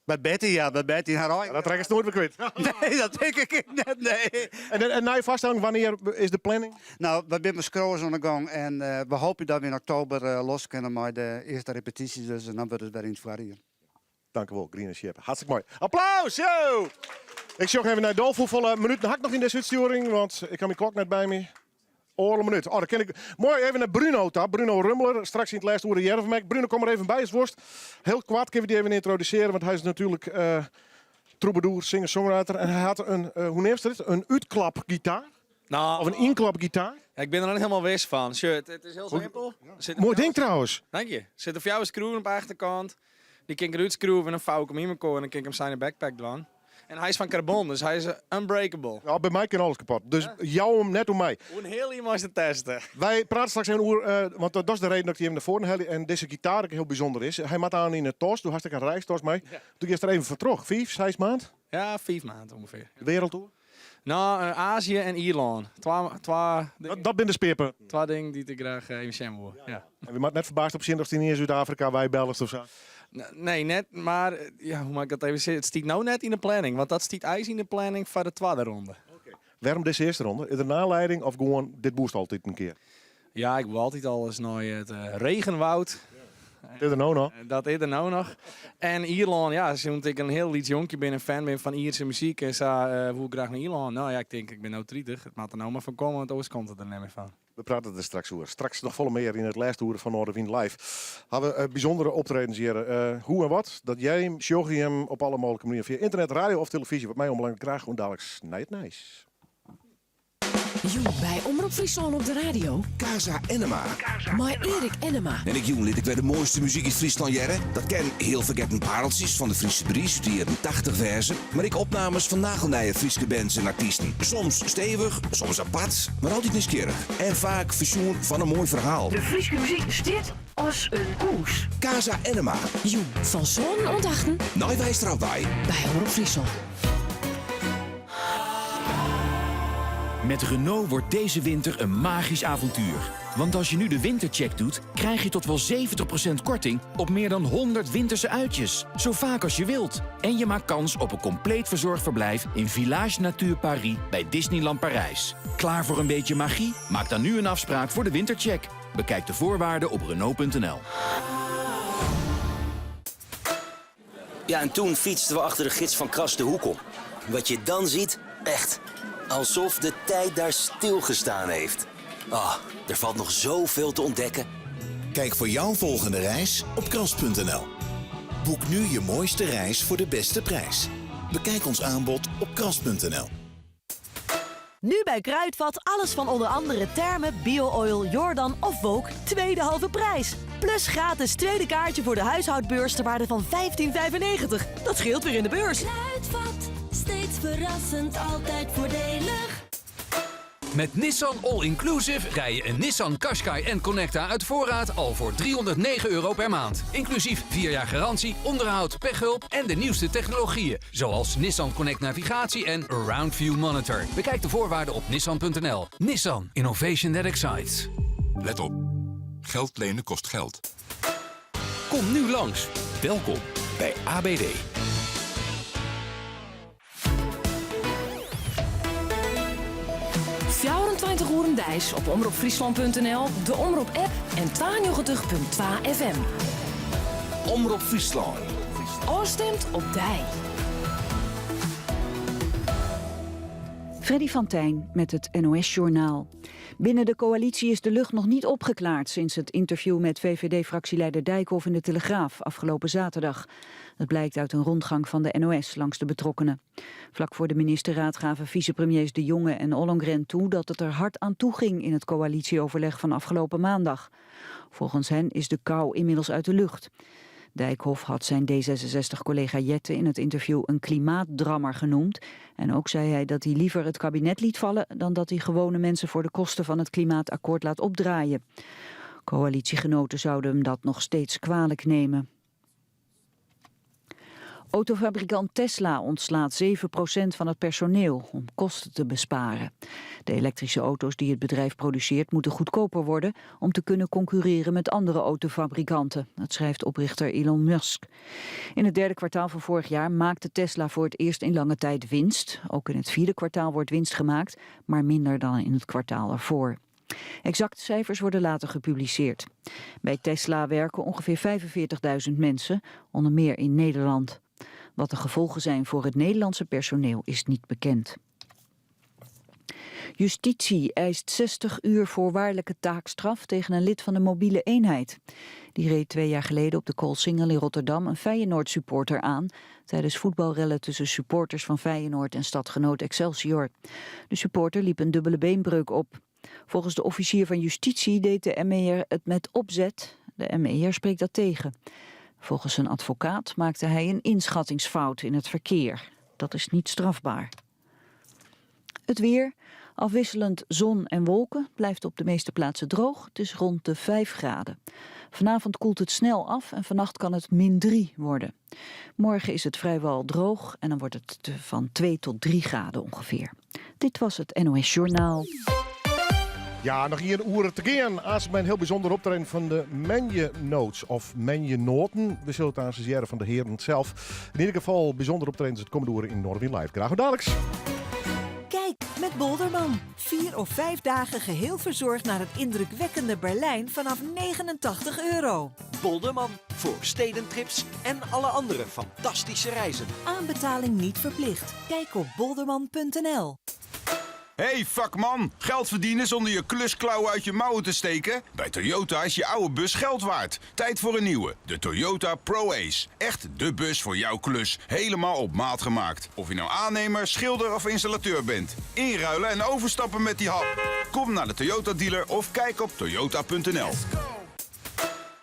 By Betty, ja, by Betty har eigen. Dat rekkest noait wer kwyt. Nee, dat tink ik ek net, nee. En in nije foarstelling, wannear is de planning? No, wy binne mei skriuwers oan de gong en we hoopje dat we yn oktober los kinne mei de earste repetysjes, dus dan wurdt it wer yn it foarjier. Dankewol, Griene Sjippe. Hartstikke moai. Applaus! Yo! Ik sjoch even nei Dolf. Hoefolle minuten ha ik noch yn dizze útstjoering? Want ik ha myn klok net by my. Oardel minút. Oh, dan kin ik moai even nei Bruno ta. Bruno Rummler, straks yn it lêste oere hearre we him ek. Bruno, kom der even by as wolst. Hiel koart kinne we dy even yntrodusearje, want hy is natuerlik uh, troubadour, singer-songwriter. En hy hat in, uh, hoe neamst it? In útklapgitaar? Nou, Of in ynklapgitaar? Ja, ik bin der net hielendal wis fan. Sjoch, it, it is hiel simpel. Moai ding trouwens. Dank je. Er sitte fjouwer skroeven op de achterkant. Dy kin ik derút skroeve en dan fou ik him yn mekoar en dan kin ik him sa yn de backpack dwaan. En hy is fan karbon, dus hy is unbreakable. Ja, by my kin alles kapot. Dus jou him net oan my. Oer in heal jier meist it teste. Wy prate straks even oer, eh, want dat is de reden dat ik dy even nei foaren helje. En dizze gitaar ek hiel bysûnder is. Hy moat aan yn 'e tas. Do hast ek in reistas mei. Do giest der even foar troch. Fiif, seis maand? Ja, fiif maand ûngefear. De wereld oer? No, eh, Azië en Ierlân. Twa, dat binne de spearpunten. Twa dingen dy't ik graach even sjen woe. Ja. En we moatte net ferbaasd op sjen datst yniens út Afrika wei bellest of sa. Nee, net, mar ja, hoe moat ik dat even sizze? It stiet no net yn de planning, want dat stiet eins yn de planning foar de twadde ronde. Wêrom dizze earste ronde? Is der in oanlieding of gewoan dit woest altyd in kear? Ja, ik woe altyd al ris nei it regenwoud. Dat is der no noch. Dat is der no noch. En Ierlân, ja, sûnt ik in hiel lyts jonkje bin en fan bin fan Ierse muzyk en sa, eh, woe ik graach nei Ierlân. No ja, ik tink, ik bin no 30, it moat der no mar fan komme, want oars komt it der net mear fan. We prate der straks oer. Straks noch folle mear yn it lêste oere fan Noardewyn Live. Ha we eh, bysûndere optredens hjir. Eh, hoe en wat, dat hearre jim, sjogge jim op alle mooglike manieren fia ynternet, radio of telefyzje. Wat my oanbelanget graach oant daliks nei it nijs. Jûn by Omrop Fryslân op de radio. Casa Ennema. Mei Eric Ennema. En ek jûn lit ik wer de moaiste muzyk út Fryslân hearre. Dat kin hiel fergetten pareltsjes fan de Fryske Bries út de jierren 80 wêze, mar ek opnames fan nagelnije Fryske bands en artysten. Soms stevich, soms apart, mar altyd nijsgjirrich. En faak fersjoen fan in moai ferhaal. De Fryske muzyk stiet as in hûs. Casa Ennema. Jûn fan sânen oant achten. Nei Weistra wei. By Omrop Fryslân. Met Renault wordt deze winter een magisch avontuur. Want als je nu de wintercheck doet, krijg je tot wel 70% korting op meer dan 100 winterse uitjes. Zo vaak als je wilt. En je maakt kans op een compleet verzorgd verblijf in Village Nature Paris bij Disneyland Parijs. Klaar voor een beetje magie? Maak dan nu een afspraak voor de wintercheck. Bekijk de voorwaarden op Renault.nl. Ja, en toen fietsten we achter de gids van Kras de hoek om. Wat je dan ziet, echt, alsof de tijd daar stilgestaan heeft. Ah, er valt nog zoveel te ontdekken. Kijk voor jouw volgende reis op kras.nl. Boek nu je mooiste reis voor de beste prijs. Bekijk ons aanbod op kras.nl. Nu bij Kruidvat alles van onder andere Thermen, Bio-Oil, Jordan of Volk, tweede halve prijs. Plus gratis tweede kaartje voor de huishoudbeurs ter waarde van 15,95. Dat scheelt weer in de beurs. Kruidvat, steeds verrassend, altijd voordelig. Met Nissan All Inclusive rij je een Nissan Qashqai N-Connecta uit voorraad al voor 309 euro per maand. Inclusief 4 jaar garantie, onderhoud, pechhulp en de nieuwste technologieën. Zoals Nissan Connect Navigatie en Around View Monitor. Bekijk de voorwaarden op nissan.nl. Nissan, innovation that excites. Let op. Geld lenen kost geld. Kom nu langs. Welkom bij ABD. 24 oeren deis op omropfryslan.nl, de Omrop app en 92.2 FM. Omrop Fryslân. Ofstimd op dy. Freddy van Tijn met het NOS-journaal. Binnen de coalitie is de lucht nog niet opgeklaard... sinds het interview met VVD-fractieleider Dijkhoff in de Telegraaf afgelopen zaterdag. Dat blijkt uit een rondgang van de NOS langs de betrokkenen. Vlak voor de ministerraad gaven vicepremiers De Jonge en Ollongren toe... dat het er hard aan toe ging in het coalitieoverleg van afgelopen maandag. Volgens hen is de kou inmiddels uit de lucht. Dijkhoff had zijn D66-collega Jetten in het interview een klimaatdrammer genoemd. En ook zei hij dat hij liever het kabinet liet vallen dan dat hij gewone mensen voor de kosten van het klimaatakkoord laat opdraaien. Coalitiegenoten zouden hem dat nog steeds kwalijk nemen. Autofabrikant Tesla ontslaat 7% van het personeel om kosten te besparen. De elektrische auto's die het bedrijf produceert moeten goedkoper worden om te kunnen concurreren met andere autofabrikanten. Dat schrijft oprichter Elon Musk. In het derde kwartaal van vorig jaar maakte Tesla voor het eerst in lange tijd winst. Ook in het vierde kwartaal wordt winst gemaakt, maar minder dan in het kwartaal ervoor. Exacte cijfers worden later gepubliceerd. Bij Tesla werken ongeveer 45.000 mensen, onder meer in Nederland. Wat de gevolgen zijn voor het Nederlandse personeel is niet bekend. Justitie eist 60 uur voorwaardelijke taakstraf tegen een lid van de mobiele eenheid. Die reed twee jaar geleden op de Koolsingel in Rotterdam een Feyenoord-supporter aan... tijdens voetbalrellen tussen supporters van Feyenoord en stadgenoot Excelsior. De supporter liep een dubbele beenbreuk op. Volgens de officier van justitie deed de ME'er het met opzet. De ME'er spreekt dat tegen. Volgens zijn advocaat maakte hij een inschattingsfout in het verkeer. Dat is niet strafbaar. Het weer. Afwisselend zon en wolken. Blijft op de meeste plaatsen droog. Het is rond de 5 graden. Vanavond koelt het snel af en vannacht kan het min 3 worden. Morgen is het vrijwel droog en dan wordt het van 2 tot 3 graden ongeveer. Dit was het NOS Journaal. Ja, noch ien oere te gean. Aanst mei in hiel bysûnder optreden fan de Menje Notes of Menje Noaten. We sille it aanst hearre fan de hearen sels. Yn ieder gefal bysûnder optreden it kommende oere yn Noardewyn Live. Graach oant daliks. Kijk met Bolderman. 4 of 5 dagen geheel verzorgd naar het indrukwekkende Berlijn vanaf 89 euro. Bolderman voor stedentrips en alle andere fantastische reizen. Aanbetaling niet verplicht. Kijk op bolderman.nl. Hey vakman, geld verdienen zonder je klusklauwen uit je mouwen te steken? Bij Toyota is je oude bus geld waard. Tijd voor een nieuwe, de Toyota Pro-Ace. Echt de bus voor jouw klus. Helemaal op maat gemaakt. Of je nou aannemer, schilder of installateur bent. Inruilen en overstappen met die hap. Kom naar de Toyota dealer of kijk op toyota.nl.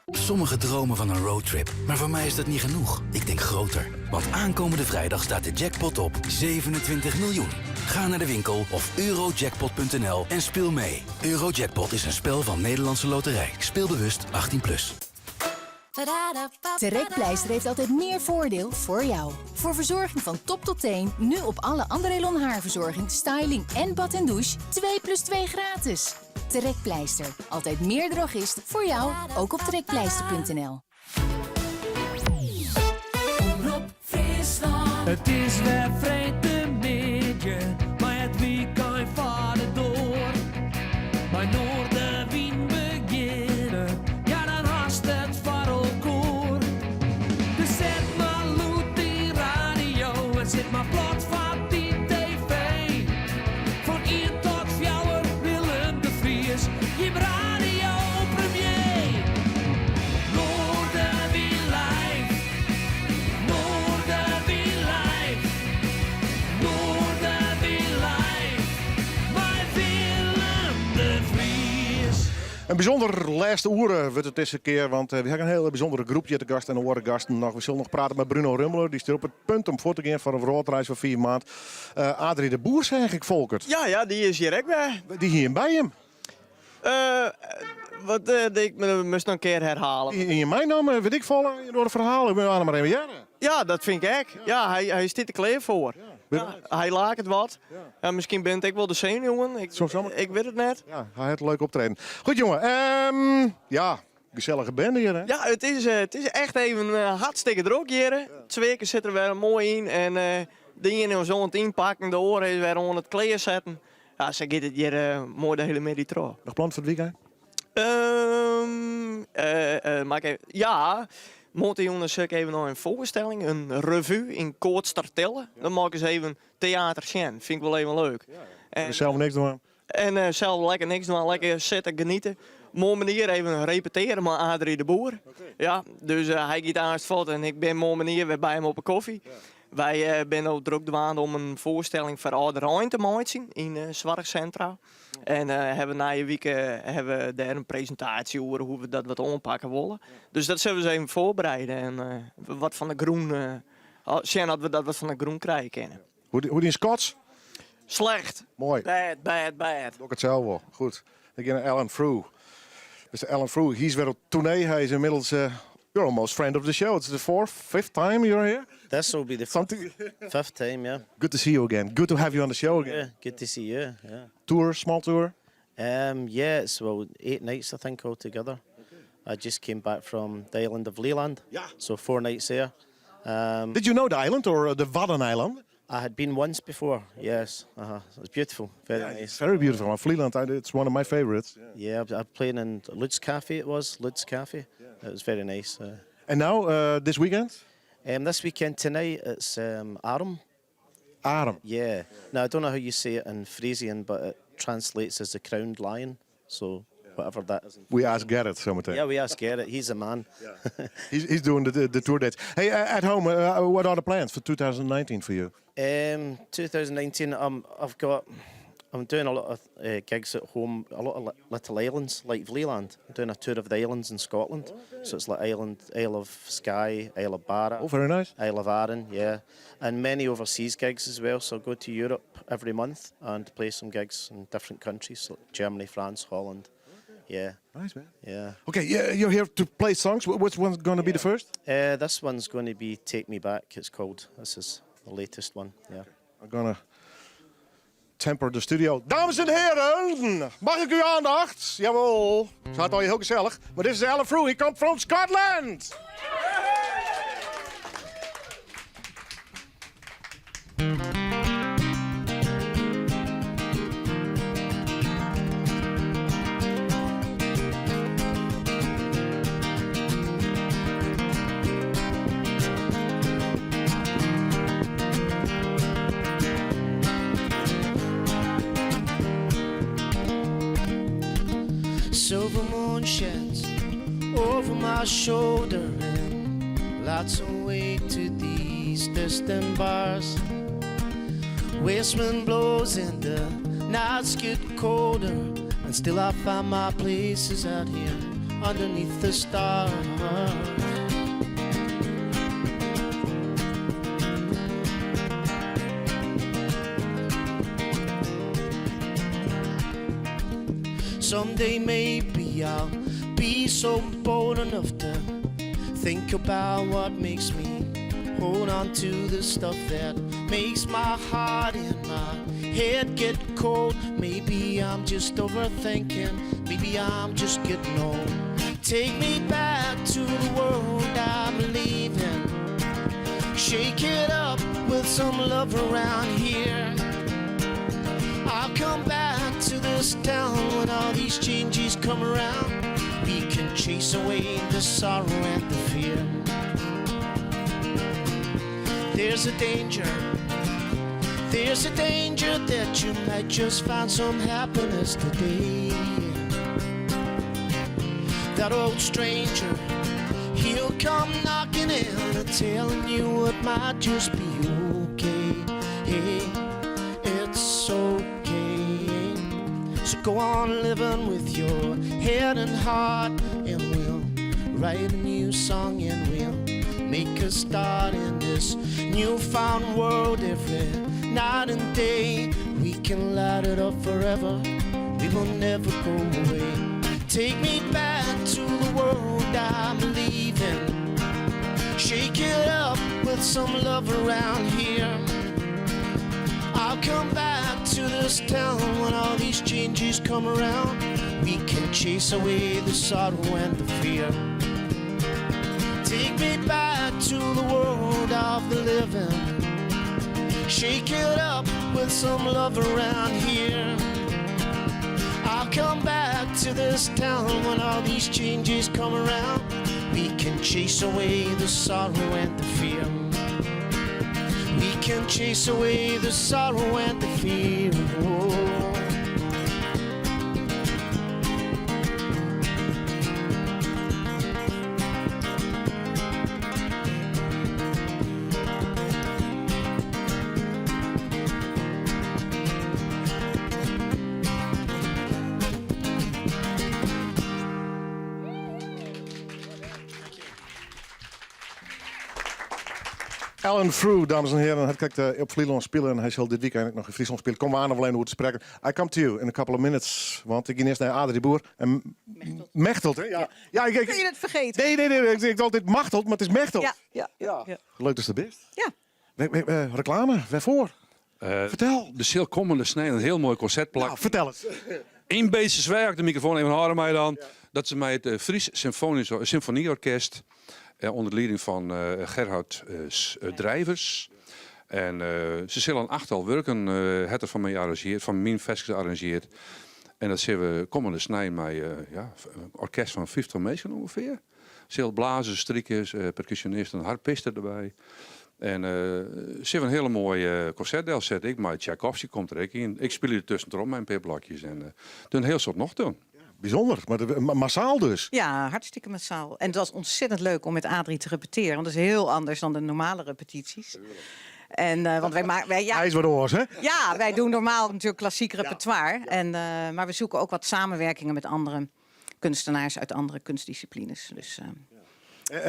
Sommigen dromen van een roadtrip, maar voor mij is dat niet genoeg. Ik denk groter. Want aankomende vrijdag staat de jackpot op 27 miljoen. Ga naar de winkel of eurojackpot.nl en speel mee. Eurojackpot is een spel van Nederlandse Loterij. Speel bewust 18+. Plus. Trekpleister heeft altijd meer voordeel voor jou. Voor verzorging van top tot teen, nu op alle Andrélon haarverzorging, styling en bad en douche 2 plus 2 gratis. Trekpleister, altijd meer drogist voor jou, ook op trekpleister.nl. It is wer freedtemiddei, mei it wykein foar de doar. Mei Noardewyn begjinne, ja dan hast it foar elkoar. Dus set mar lûd dyn radio en sit mar plat foar dyn TV. Fan 1 tot 4 Willem de Vries, jim radio premier. Noardewyn live, Noardewyn live, Noardewyn live, mei Willem de Vries. In bysûnder lêste oere wurdt it dizze kear, want wy hawwe in hiele bysûndere groep hjir te gast en oare gasten noch. We sille noch prate mei Bruno Rummler, dy stiet op it punt om fuort te gean foar in wrâldreis fan 5 maand. Adrie de Boer, seach ik, Folkert. Ja, dy is hjir ek wer. Dy hie him by him. Wat, ik moast noch in kear herhale. Yn meinaam, wit ik folle, troch de ferhalen. Ik bin oan mar even hearre. Ja, dat fyn ik ek. Ja, hy stiet der klear foar. Ja, hy laket wat. Ja. miskien binne it ek wol de senuwen. Ik wit it net. Ja, hy hat in leuk optreden. Goed, jongen. Ja, gesellige band hjir, hè? Ja, it is echt even hartstikke drok hjir. Twa kear sit der wer moai yn. En de iene is oan it ynpakken, de oare is wer oan it klearsetten. Ja, sa giet it hjir moai de hiele middei troch. Noch plan foar it wykein? Mag ik even, ja, moarntejûn sil ik even nei in foarstelling, in revue yn Koatstertille. Dan mei ik ris even teater sjen. Fyn ik wol even leuk. En sels niks dwaan? En sels lekker niks dwaan, lekker sitte, genietsje. Moarn even repetearje mei Adrie de Boer. Ja, dus hy giet aanst fuort en ik bin moarn wer by him op 'e kofje. Wy binne no drok dwaande om in foarstelling foar âlderein te meitsjen yn soarchsintra. En hawwe nije wike hawwe we dêr in presintaasje oer hoe't we dat wat oanpakke wolle. Dus dat sille we ris even foarbereide en wat fan de grûn sjen oft we dat wat fan de grûn krije kinne. Hoe dyn Skotsk? Slecht. Moai. Bad, bad, bad. Doch ik it sels wol. Goed. Ik gean nei Alan Frew. Mr. Alan Frew, hy is wer op toernee. Hy is ynmiddels. You're almost friend of the show. It's the fourth, fifth time you're here. This will be the Something. fifth time, yeah. Good to see you again. Good to have you on the show again. Yeah, good to see you. Yeah. Tour, small tour. Yeah, it's well 8 nights I think altogether. I just came back from the island of Vlieland. Yeah. So 4 nights there. Did you know the island or the Waddeneilanden? I had been once before. Yes. It was beautiful. Very nice. It's very beautiful. And Vlieland, it's one of my favorites. Yeah, I playing in Lutz Cafe. It was Lutz Cafe. It was very nice. And now this weekend? This weekend tonight it's Arum. Arum. Yeah. Now I don't know how you say it in Frisian, but it translates as the crowned lion. So whatever that is. We ask Gerrit zometeen. Yeah, we ask Gerrit. He's a man. He's doing the tour dates. Hey, at home, what are the plans for 2019 for you? 2019, I've got. I'm doing a lot of gigs at home, a lot of little islands like Vlieland. I'm doing a tour of the islands in Scotland. So it's like Island, Isle of Skye, Isle of Barra. Oh, very nice. Isle of Arran, yeah. And many overseas gigs as well. So I go to Europe every month and play some gigs in different countries, like Germany, France, Holland. Yeah. Nice, man. Yeah. Okay, yeah, you're here to play songs. Which one's going to be the first? This one's going to be Take Me Back, it's called. This is the latest one, yeah. I'm gonna temper the studio. Dames en heren, mag ik uw aandacht? Jawel, het gaat al heel gezellig. Maar dit is Alan Frew, he komt from Scotland. Silver moon shines over my shoulder and lights away to these distant bars. West wind blows and the nights get colder, and still I find my places out here underneath the stars. Someday maybe I'll be so bold enough to think about what makes me hold on to the stuff that makes my heart and my head get cold. Maybe I'm just overthinking, maybe I'm just getting old. Take me back to the world I'm leaving. Shake it up with some love around here. I'll come back to this town when all these changes come around. We can chase away the sorrow and the fear. There's a danger, there's a danger that you might just find some happiness today. That old stranger, he'll come knocking and telling you it might just be okay. Hey, it's okay. So go on living with your head and heart, and we'll write a new song and we'll make a start in this newfound world every night and day. We can light it up forever. We will never go away. Take me back to the world I'm leaving. Shake it up with some love around here. I'll come back to this town when all these changes come around. We can chase away the sorrow and the fear. Take me back to the world of the living. Shake it up with some love around here. I'll come back to this town when all these changes come around. We can chase away the sorrow and the fear. We can chase away the sorrow and the fear. Oh. Alan Frew, dames en heren, hat krekt op Flylân spile en hy sil dit wykein ek noch yn Fryslân spylje. Komme we aanst wol even oer te sprekken. I come to you in a couple of minutes, want ik gean earst nei Adrie de Boer en Mechtelt, hè? Ja. Ja, ik, ik, Kun je het vergeten? Nee, nee, nee, ik, ik altyd Machtelt, mar it is Mechtelt. Ja, ja, ja. ja. Leuk datst der bist. Ja. Reklame, wêrfoar? Vertel. Der sil kommende snein in hiel moai konsert plak. Nou, fertel it. Yn Beetstersweach, de mikrofoan even hâlde mei dan. Dat se mei it Fries Symfonieorkest ûnder lieding fan Gerhard Drijvers. En se sille in achttal wurken hat er foar my arranzjeard, foar myn ferskes arranzjeard. En dat sille we kommende snein mei ja, in orkest fan 50 minsken ûngefear. Sil blazers, strikers, perkussionisten, harpisten derby. En sille we in hiele moaie konsert delsette. Ek mei Tchaikovsky komt der ek yn. Ik spylje der tuskentroch mei in pear blokjes en doe in hiel soad noch doen. Bysûnder, mar massaal dus. Ja, hartstikke massaal. En het was ontzettend leuk om met Adrie te repeteren, want dat is heel anders dan de normale repetities. En, want wij maken, wij, ja, Hy is wat oars, hè? Ja, wij doen normaal natuurlijk klassiek repertoire. En, maar we zoeken ook wat samenwerkingen met andere kunstenaars uit andere kunstdisciplines. Dus,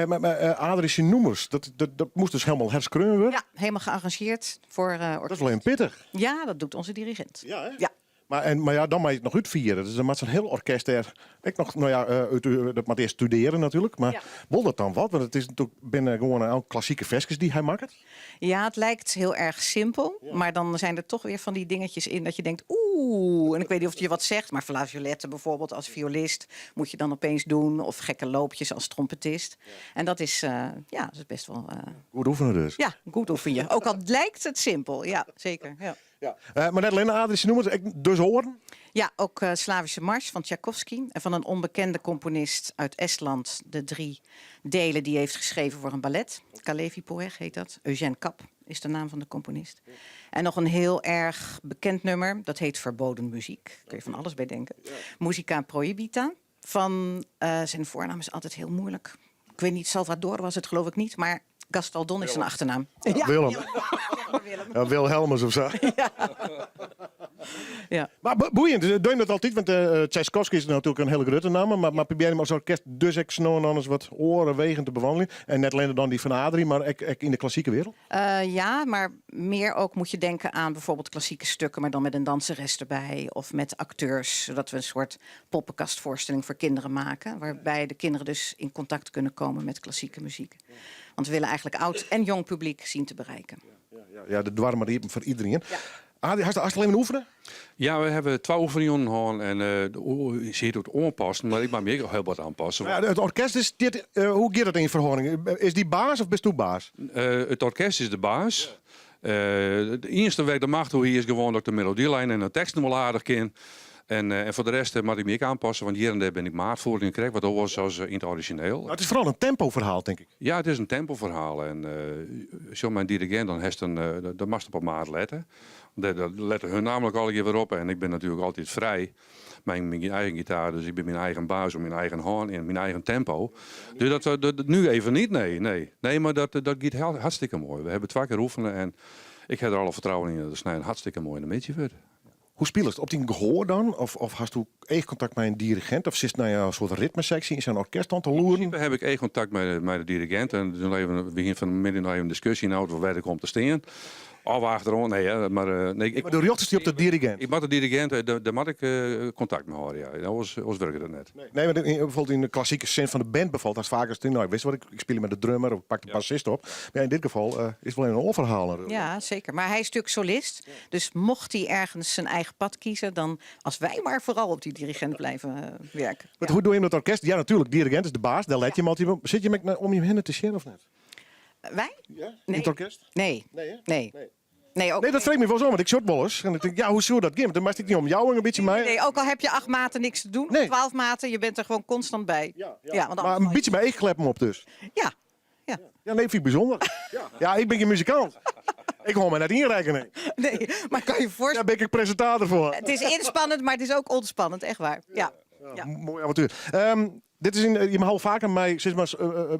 Maar Adrie syn nûmers, dat moast dus hielendal herskreaun wurde? Ja, helemaal gearrangeerd voor Dat is wol even pittich. Ja, dat doet onze dirigent. Ja, hè? Ja. Maar, en, mar ja, dan moat je it noch útfiere. Dus dan moat sa'n hiel orkest dêr ek noch, no ja, út, dat moat earst studearje natuerlik. Mar Ja. wol dat dan wat? Want it is natuerlik binne gewoan al klassike ferskes dy't hy makket. Ja, het lijkt heel erg simpel. Maar dan zijn er toch weer van die dingetjes in dat je denkt, oeh. En ik weet niet of het je wat zegt, maar flageoletten bijvoorbeeld als violist moet je dan opeens doen. Of gekke loopjes als trompetist. En dat is, ja, dat is best wel... Goed oefenen dus. Ja, goed oefenen. Ook al lijkt het simpel. Ja, zeker. Ja. Ja. Mar net allinne Adrie syn nûmers, ek dus oaren? Ja, ook Slavische Mars van Tchaikovsky. En van een onbekende componist uit Estland. De drie delen die hij heeft geschreven voor een ballet. Kalevipoeg heet dat. Eugène Kapp is de naam van de componist. En nog een heel erg bekend nummer. Dat heet Verboden Muziek. Daar kun je van alles bij denken. Musica Prohibita. Van, zijn voornaam is altijd heel moeilijk. Ik weet niet, Salvador was het geloof ik niet, maar Gastaldon is zijn achternaam. Ja, Willem. Willem. Ja, Wilhelmus of zo. Ja. Ja. Mar boeiend, doe je dat altyd? Want Tchaikovsky is natuerlik in hiele grutte namme, mar probearje jim as orkest dus ek sa no en dan ris wat oare wegen te bewanneljen. En net allinne dan dy fan Adrie, mar ek, ek yn de klassike wereld? Ja, maar meer ook moet je denken aan bijvoorbeeld klassieke stukken, maar dan met een danseres erbij of met acteurs, zodat we een soort poppenkastvoorstelling voor kinderen maken, waarbij de kinderen dus in contact kunnen komen met klassieke muziek. Want we willen eigenlijk oud en jong publiek zien te bereiken. Ja, ja, de doar moat iepen foar iderien. Ja. Adrie, hast al even oefenen? Ja, we hawwe twa oefeningen hân en se het oanpassen, mar ik moat my ek hiel wat oanpasse. Ja, it orkest is dit, hoe giet dat yn ferhâlding? Is dy baas of bisto baas? It orkest is de baas. It iennichste wêr't ik de macht oer hie is gewoan dat ik de melodylijn en de teksten wol aardich kin. En, en foar de rest moat ik my ek oanpasse, want hjir en dêr bin ik maatvoeringen krekt wat oars as yn it orizjineel. It is foaral in tempoferhaal, tink ik. Ja, it is in tempoferhaal. En sjoch, mei in dirigint, dan hast in, dan moatst op 'e maat lette. Dêr lette hun namelijk allegear wer op. En ik bin natuerlik altyd frij mei myn eigen gitaar, dus ik bin myn eigen baas oer myn eigen hân en myn eigen tempo. Dus dat, dat, nu even niet, nee, nee. Nee, mar dat, dat giet hartstikke moai. We hawwe twa kear oefene en ik ha der alle fertrouwen yn dat it snein hartstikke moai yn de middei wurdt. Hoe spilest? Op dyn gehoar dan? Of hasto eachkontakt mei in dirigint? Of sitst nei in soart ritmeseksje yn sa'n orkest dan te loeren? Yn prinsipe ha ik eachkontakt mei de dirigint. En dan even, we hiene fan 'e middei noch even in diskusje yn de auto wêr't ik kom te stean. Of achteroan, nee, hè, mar, nee, ik, Mar do rjochtest dy op de dirigint? Ik moat de dirigint, dêr moat ik kontakt mei hâlde, ja. Oars, oars wurket it net. Nee, mar bijvoorbeeld yn de klassike sin fan de band bijvoorbeeld, hast faak ris, no, witst wat, ik spylje mei de drummer of ik pak de bassist op. Mar yn dit gefal is it wol even in oar ferhaal natuerlik. Ja, zeker. Maar hij is natuurlijk solist. Dus mocht hij ergens zijn eigen pad kiezen, dan als wij maar vooral op die dirigent blijven werken. Maar hoe doe je dat orkest? Ja, natuerlik, dirigint is de baas, dêr let je altyd op. Sit je ek om je hinne te sjen of net? Wij? Ja? Nee. Yn it orkest? Nee. Nee, hè? Nee. Nee. Nee, ook Nee, dat freegje my wolris ôf, want ik sjoch it wolris. En ik tink, ja, hoe soe dat gean? Want dan moatst ek dy omjouwing in bytsje mei. Nee, ook al heb je 8 maten niks te doen, of 12 maten, je bent er gewoon constant bij. Ja, ja. Ja, want Mar anders in bytsje mei eachkleppen op dus. Ja. Ja. Ja, nee, fyn ik bysûnder. Ja. Ja, ik bin gjin muzikant. Ik hâld my net ynrekkene. Nee, maar kan je voorstellen... Dêr bin ik presintator foar. Het is inspannend, maar het is ook ontspannend, echt waar. Ja. Ja. Moai avontuer. Dit is in, je ha al faker mei sis mar,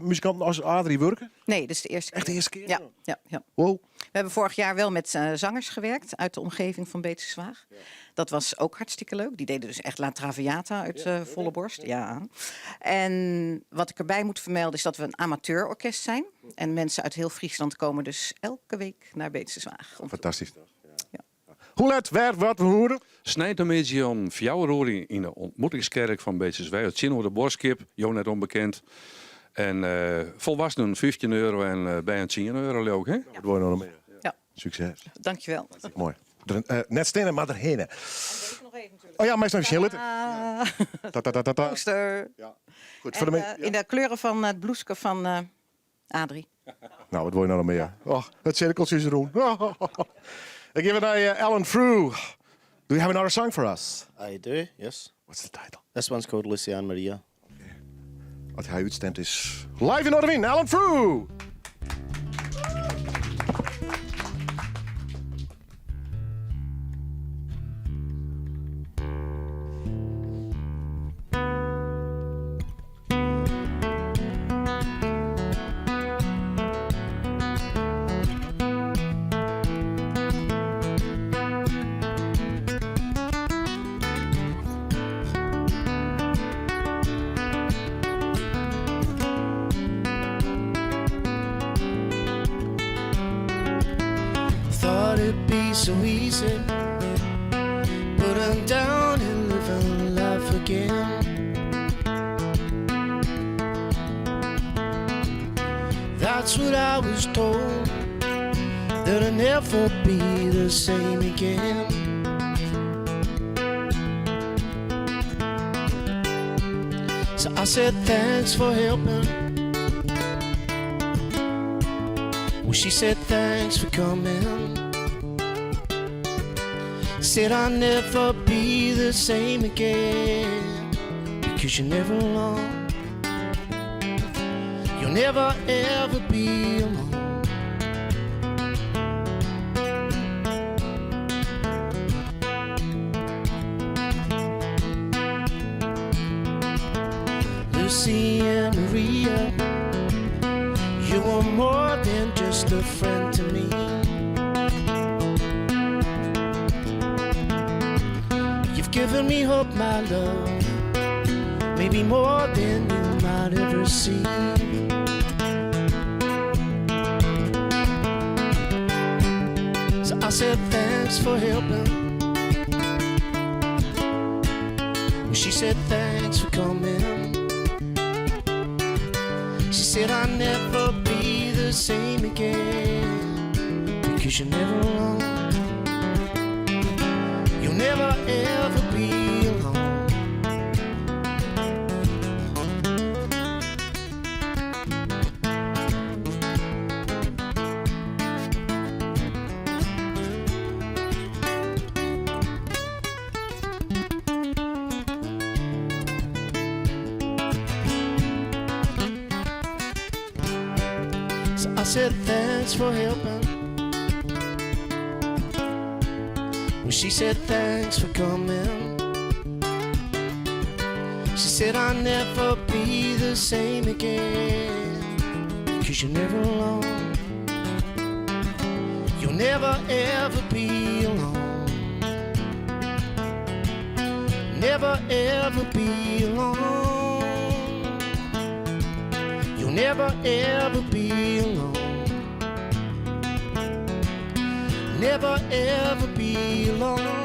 muzikanten as Adrie wurke? Nee, dit is de eerste keer. Echt de eerste keer? Ja, ja, ja. Wow. We hebben vorig jaar wel met zangers gewerkt uit de omgeving van Beetsterzwaag. Dat was ook hartstikke leuk. Die deden dus echt La Traviata uit volle borst. Ja. En wat ik erbij moet vermelden is dat we een amateurorkest zijn. En mensen uit heel Friesland komen dus elke week naar Beetsterzwaag. Om te Fantastisch. Ja. Hoe let, wêr, wat, hoe? Sneintemiddei om fjouwer oere yn de ontmoetingskerk fan Beetstersweach. Tsjinoer de buorskip, jo net ûnbekend. En folwoeksenen 15 euro en bern 10 euro, leau ik, hè? Wat wol je noch mear? Ja. Sukses. Dankjewel. Moai. Der, net steane, mar derhinne. Oh ja, meist noch even sjen litte. Ta, ta, ta, ta, ta. Poster. Ja. Goed, En, foar de in de kleuren fan it bloeske fan Adrie. Nou, wat wol je no noch mear? Och, it sirkeltsje is rûn. Ik gean wer nei Alan Frew. Do you have another song for us? I do, yes. What's the title? This one's called Lucianne Maria. As hy útstimd is. Live yn Noardewyn, Alan Frew! Thought it'd be so easy Putting down and living life again That's what I was told That I'd never be the same again So I said thanks for helping Well she said thanks for coming Said I'll never be the same again Because you're never alone You'll never ever be alone Lucy and Maria You were more than just a friend to me You've given me hope, my love Maybe more than you might ever see So I said thanks for helping Well, she said thanks for coming She said I'll never be the same again Because you're never alone You'll never ever be alone So I said thanks for helping Well, she said thanks for coming She said I'll never be the same again Cause you're never alone You'll never ever be alone Never ever be alone You'll never ever be alone Never ever be alone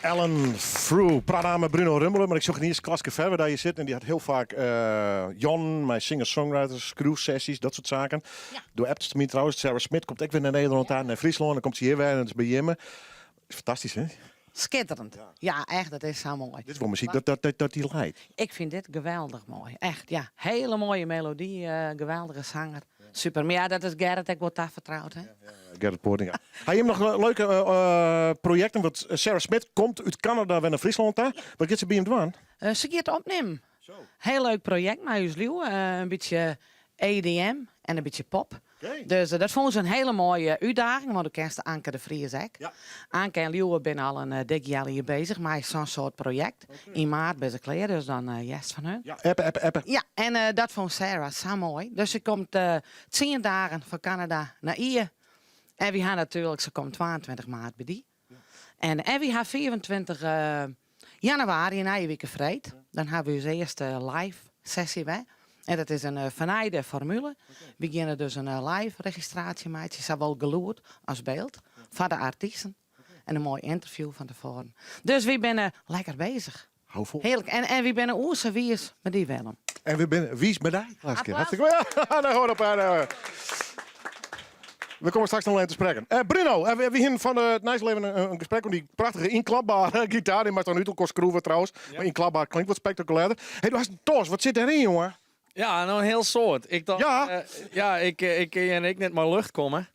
Alan Frew. Praat mei Bruno Rummelen, mar ik sjoch iens Klaske Verwer dêr hjir sitten. En dy hat hiel faak Jan mei singer-songwriters, skriuwsesjes, dat soart saken. Doe appte se my trouwens, Sarah Smith komt ek wer nei Nederlân ta, nei Fryslân. Dan komt se hjir wer en dat is by jimme. Is fantastysk, hè? Skitterend. Ja, echt, dat is sa moai. Dit is wol muzyk dat, dat, dat, dat dy leit. Ik fyn dit geweldich moai. Echt, ja. Hiele moaie melody, geweldige sanger. Super. Mar ja, dat is Gerrit ek wol tafertroud, hè? Gerrit Poortinga. Ha jim noch leuke projekten? Want Sarah Smith komt út Kanada wer nei Fryslân ta. Wat giet se by jim dwaan? Se giet opnimmen. Heel leuk project mei ús Liuwe. In bytsje EDM en in bytsje pop. Dus dat fûnen se in hele moaie útdaging, want do kenst Anke de Vries ek. Anke en Liuwe binne al in dik healjier bezich mei sa'n soart projekt. Yn maart binne se klear, dus dan hearst fan hun. Ja, appe, appe, appe. Ja, en dat fûn Sarah sa moai. Dus se komt tsien dagen fan Kanada nei Ie. En wy ha natuerlik, se komt 22 maart by dy. En en wy ha 25 januari, nije wike freed, dan ha we ús earste live sessy wer. En dat is in fernijde formule. Wy geane dus in live registraasje meitsjen, sawol gelûd as byld, foar de artysten. En in moai ynterview fan tefoaren. Dus wy binne lekker bezich. Hou fol. Hearlik. En, en wy binne oer sa wiis mei dy, Willem. En we binne wiis mei dy, Klaske. Hartstikke moai. Nou, hoor op. We komme straks noch even te sprekken. Uh, Bruno, uh, we hienen fan it nijs even in, gesprek oer dy prachtige ynklapbare gitaar. Dy moatst dan út elkoar skroeve trouwens. Ja. Mar ynklapbaar klinkt wat spektakulêrder. Hey, do hast in tas. Wat sit dêryn, jonge? Ja, nou in hiel soad. Ik dacht, ja, uh, ja ik, ik kin ek net mei lucht komme.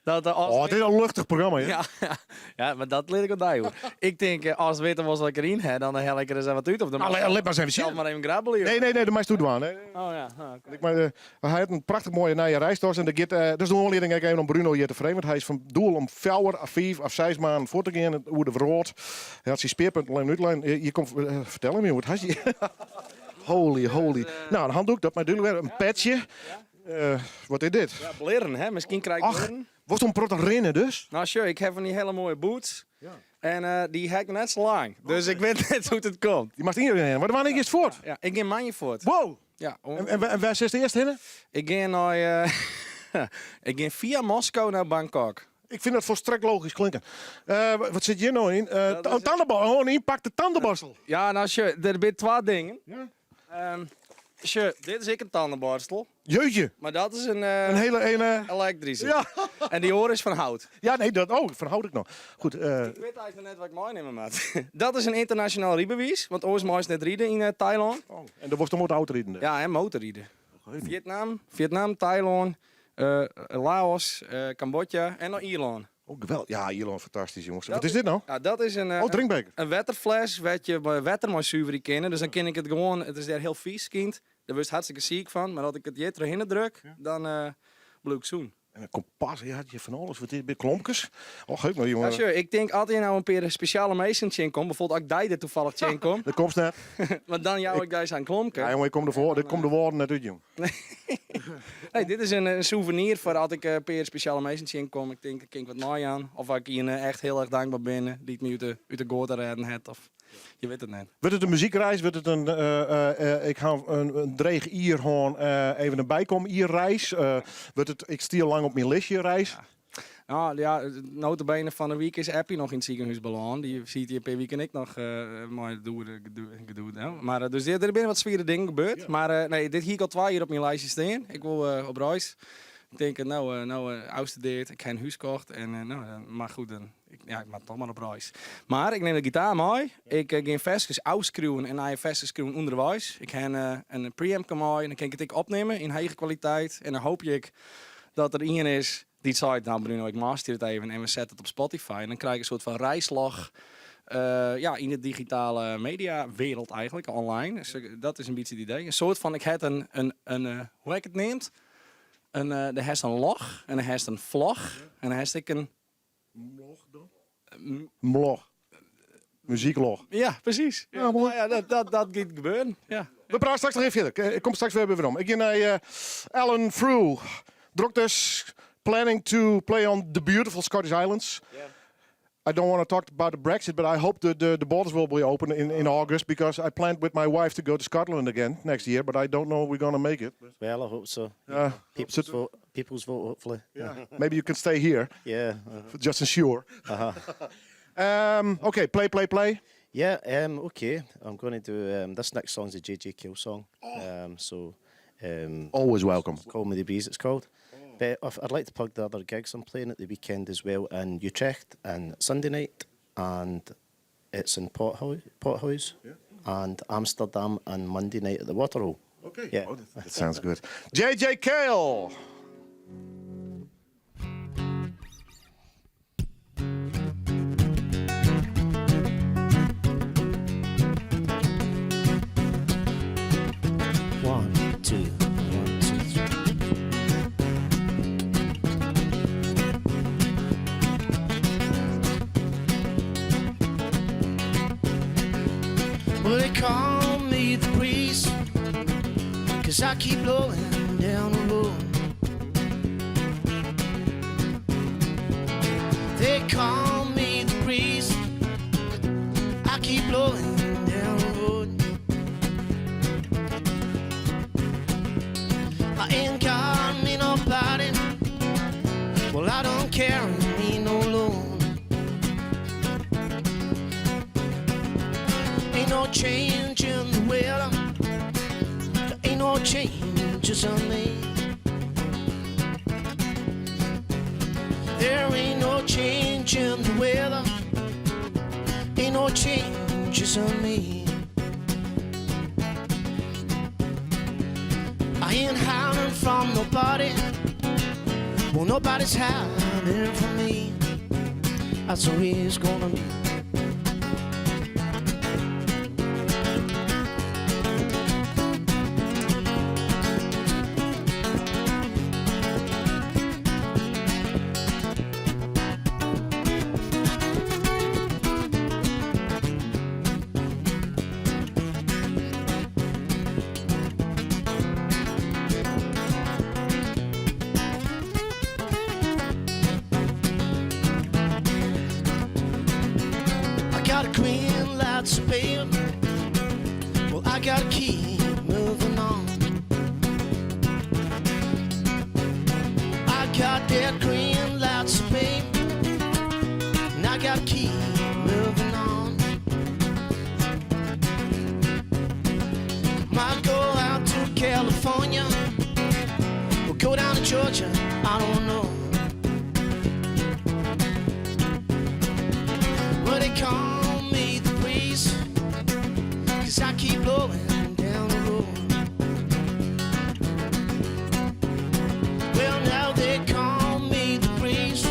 Dat, uh, als oh, dit is in luchtich programma, ja. Ja, ja, mar dat lit ik oan dy oer. ik tink, eh, ast witte wolst wat ik deryn ha, dan hel ik der ris even wat út. Of dan nou, lit mar ris even sjen. mar even grabbelje. Nee, nee, nee, dat meist dwaan. Nee. Oh ja, oh, okay. ik, maar, uh, hy hat in prachtich moaie nije reistas en der giet, uh, dat is de oanlieding ek even om Bruno hjir te freegjen, want hy is fan doel om fjouwer, of fiif of seis maanden fuort te gean oer de wrâld. Hy hat syn spearpunten al even útlein. Je komt, uh, fertel him, wat hast je? holy, holy. Nou, in handdoek, dat mei dúdlik wêze. In petsje. Uh, wat is dit? Ja, blierren, hè? Miskien krij ik blierren. Wolst in protte rinne dus? Nou, sjoch, ik ha fan dy hiele moaie boots. Ja. En uh, dy ha ik net sa lang. Dus okay. ik wit net hoe't it komt. Dy moatst ynrinne. Mar wannear giest fuort? Ja, ik gean moandei fuort. Wow! Ja, en, en, en wêr silst earst hinne? Ik gean nei, uh, ik gean fia Moskou nei Bangkok. Ik fyn dat folstrekt logysk klinken. Uh, wat sit hjir no yn? Uh, in tandenborstel, oh, in ynpakte tandenborstel. Ja, nou sjoch, der binne twa dingen. Ja. Um, sjoch, dit is ek in tandenborstel. Jeutje. Mar dat is in, uh, in hele ene... elektryske. Ja. En dy oare is fan hout. Ja, nee, dat, oh, fan hout ek noch. Goed. Uh... Ik wit eigentlik net wat ik meinimme moat. dat is in ynternasjonaal rydbewiis, want oars meist net ride yn uh, Tailân. Oh, en do wolst dan wol autoriden? Ja, en motorriden. Vietnam, Vietnam, Tailân, uh, Laos, uh, Cambodja en noch Ierlân. Oh, geweldich. Ja, Ierlân, fantastysk, jonges. Wat is dit no? Ja, dat is in, oh, drinkbeker. in wetterfles wêr't je wetter mei suverje kinne. Dus dan kin ik it gewoan, it is dêr hiel fies skynt. Dêr wurdst hartstikke siik fan, mar as ik it hjir trochhinne druk, dan uh, bliuw ik sûn. En in kompas, ja, je fan alles. Wat is dit? Klompkes? Och, heuk no, jonge. Ja, sjoch, ik tink as je no in pear spesjale minsken tsjinkomt, bijvoorbeeld as ik dy der toevallig tsjinkom. Dat komst net. Want dan jou ik dy sa'n klompke. Ja, jonge, ik kom de, voor, kom de woorden net út, jong. Nee, dit is in souvenir foar as ik in pear spesjale minsken tsjinkom. Ik tink, kin ik wat meijaan. Of as ik ien echt hiel erch dankber bin, dy't my út de, út de goate rêden hat. Of je wit it net. Wurdt it in muzykreis? Wurdt it in, uh, uh, ik ha in, in dreech jier hân, uh, even in bykom-jierreis? wurdt it, ik stie lang op myn listje reis? Ja. Nou ja, nota bene fan 'e wike is Appie noch yn it sikehûs belâne. Dy siet hjir in pear wiken ek noch uh, mei it doede gedoe. Mar, dus der binne wat swiere dingen gebeurd. Ja. Mar uh, nee, dit hie ik al twa jier op myn lijstje stean. Ik wol uh, op reis. Ik tink, no, no ôfstudearre, ik ha in hûs kocht. En, no, mar goed, dan, ik, ja, ik moat toch mar op reis. Mar ik nim de gitaar mei. Ik gean ferskes ôfskriuwen en nije ferskes skriuwen ûnderweis. Ik ha in, in preampke mei en dan kin ik it ek opnimme yn hege kwaliteit. En dan hoopje ik dat der ien is dy't seit, nou Bruno, ik master it even en we sette it op Spotify. En dan krij ik in soart fan reislog uh, ja, yn de digitale mediawereld eigentlik, online. Dus dat is in bytsje it idee. In soart fan, ik ha in, in, in uh, hoe ha ik it neamd? In, uh, der hast in log en der hast in vlog en der hast ek in... Mlog dan? Mlog. Muzyklog. Ja, presys. Ja, moai. Ja, dat, dat, dat giet gebeuren. Ja. We prate straks noch even fierder. Ik kom straks wer werom. Ik gean nei uh, Alan Frew. Droktes planning to play on the beautiful Scottish Islands. Yeah. I don't want to talk about the Brexit, but I hope the, the, the borders will be open in, in August because I planned with my wife to go to Scotland again next year, but I don't know if we're going to make it. Well, I hope so. Uh, people's, vote, people's vote, hopefully. Yeah. Maybe you can stay here. Yeah. Just ensure. Uh -huh. um, okay, play, play, play. Yeah, um, okay. I'm going to do um, this next song's a JJ Cale song. Oh. Um, so um, always welcome. Call Me the Breeze, it's called. Oh. But I'd like to plug the other gigs I'm playing at the weekend as well in Utrecht and Sunday night, and it's in Pothuis yeah. and Amsterdam and Monday night at the Waterhole. Okay. Yeah. Oh, that sounds good. JJ Cale. Well, they call me the breeze, cause I keep blowing down the road. They call me the breeze, I keep blowing down the road. I ain't got me nobody, well, I don't carry me no load. Ain't no change in the weather. There ain't no changes on me. There ain't no change in the weather. Ain't no changes on me. I ain't hiding from nobody. Well, nobody's hiding from me. That's the way it's gonna be. I got a green light, so babe. Well, I gotta keep moving on. I got that green light, so babe. And I gotta keep moving on. Might go out to California or go down to Georgia. I don't know. Well, they call me the breeze, cause I keep blowing down the road. Well, now they call me the breeze.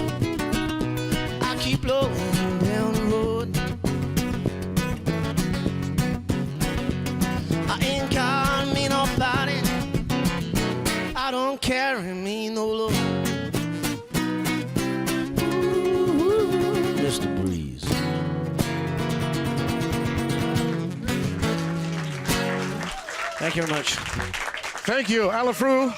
I keep blowing down the road. I ain't got me nobody. I don't carry me no load. Ooh, Mr. Breeze. Thank you very much. Thank you, Alan Frew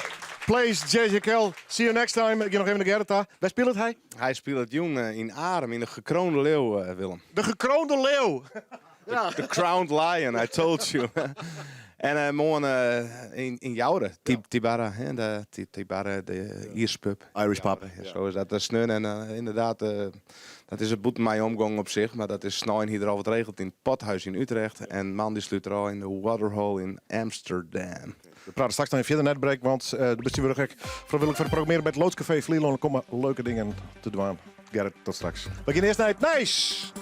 plays JJ Cale. See you next time. Ik ga nog even naar Gerrit daar. Waar speelt hij? Hy spilet jûn yn Arum yn de Gekroonde Leeuw, Willem. De Gekroonde Leeuw. The Crowned Lion, I told you. En moarn yn Joure, Tibara, hè, de Tibara, de Ierse pub. Irish pub. Ja, zo is dat. Dat is sneon en inderdaad, dat is it bûten my omgong op sich, mar dat is snein hjir al wat regeld yn it Pothuis yn Utrecht en moandei slút er ôf yn de Waterhole yn Amsterdam. We praten straks nog even verder net break, want de bestuurder gek vrijwillig voor het programmeren bij het Loodscafé Vlieland. Er komen leuke dingen te doen. Gerrit, tot straks. We gaan eerst naar it nijs.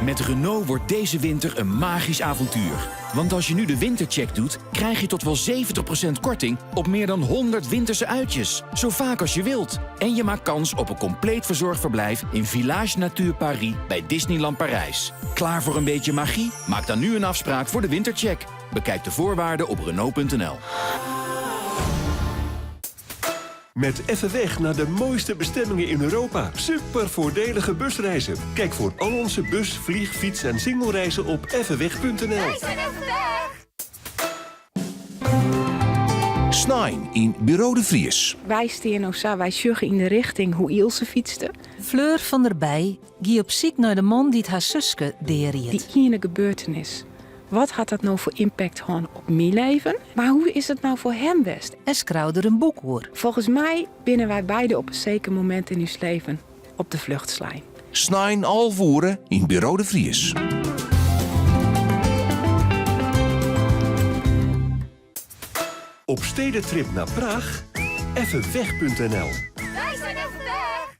Met Renault wordt deze winter een magisch avontuur. Want als je nu de wintercheck doet, krijg je tot wel 70% korting op meer dan 100 winterse uitjes. Zo vaak als je wilt. En je maakt kans op een compleet verzorgd verblijf in Village Nature Paris bij Disneyland Parijs. Klaar voor een beetje magie? Maak dan nu een afspraak voor de wintercheck. Bekijk de voorwaarden op Renault.nl. Met Effe Weg naar de mooiste bestemmingen in Europa. Super voordelige busreizen. Kijk voor al onze bus, vlieg, fiets en singlereizen op effeweg.nl. Wij zijn even weg! Snein yn Buro de Vries. Wy stean no sa, wy sjogge yn de rjochting hoe Ilse fytste. Fleur van der Bij gie op syk nei de man dy't har suske deariet. Dy iene gebeurtenis. Wat hat dat no foar impact hân op myn leven? Mar hoe is it no foar him west? En skreau der in boek oer. Folgens my binne wy beide op in seker momint yn ús leven op de flucht slein. Snein 11 oere yn Buro de Vries. Op stedentrip naar Praag? Effeweg.nl Wij zijn even weg!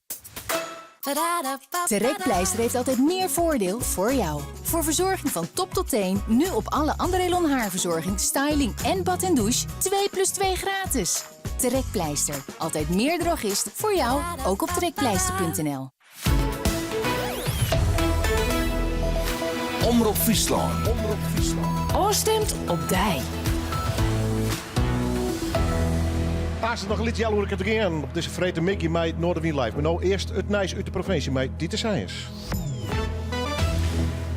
Trekpleister heeft altijd meer voordeel voor jou. Voor verzorging van top tot teen, nu op alle Andrélon haarverzorging, styling en bad en douche 2 plus 2 gratis. Trekpleister, altijd meer drogist voor jou, ook op trekpleister.nl. Omrop Fryslân. Ofstimd op dy. Aanst noch in lyts healoerke te gean op dizze freedtemiddei mei Noardewyn Live. Mar no earst it nijs út de provinsje mei Dieter Sijens.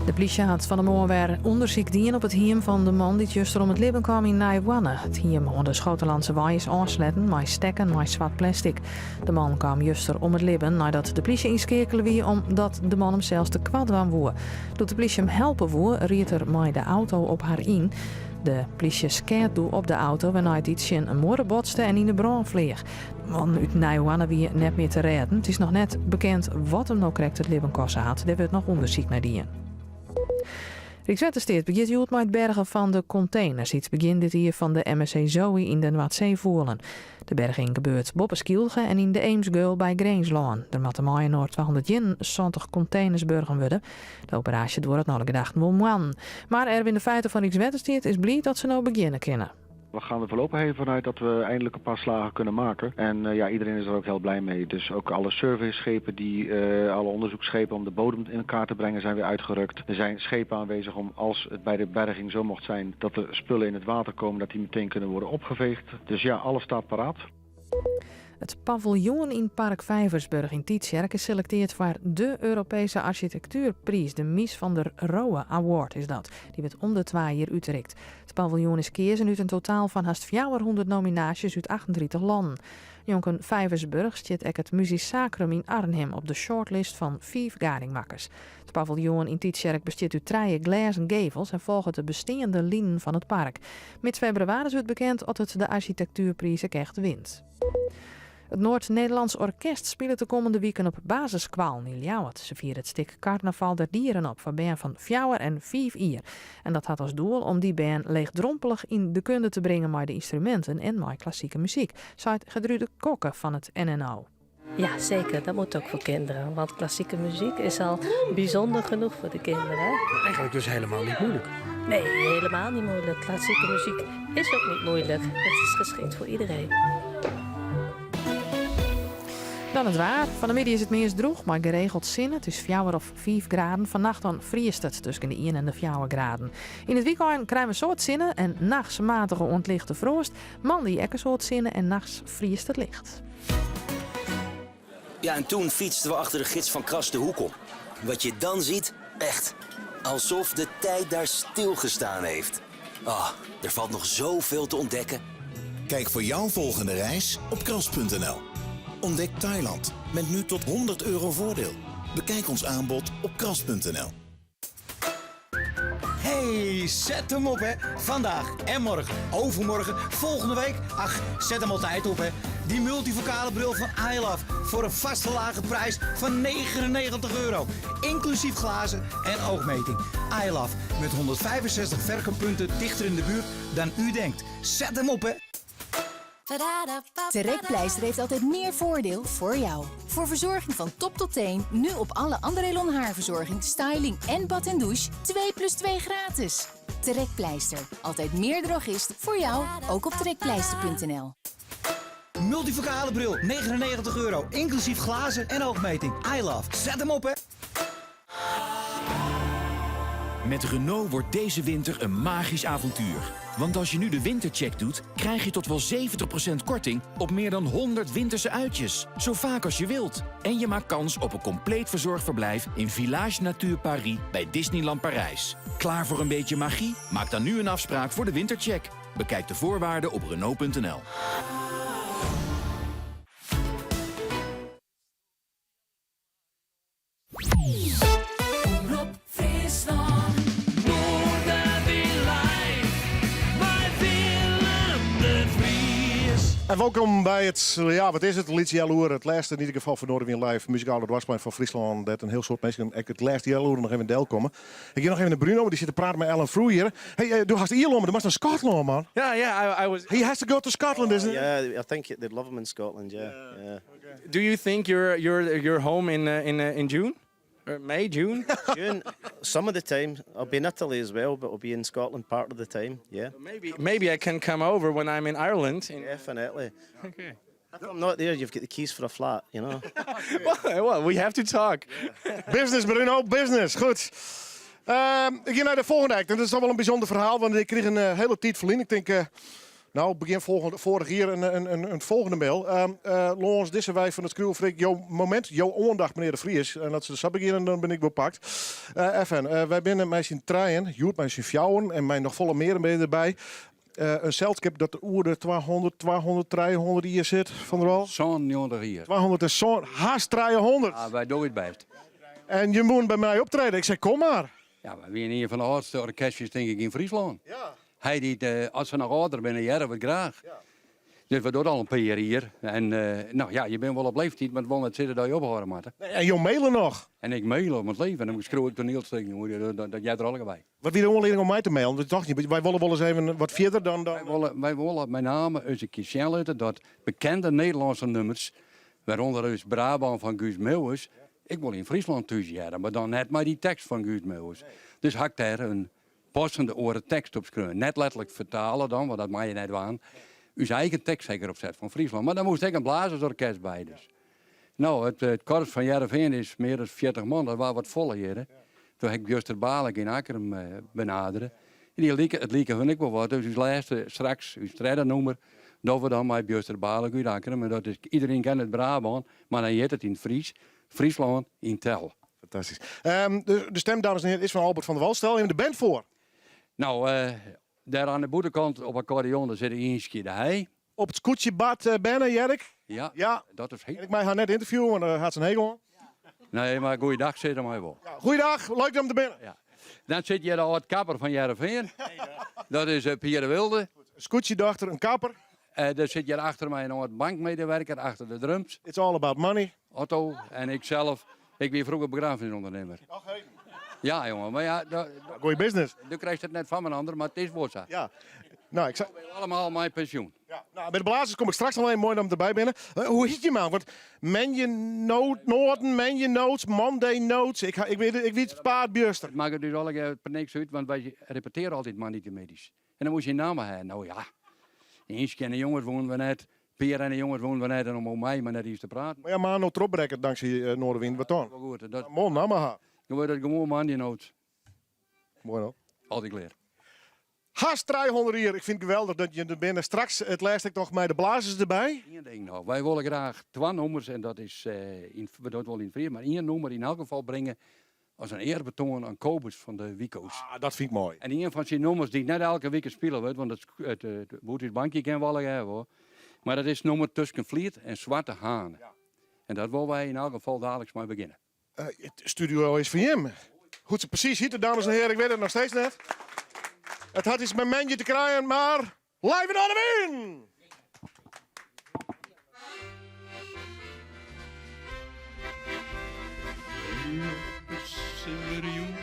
De plysje hat fan 'e moarn wer ûndersyk dien op it hiem fan de man dy't juster om it libben kaam yn Nijhoarne. It hiem oan de Schoterlandsewei is ôfsletten mei stekken mei swart plastic. De man kaam juster om it libben neidat de plysje ynskeakele wie omdat de man himsels te koart dwaan woe. Doe't de plysje him helpe woe, ried er mei de auto op har yn. De plysje skeat doe op de auto wêrnei't dy tsjin in muorre botste en yn 'e brân fleach. De man út Nijhoarne wie net mear te rêden. It is noch net bekend wat him no krekt it libben koste hat. Dêr wurdt noch ûndersyk nei dien. Rykswettersteat begjint hjoed mei it bergen fan de konteners dy't begjin dit jier fan de MSC Zoe yn de Noardsee foelen. De berging gebeurt boppe Skylge en yn de Eemsgeul by Grinslân. Der moatte mei-inoar 271 konteners burgen wurde. De operaasje duorret nei alle gedachten wol moannen. Mar Erwin de Feijter fan Rykswettersteat is bliid dat se no begjinne kinne. We gaan er voorlopig even vanuit dat we eindelijk een paar slagen kunnen maken. En eh, ja, iedereen is er ook heel blij mee. Dus ook alle surveyschepen, die, uh, alle onderzoeksschepen om de bodem in kaart te brengen, zijn weer uitgerukt. Er zijn schepen aanwezig om als het bij de berging zo mocht zijn dat er spullen in het water komen, dat die meteen kunnen worden opgeveegd. Dus ja, alles staat paraat. It paviljoen yn Park Vijversburg yn Tytsjerk is selekteard foar de Europese Architectuurprijs, de Mies van der Rohe Award is dat. Dy wurdt om de twa jier útrikt. It paviljoen is keazen út in totaal fan hast 400 nominaasjes út 38 lannen. Njonken Vijversburg stiet ek it Musicacrum yn Arnhim op de shortlist fan fiif gadingmakkers. It paviljoen yn Tytsjerk bestiet út trije glêzen gevels en folget de besteande linen fan it park. Mids febrewaris wurdt bekend oft it de arsjitektuerpriis ek echt wint. It Noord Nederlands Orkest spilet de kommende wiken op basisskoallen yn Ljouwert. Se fiere it stik Carnaval der Dieren op foar bern fan fjouwer en fiif jier. En dat hat as doel om dy bern leechdrompelich yn de kunde te bringen mei de ynstruminten en mei klassike muzyk, seit Gertrude Kokke fan it NNO. Ja, zeker. Dat moet ook voor kinderen. Want klassieke muziek is al bijzonder genoeg voor de kinderen. Eigenlijk dus helemaal niet moeilijk. Nee, helemaal niet moeilijk. Klassieke muziek is ook niet moeilijk. Het is geschikt voor iedereen. Dan it waar. Fan 'e middei is it meast drûch, mar geregeld sinne. It is fjouwer of fiif graden. Fannacht dan friest it tusken de ien en de fjouwer graden. Yn it wykein krije we in soad sinne en nachts matige oant lichte froast. Moandei ek in soad sinne en nachts friest it licht. Ja, en toen fietsten we achter de gids van Kras de hoek om. Wat je dan ziet, echt, alsof de tijd daar stilgestaan heeft. Ah, er valt nog zoveel te ontdekken. Kijk voor jouw volgende reis op kras.nl. Ontdek Thailand met nu tot 100 euro voordeel. Bekijk ons aanbod op kras.nl. Hey, zet hem op hè. Vandaag en morgen, overmorgen, volgende week. Ach, zet hem altijd op hè. Die multifocale bril van iLove voor een vaste lage prijs van 99 euro. Inclusief glazen en oogmeting. iLove met 165 verkooppunten dichter in de buurt dan u denkt. Zet hem op hè. Trekpleister heeft altijd meer voordeel voor jou. Voor verzorging van top tot teen, nu op alle Andrélon haarverzorging, styling en bad en douche 2 plus 2 gratis. Trekpleister, altijd meer drogist voor jou, ook op trekpleister.nl. Multifocale bril, 99 euro, inclusief glazen en oogmeting. iLove, zet hem op hè. Met Renault wordt deze winter een magisch avontuur. Want als je nu de wintercheck doet, krijg je tot wel 70% korting op meer dan 100 winterse uitjes. Zo vaak als je wilt. En je maakt kans op een compleet verzorgd verblijf in Village Nature Paris bij Disneyland Parijs. Klaar voor een beetje magie? Maak dan nu een afspraak voor de wintercheck. Bekijk de voorwaarden op Renault.nl. Omrop Fryslân, Noardewyn Live, mei Willem de Vries. En welkom by it, ja, wat is it, lytse healoere, it lêste yn ieder gefal fan Noardewyn Live, muzikale doarpsplein fan Fryslân, dêr't in hiel soad minsken ek it lêste healoere noch even delkomme. Ik gean noch even nei Bruno, want dy sit te praten mei Alan Frew hjir. Hey, eh, do hast Ierlân, mar do moatst nei Skotlân, man. Yeah, yeah, I was. He has to go to Scotland, isn't it? Yeah, I think they'd love him in Scotland. Yeah, yeah. Do you think you're home in June? Or May, June? June. Some of the time. I'll be in Italy as well, but I'll be in Scotland part of the time. Yeah. Maybe I can come over when I'm in Ireland. Definitely. Okay. If I'm not there, you've got the keys for a flat, you know. Well, we have to talk. Business, Bruno, business. Goed. Ehm, ik gean nei de folgjende act. En dat is toch wol in bysûnder ferhaal, want ik krige in hiele tiid ferlyn. Ik tink, eh, Nou, begjin folgjende, foarich jier in, in, in, in folgjende mail. Uh, lâns dizze wei fan it skriuwfrik, jo momint, jo oandacht, menear De Vries. En as se sa begjinne, dan bin ik wol pakt. Uh, FN, uh, wy binne mei syn trijen, hjoed mei syn fjouweren en mei noch folle mear ben derby. Uh, in selskip dat oer de 200, 200, 300 jier sit, Van der Wal. 97 jier. 207, hast 300. Ja, wy dogge it bêst. En je moeten by my optrede. Ik sei, kom mar. Ja, wy wiene ien fan de âldste orkestjes tink ik yn Fryslân. Hy dy't, eh, as se noch âlder binne, hearre we it graach. Dus we dogge it al in pear jier. En eh, no ja, je binne wol op leeftiid, mar it wol net sizze dat je ophâlde moatte. En jo mailen noch? En ik mail om it leven. En dan skriuw ik toanielstikken oer, dat, dat, dat heart der allegear by. Wat wie de oanlieding om my te mailen? Want tocht je, wy wolle wol ris even wat fierder dan... dan... Wy wolle, wy wolle mei name ris in kear sjen litte dat bekende Nederlânske nûmers, wêrûnder ús Brabân fan Guus Meeuwis, Ik wol yn Fryslân thús hearre, mar dan net mei dy tekst fan Guus Meeuwis. Dus ha ik dêr in passende oare tekst op skreaun. Net letterlik fertale dan, want dat mei je net dwaan. Us eigen tekst ha ik derop set fan Fryslân. Mar dan moast ek in blazersorkest by. Dus. No, it, it korps fan Hearrenfean is mear as 40 man, dat waard wat folle hjir. Toen ha ik Bjuster Balik yn Akkrum eh, benadere. En dy like, it like hun ek wol wat. Dus ús lêste, straks, ús tredde nûmer, dogge we dan mei Bjuster Balik út Akkrum. En dat is Iedereen kent het Brabân. Mar dan hjit it yn it Frysk, Fryslân yn tel. Fantastysk. Um, de, de stem, dames en heren, is fan Albert van der Wal. Stel even de band foar. Nou, uh, dêr oan de bûtenkant op akkordeon daar sit Ynskje de Heij. Op it skûtsje uh, berne, Jerk. Ja, ja, dat is heel... En ik mei har net ynterviewe, want uh, hat se in hekel oan. Nee, mar goeiedag sit er my wol. Ja, goeiedag, leuk om te binnen. Ja. Dan sit hjir de âld kapper fan Hearrenfean. Dat is uh, Pierre Wilde. Skûtsjedochter, in kapper. Uh, der sit hjir achter my in âld bankmedewerker achter de drums. It's all about money. Otto en ik zelf. Ik wie froeger begraffenisûndernimmer. Ja, jonge, mar ja... Goeie business. Do krijst it net fan in ander, mar it is wol sa. Ja. Nou, ik zei... Allemaal mei pensjoen. Ja, nou, by de blazers kom ik straks al even moai om derby binne. Uh, hoe hjit je man? Want Menje Noorden, Menje Notes, Monday Notes. Ik, ik, weet, ik weet het paard bjuster. Het maakt dus allegear niks út, want wy repetearje altyd moandeitemiddei. En dan moast je in namme ha. Nou ja, Ynskje en de jonges woenen we net. Peer en de jonges woenen we net en om my mar net iens te praten. Mar ja, mar no trochbrekke tanksij uh, Noardewyn, wat dan? Wol goed. Dat, Moai namme ha. Dan wurdt it gewoan Moandei Notes. Moai no. Altyd klear. Hast 300 jier. Ik fyn it geweldich dat je der binne. Straks it lêste ek noch mei de blazers derby. Ien ding noch. Wy wolle graach twa nûmers en dat is uh, yn, we dogge it wol yn it Frysk, mar ien nûmer yn elk gefal bringe as in earbetoan oan Kobus fan de Wiko's. Ah, dat fyn ik moai. En ien fan syn nûmers dy't net elke wike spile wurdt, want it, it, it Bûthús Bankje kin wol allegear wol. Mar dat is nûmer Tusken Fliet en Swarte Haan. En dat wolle wy yn elk gefal daliks mei begjinne. Uh, it studio is fan jim. Hoe't se presys hjitte, dames en hearen, ik wit it noch steeds net. It hat iets mei moandei te krijen, mar live in de wyn! Simmerjûn,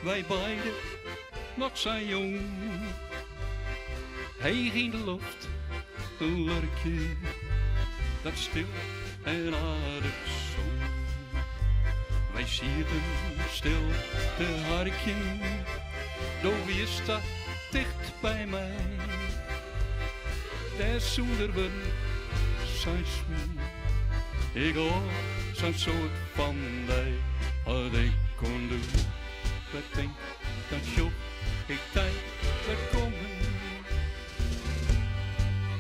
wy beide noch sa jong. Heech yn de loft in lurkje dat stil en aardich song. Wy sieten stil te harkjen, do wiest sa ticht by my. Dêr sûnder wurden seist my, ik hâld sa'n soad fan dy. As ik oan doe wer tink, dan sjoch ik dy wer kommen.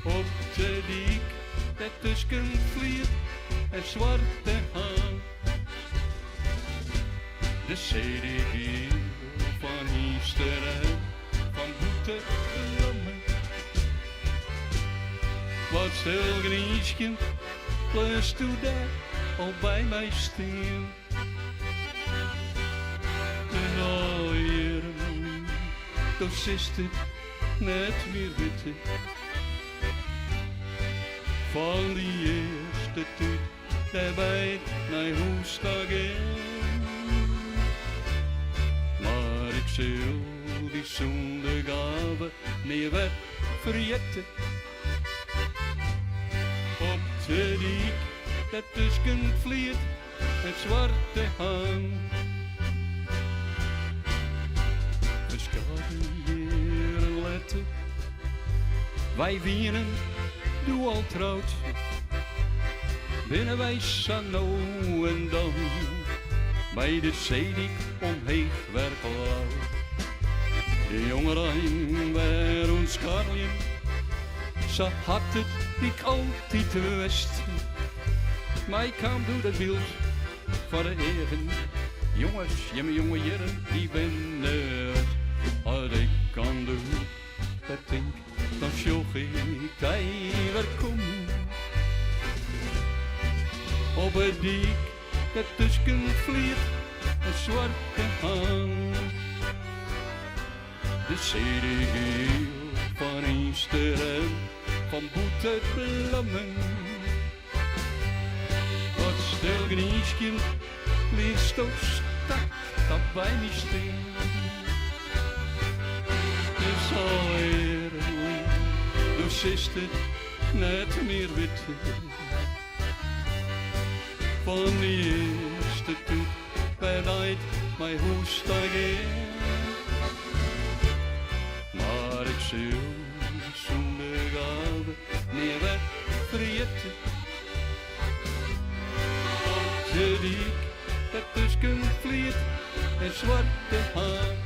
Op de dyk dêr tusken Fliet en Swarte Haan. De seedyk giel fan hynsteren, fan bûte blommen. Wat stil gnyskjend bleaust doe dêr al by my stean. De jierren, do silst it net mear witte. Fan dy earste tiid dêr't wy nei hûs ta gyngen. Mar ik sil dy sûnder gave nea wer ferjitte. Op de dyk dêr tusken Fliet en Swarte Haan. Ferskate jierren letter, wy wienen doe al troud. Binne wy sa no en dan by de seedyk omheech wer klaud. De jongerein wer oan 't skarreljen, sa hat it ek altyd west. My kaam doe dat byld foar de eagen, jonges, jimme jonge jierren, dy binne west. As ik oan doe wer tink, dan sjoch ik dy wer kommen. Op 'e dyk dêr tusken Fliet en Swarte Haan. De seegiel fan Easterem, fan bûterblommen. Wat stil gnyskjend lietsto strak dan by my stean. Is alwer lyn, do silst it net mear witte. Fan dy earste tiid wêrnei't mei hûs ta gean. Mar ik sil sûnder gave nea wer ferjitte. Op de dyk dêr tusken Fliet en Swarte Haan.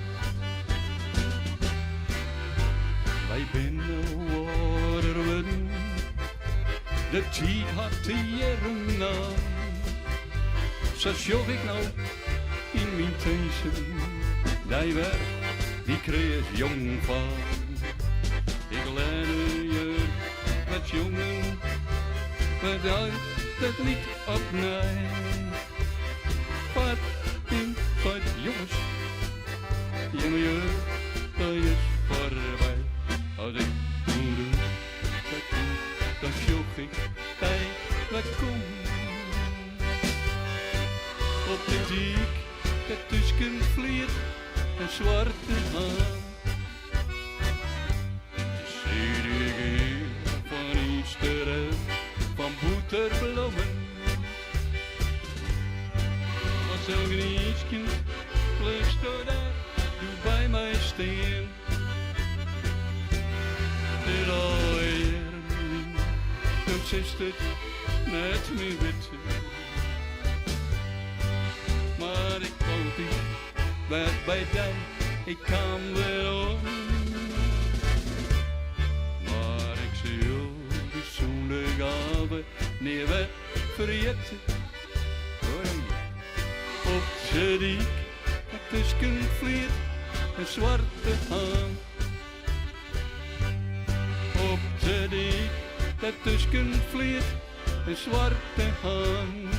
Wy binne âlder wurden, de tiid hat de jierren naam. Sa sjoch ik no yn myn tinzen dy wer, dy kreas jongfaam. Ik learde jurk wat sjongen, mar uit it liet opnij. Foar yn seit jonges, jimme jeugd dy is foarby. As ik oan doe wer tink, dan sjoch ik dy wer kommen. Op de dyk dêr tusken Fliet en Swarte Haan. De seegiel fan Easterem, fan bûterblommen. Wat stil gnyskjend bleufsto dêr doe by my stean. Dit allegearre lyn, do silst it net mear witte. Mar ik altyd wer by dy, ik kaam werom. Mar ik sil dy sûnder gave nea wer ferjitte. Op de dyk tusken Fliet en Swarte Haan. Op de dyk dêr tusken Fliet en Swarte Haan.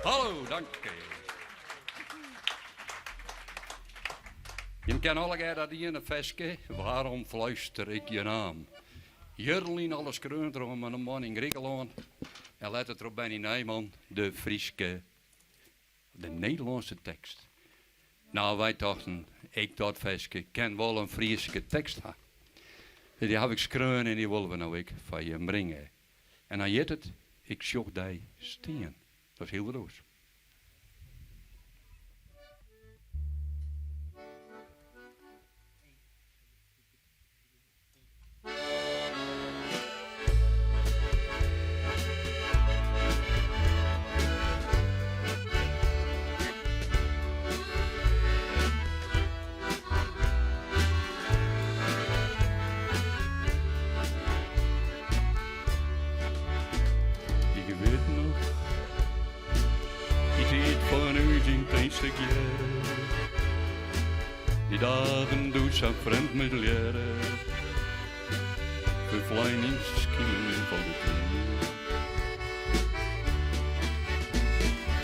Hallo, dank. Jim kenne allegear dat iene ferske, Waarom fluister ik je naam? Jierren lyn al skreaun troch in man yn Grikelân en letter troch Benny Nijman, de Fryske, de Nederlânske tekst. No, wy tochten, ek dat ferske kin wol in Fryske tekst ha. Dy haw ik skreaun en dy wolle we no ek foar jim bringe. En dan hjit it, Ik sjoch dy stean. Dat is hiel wat oars. Ik wit noch dy tiid fan ús yn tegearre. Dy dagen doe sa frjemd meubilearre. Ferflein yn skimen fan de tiid.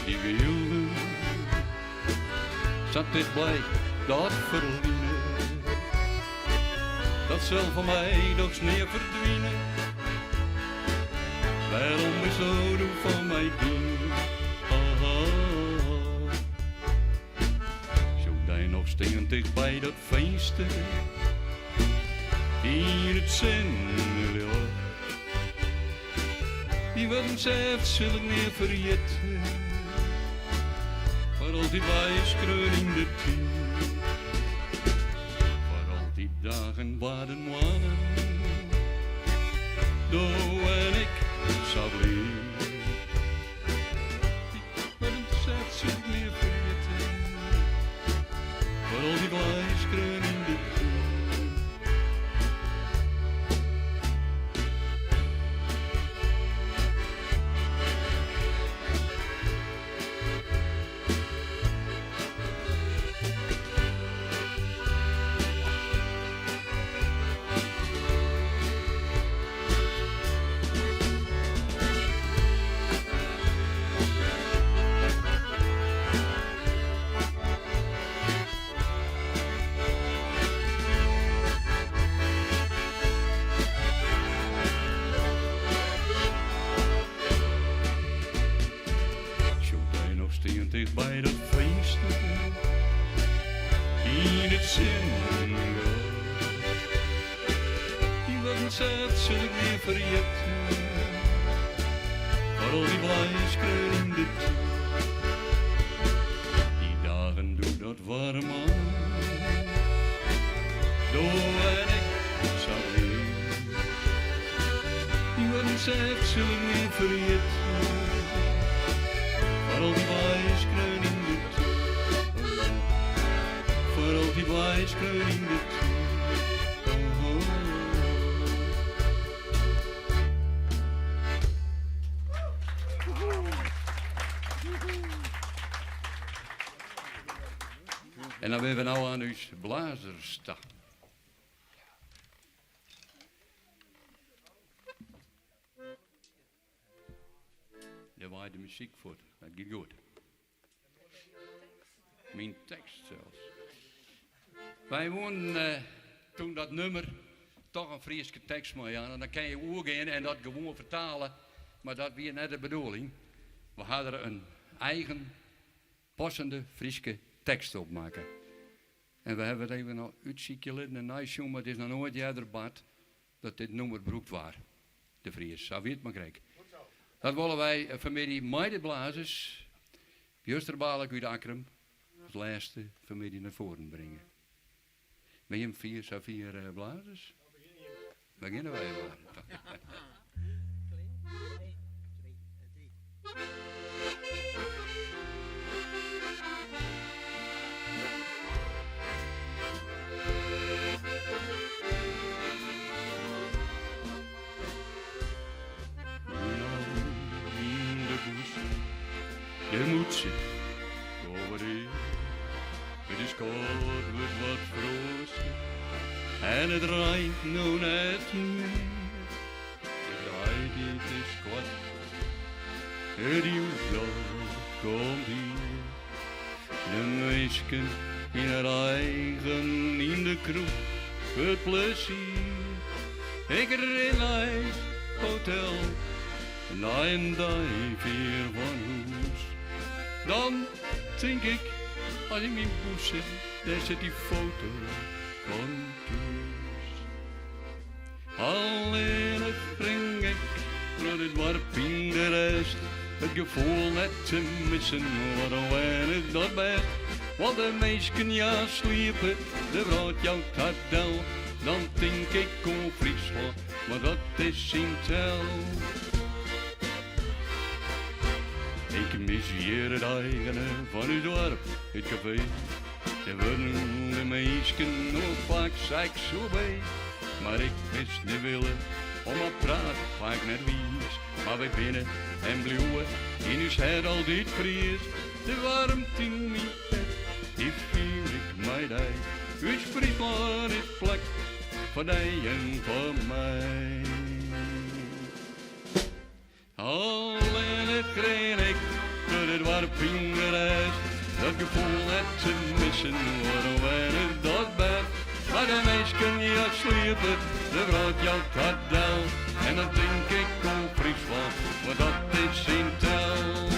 Dy bylden sa tichtby dat ferline. Dat sil fan my dochs nea ferdwine. Wêrom bisto doe fan my gien? Sjoch dy noch stean tichtby dat finster yn it sinneljocht. Dyn wurden sêft sil ik nea ferjitte, foar altyd byskreaun yn de tiid. Foar altyd. dagen waarden moannen, do en ik sa bliid. Wat in set sil ik nea ferjitte, foar al dy blij skreaun yn de tiid. Sjoch dy noch stean ticht by dat finster yn it sinnegat. Dy wurden sels sil ik nea ferjitte, foar al dy blij skreaun yn de tiid. Dy dagen doe dat waarden moannen, do en ik sa bliid. Dy wurden sels sil ik nea ferjitte, foar al dy blij skreaun yn de tiid. Foar al dy blij skreaun yn de tiid. Oh, oh. En dan binne we no oan ús blazers ta. Dêr waait de muzyk fuort. Dat giet goed. Myn tekst sels. Wy woenen eh, toen dat nûmer toch in Fryske tekst mei jaan. En dan kinne je oergean en dat gewoan fertale. Mar dat wie net de bedoeling. We ha der in eigen passende Fryske tekst op makke. En we hawwe it even noch útsykje litten en neisjoen, mar it is noch noait earder bard dat dit nûmer brûkt waard. De Vries, sa wie it mar krekt. Dat wolle wy fanmiddei mei de blazers, Bjusterbaarlik út Akkrum, as lêste fanmiddei nei foaren bringe. Binne jim fier safier blazers? Begjinne wy mar. Yn de bûse, de mûtse, It is kâld, wurdt wat froastich en it reint no net mear. De breitiid is koart, it iuwsblad komt hier. De minsken yn har eigen yn de kroech, it plezier. Ik rin nei it hotel, nei in dei fier fan hûs. Dan tink ik, as yn myn bûse, dêr sit dy foto fan thús. Allinnich rin ik troch dit doarp yn de rêst, it gefoel net te missen, wat allinnich dat bêst. Want de minsken ja sliepe, de wrâld jout har del, dan tink ik oan Fryslân, want dat is syn tel. Ik mis hjir it eigene fan ús doarp, it kafee. Dêr wurden de minsken noch faak seksueel. Mar ik mis de wille om mar praat faak net wiis. Mar wy binne en bliuwe yn ús hert altyd Fries. De waarmte yn myn hert, dy fiel ik mei dy. Us Fryslân is plak foar dy en foar my. Allinnich rin ik troch dit doarp yn de rêst, dat gefoel net te missen, wat allinnich dat bêst. Mar de minsken ja sliepe, de wrâld jout har del, en dan tink ik oan Fryslân, want dat is syn tel.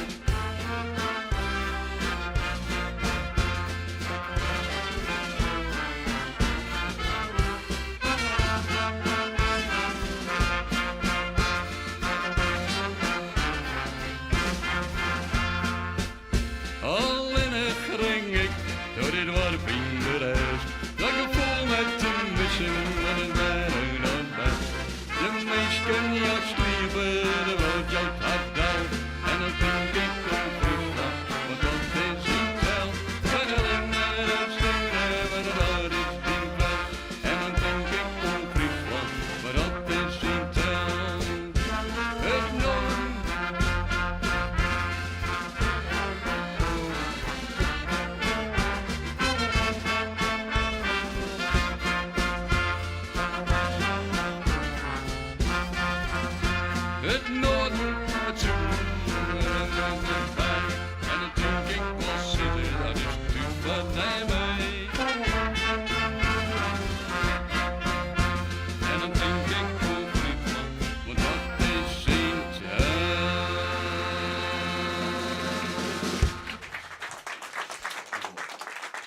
Allinnich rin ik troch dit doarp yn de rêst, dat gefoel net te missen.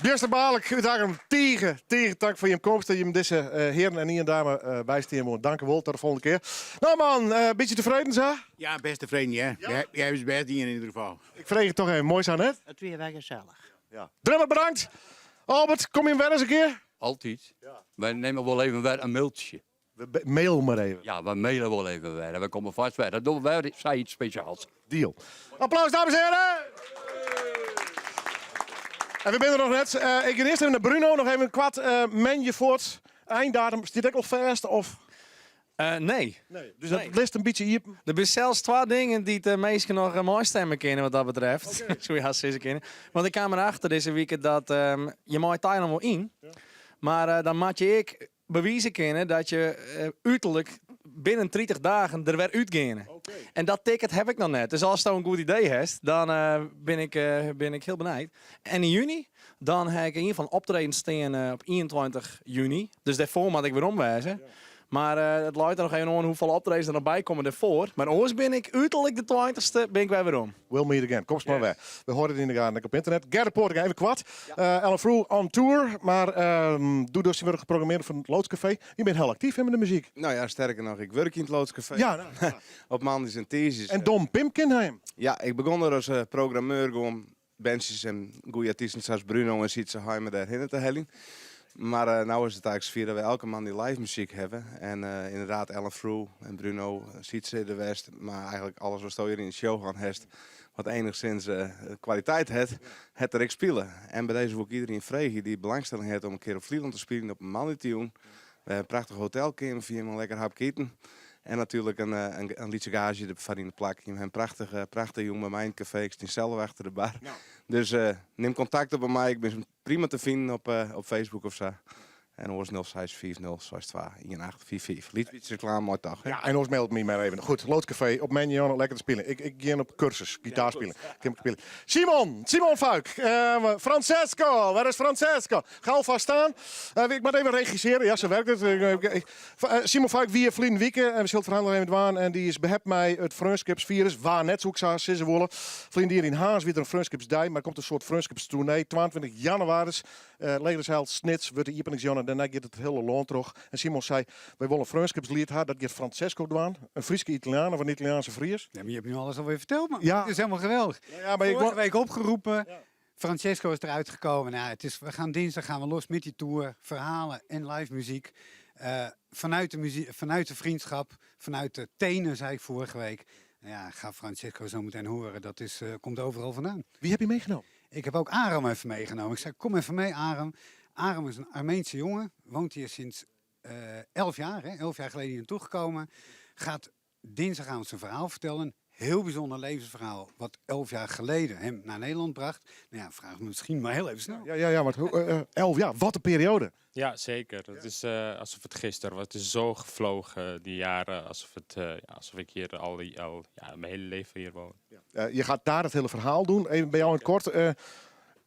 Bjusterbaarlik út Akkrum, tige, tige tank foar jim komst en jim dizze hearen en ien dame bystean woene. Dank u wol, tot de folgjende kear. Nou man, bytsje tefreden sa? Ja, best tefreden, ja. Ja? Ja, is best dien in ieder geval. Ik freegje it toch even, moai sa net? It wie wer gesellich. Ja. Drummer bedankt. Albert, kom jim wer ris in kear? Altyd. Wy nimme wol even wer in mailtsje. We mail mar even. Ja, we maile wol even wer. En we komme fêst wer. Dan dogge we wer sa iets spesjaals. Deal. Applaus, dames en heren! En we binne der noch net. Eh, ik gean earst even nei Bruno. Noch even koart uh, moandei fuort. Eindatum stiet ek al fêst? Of? Uh, nee. nee. Dus dat list in bytsje iepen? Der binne sels twa dingen dy't de minsken noch eh, meistimme kinne wat dat betreft. Okay. Soe je hast sizze kinne. Want ik kaam erachter dizze wike dat um, je mei Thailand wol yn. Ja. Mar uh, dan moat je ek bewize kinne dat je uh, uterlik binnen 30 dagen der wer útgeane. Okay. En dat ticket heb ik noch net. Dus ast in goed idee hast, dan uh, bin, ik, uh, bin ik hiel benijd. En yn juny, dan ha ik ien fan optreden stean uh, op 21 juny. Dus dêrfoar moat ik werom wêze. Ja. Mar uh, it leit der noch even oan hoefolle optredens der noch by komme dêrfoar. Mar oars bin ik uterlik de 20ste bin ik wer werom. We'll meet again. Komst mar wer. We hâlde it yn de gaten op ynternet. Gerrit Poortinga, even koart. Uh, Ellen Froe on tour. Mar um, doe dus wurdt geprogrammeerd fan it Loodscafé. Je bent heel actief in de muzyk. Nou ja, sterker noch, ik wurk yn it Loodscafé. Ja, nou, ja. Op moandeis en tiisdeis. En Dom Pim ken him. Ja, ik begûn der as uh, programmeur gewoan bandsjes en goede artysten sa as Bruno en Sietse Heimer dêrhinne te heljen. Mar uh, no is it eigentlik safier dat we elke moandei live muzyk hawwe. En uh, ynderdaad Ellen Froe en Bruno, Sietse de West. Mar eigentlik alles watsto hjir yn de show hân hast, wat enigszins uh, kwaliteit hat, hat der ek spile. En by dizze wol ik iderien freegje dy't belangstelling hat om in kear op Flylân te spyljen op in moandeitejûn. We hawwe in prachtich hotelkeamer foar jim, in lekker hapke iten. En natuerlik in, in, in lytse gaazje foar yn it plak. Jim hawwe in prachtige, prachtige jûn by my yn it kafee. Ik stean sels achter de bar. Dus uh, nim kontakt op mei my. Ik bin prima te finen op, uh, op Facebook of sa. En oars 0650 62 1855. Lyts bytsje reklame, moai toch? Ja, en oars meld my mar even. Goed, Loodscafé op moandei lekker te spyljen. Ik, ik gean op kursus, gitaar spyljen. Kin spyljen. Simon, Simon Fuik. Uh, Francesco, waar is Francesco? Ga alvast staan. Uh, ik moet even regisseren. Ja, zo werkt het. Simon Fuik wie ferline wike en we sille it ferhaal noch even dwaan. En dy is behept mei it freonskipsfirus. Wa net, soe ik sa sizze wolle. Ferline jier yn Harns wie der in freonskipsdei, mar komt in soart freonskipstoernee. 22 jannewaris, uh, Legersheil Snits wurdt de iepeningsjûn en dêrnei giet it hiele lân troch. En Simon sei, wy wolle in freonskipsliet ha, dat giet Francesco dwaan. In Fryske Italiaan of in Italiaanse Fries. Ja, maar je hebt nu alles alweer verteld, man. Ja. Het is helemaal geweldig. Ja, maar ik Vorige week opgeroepen. Ja. Francesco is eruit gekomen. Nou, het is, we gaan dinsdag gaan we los met die tour. Verhalen en live muziek. Uh, vanuit, de muziek, vanuit de vriendschap, vanuit de tenen, zei ik vorige week. Nou ja, ga Francesco zo meteen horen. Dat is, uh, komt overal vandaan. Wie heb je meegenomen? Ik heb ook Aram even meegenomen. Ik zei, kom even mee, Aram. Aram is een Armeense jongen. Woont hier sinds uh, 11 jaar. Hè? 11 jaar geleden hier naartoe gekomen. Gaat dinsdagavond zijn verhaal vertellen. Heel bijzonder levensverhaal, wat 11 jaar geleden hem naar Nederland bracht. Nou ja, vraag me misschien maar heel even snel. Ja, ja, ja maar uh, 11 jaar, wat een periode. Ja, zeker. Het is uh, alsof het gisteren was. Het is zo gevlogen, die jaren, alsof, het, uh, ja, alsof ik hier al, al ja, mijn hele leven hier woon. Ja. je gaat daar het hele verhaal doen. Even bij jou in het kort.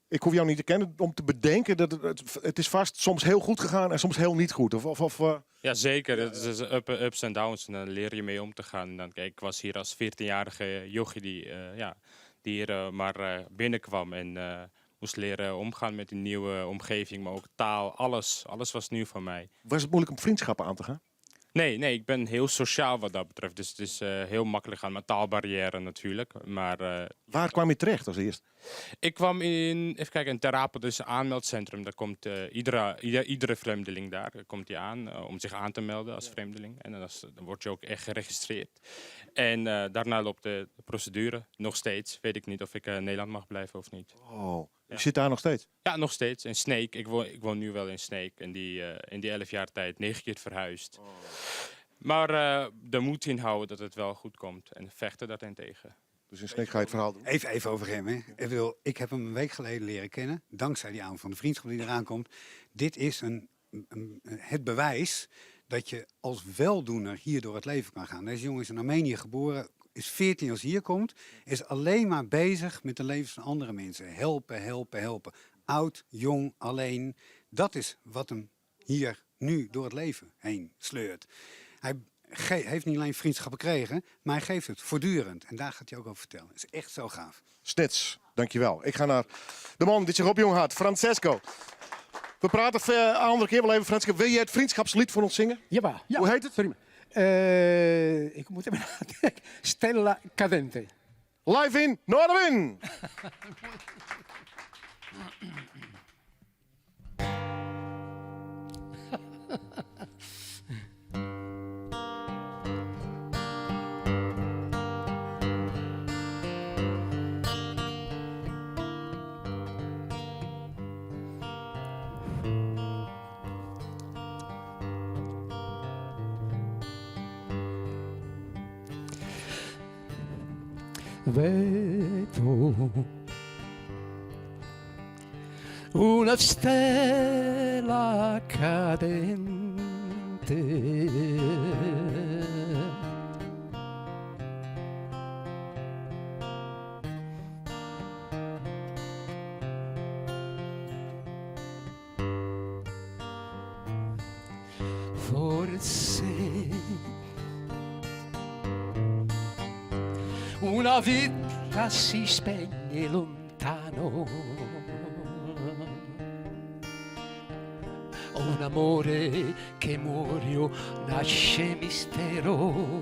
ik hoef jou niet te kennen om te bedenken dat het, het, het is vast soms heel goed gegaan en soms heel niet goed. Of, of, of, uh... Ja, zeker. Het is up, ups en downs en dan leer je mee om te gaan. En dan, kijk, ik was hier als 14-jarige jochie die, uh, ja, die hier uh, maar binnenkwam en moest leren omgaan met een nieuwe omgeving, maar ook taal, alles. Alles was nieuw voor mij. Was het moeilijk om vriendschappen aan te gaan? Nee, nee, ik ben heel sociaal wat dat betreft. Dus het is uh, heel makkelijk gaan met taalbarrière natuurlijk. Maar, uh, Waar kwam je terecht als eerst? Ik kwam in, even kijken, in Ter Apel, dus een aanmeldcentrum. Daar komt uh, iedere, iedere, iedere vreemdeling daar komt die aan om zich aan te melden als vreemdeling. En dan, als, dan word je ook echt geregistreerd. En daarna loopt de, de procedure. Nog steeds weet ik niet of ik in Nederland mag blijven of niet. Oh. Je zit daar nog steeds? Ja, nog steeds. In Sneek. Ik woon, ik woon nu wel in Sneek. En die, uh, in die 11 jaar tijd 9 keer verhuisd. Oh. Maar uh, de moed inhouden dat het wel goed komt. En vechten daarentegen. Dus in Sneek ga je het verhaal doen? Even, even over hem. Hè. Ik, bedoel, ik heb hem een week geleden leren kennen. Dankzij die avond van de vriendschap die eraan komt. Dit is een, een, het bewijs dat je als weldoener hier door het leven kan gaan. Deze jongen is in Armenië geboren, is 14 als hij hier komt, is alleen maar bezig met de levens van andere mensen. Helpen, helpen, helpen. Oud, jong, alleen. Dat is wat hem hier nu door het leven heen sleurt. Hij heeft niet alleen vriendschap gekregen, maar hij geeft het voortdurend. En daar gaat hij ook over vertellen. Het is echt zo gaaf. Snits. Dankjewel. Ik ga naar de man dy't sich opjûn hat, Francesco. We prate een andere keer wel even, Francesco. Wil jij het vriendschapslied voor ons zingen? Jawel. Ja. Hoe heet het? Prima. Ik moet even nadenken. Stella Cadente. Live in Noardewyn! Vedo una stella cadente. Forse una vita si spegne lontano. Un amore che muore o nasce mistero.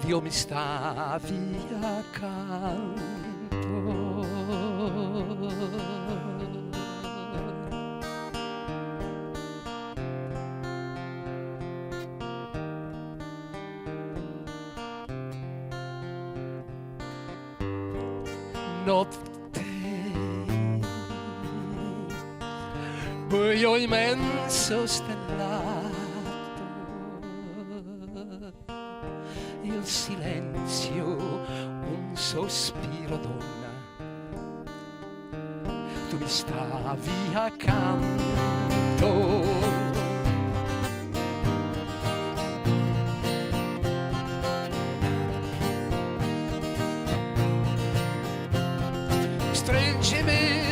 Dio mi stavi accanto. Notte, buio immenso stellato, il silenzio, un sospiro donna, tu mi stavi accanto. Stringimi,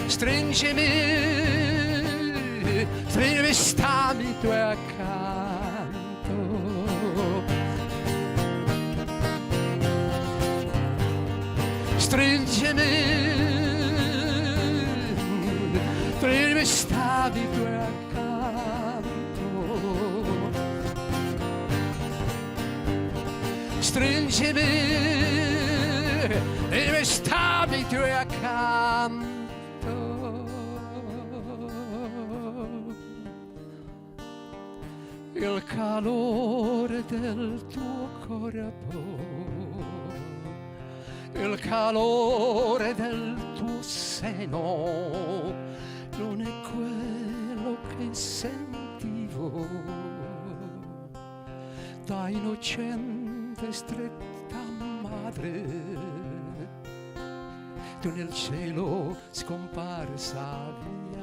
stringimi, stringimi, stammi tu accanto. Stringimi, stringimi, stammi tu accanto. Stringimi, stringimi, stammi tu accanto. Il calore del tuo corpo, il calore del tuo seno, non è quello che sentivo da innocente stretta madre. Tu nel cielo scomparsa via.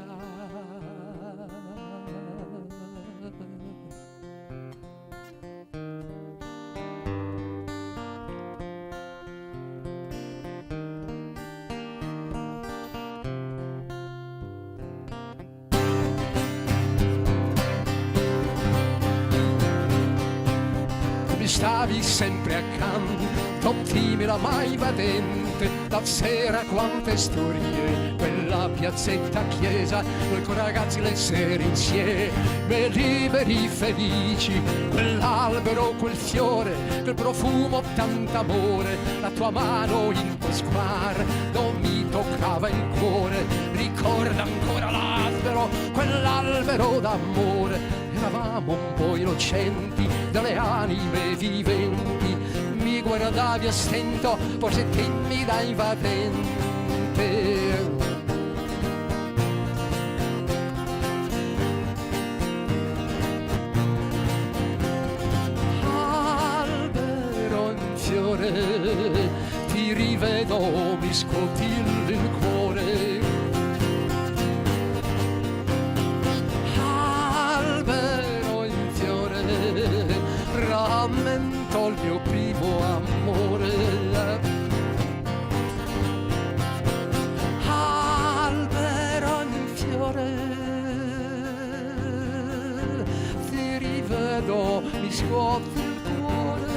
Mi stavi sempre accanto, timida ma invadente, la sera quante storie, quella piazzetta chiesa, noi con ragazzi le sere insieme, liberi felici, quell'albero, quel fiore, quel profumo, tant'amore, la tua mano in tuo sguardo mi toccava il cuore, ricorda ancora l'albero, quell'albero d'amore, eravamo un po' innocenti, dalle anime viventi, mi guardavi a stento, forse timida invadente. Albero in fiore, ti rivedo, mi scuoti il cuore. Albero in fiore, rammento il mio primo amore. Albero in fiore, ti rivedo, mi scuoti il cuore.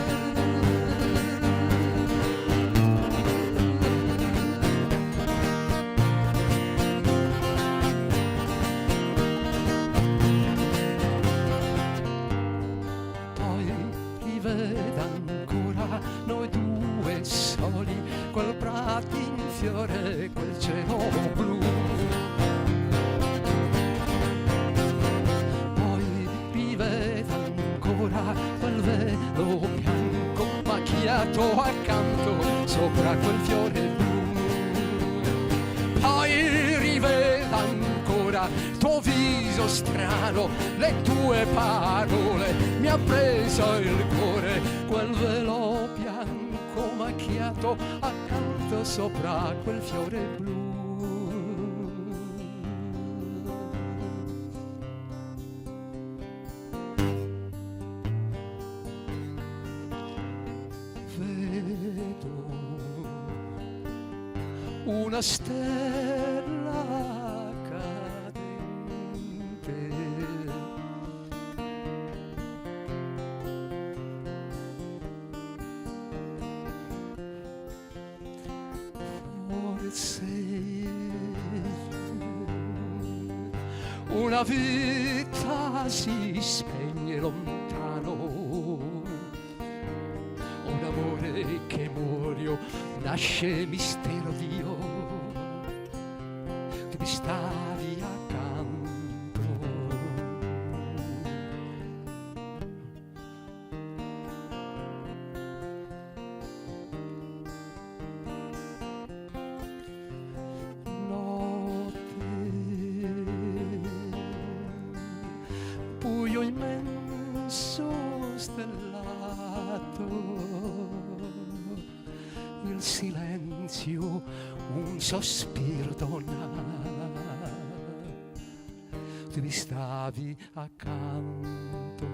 girasoli, quel prato in fiore, quel cielo blu. Poi rivedo ancora quel velo bianco macchiato accanto sopra quel fiore blu. Poi rivedo ancora tuo viso strano, le tue parole, mi ha preso il cuore quel velo bianco macchiato accanto sopra quel fiore blu. Vedo una stella cadente. Forse una vita si spegne lontano, un amore che muoio nasce mistero Dio, tu mi stavi accanto. Notte, buio immenso stellato, il silenzio un sospiro dona, tu mi stavi accanto.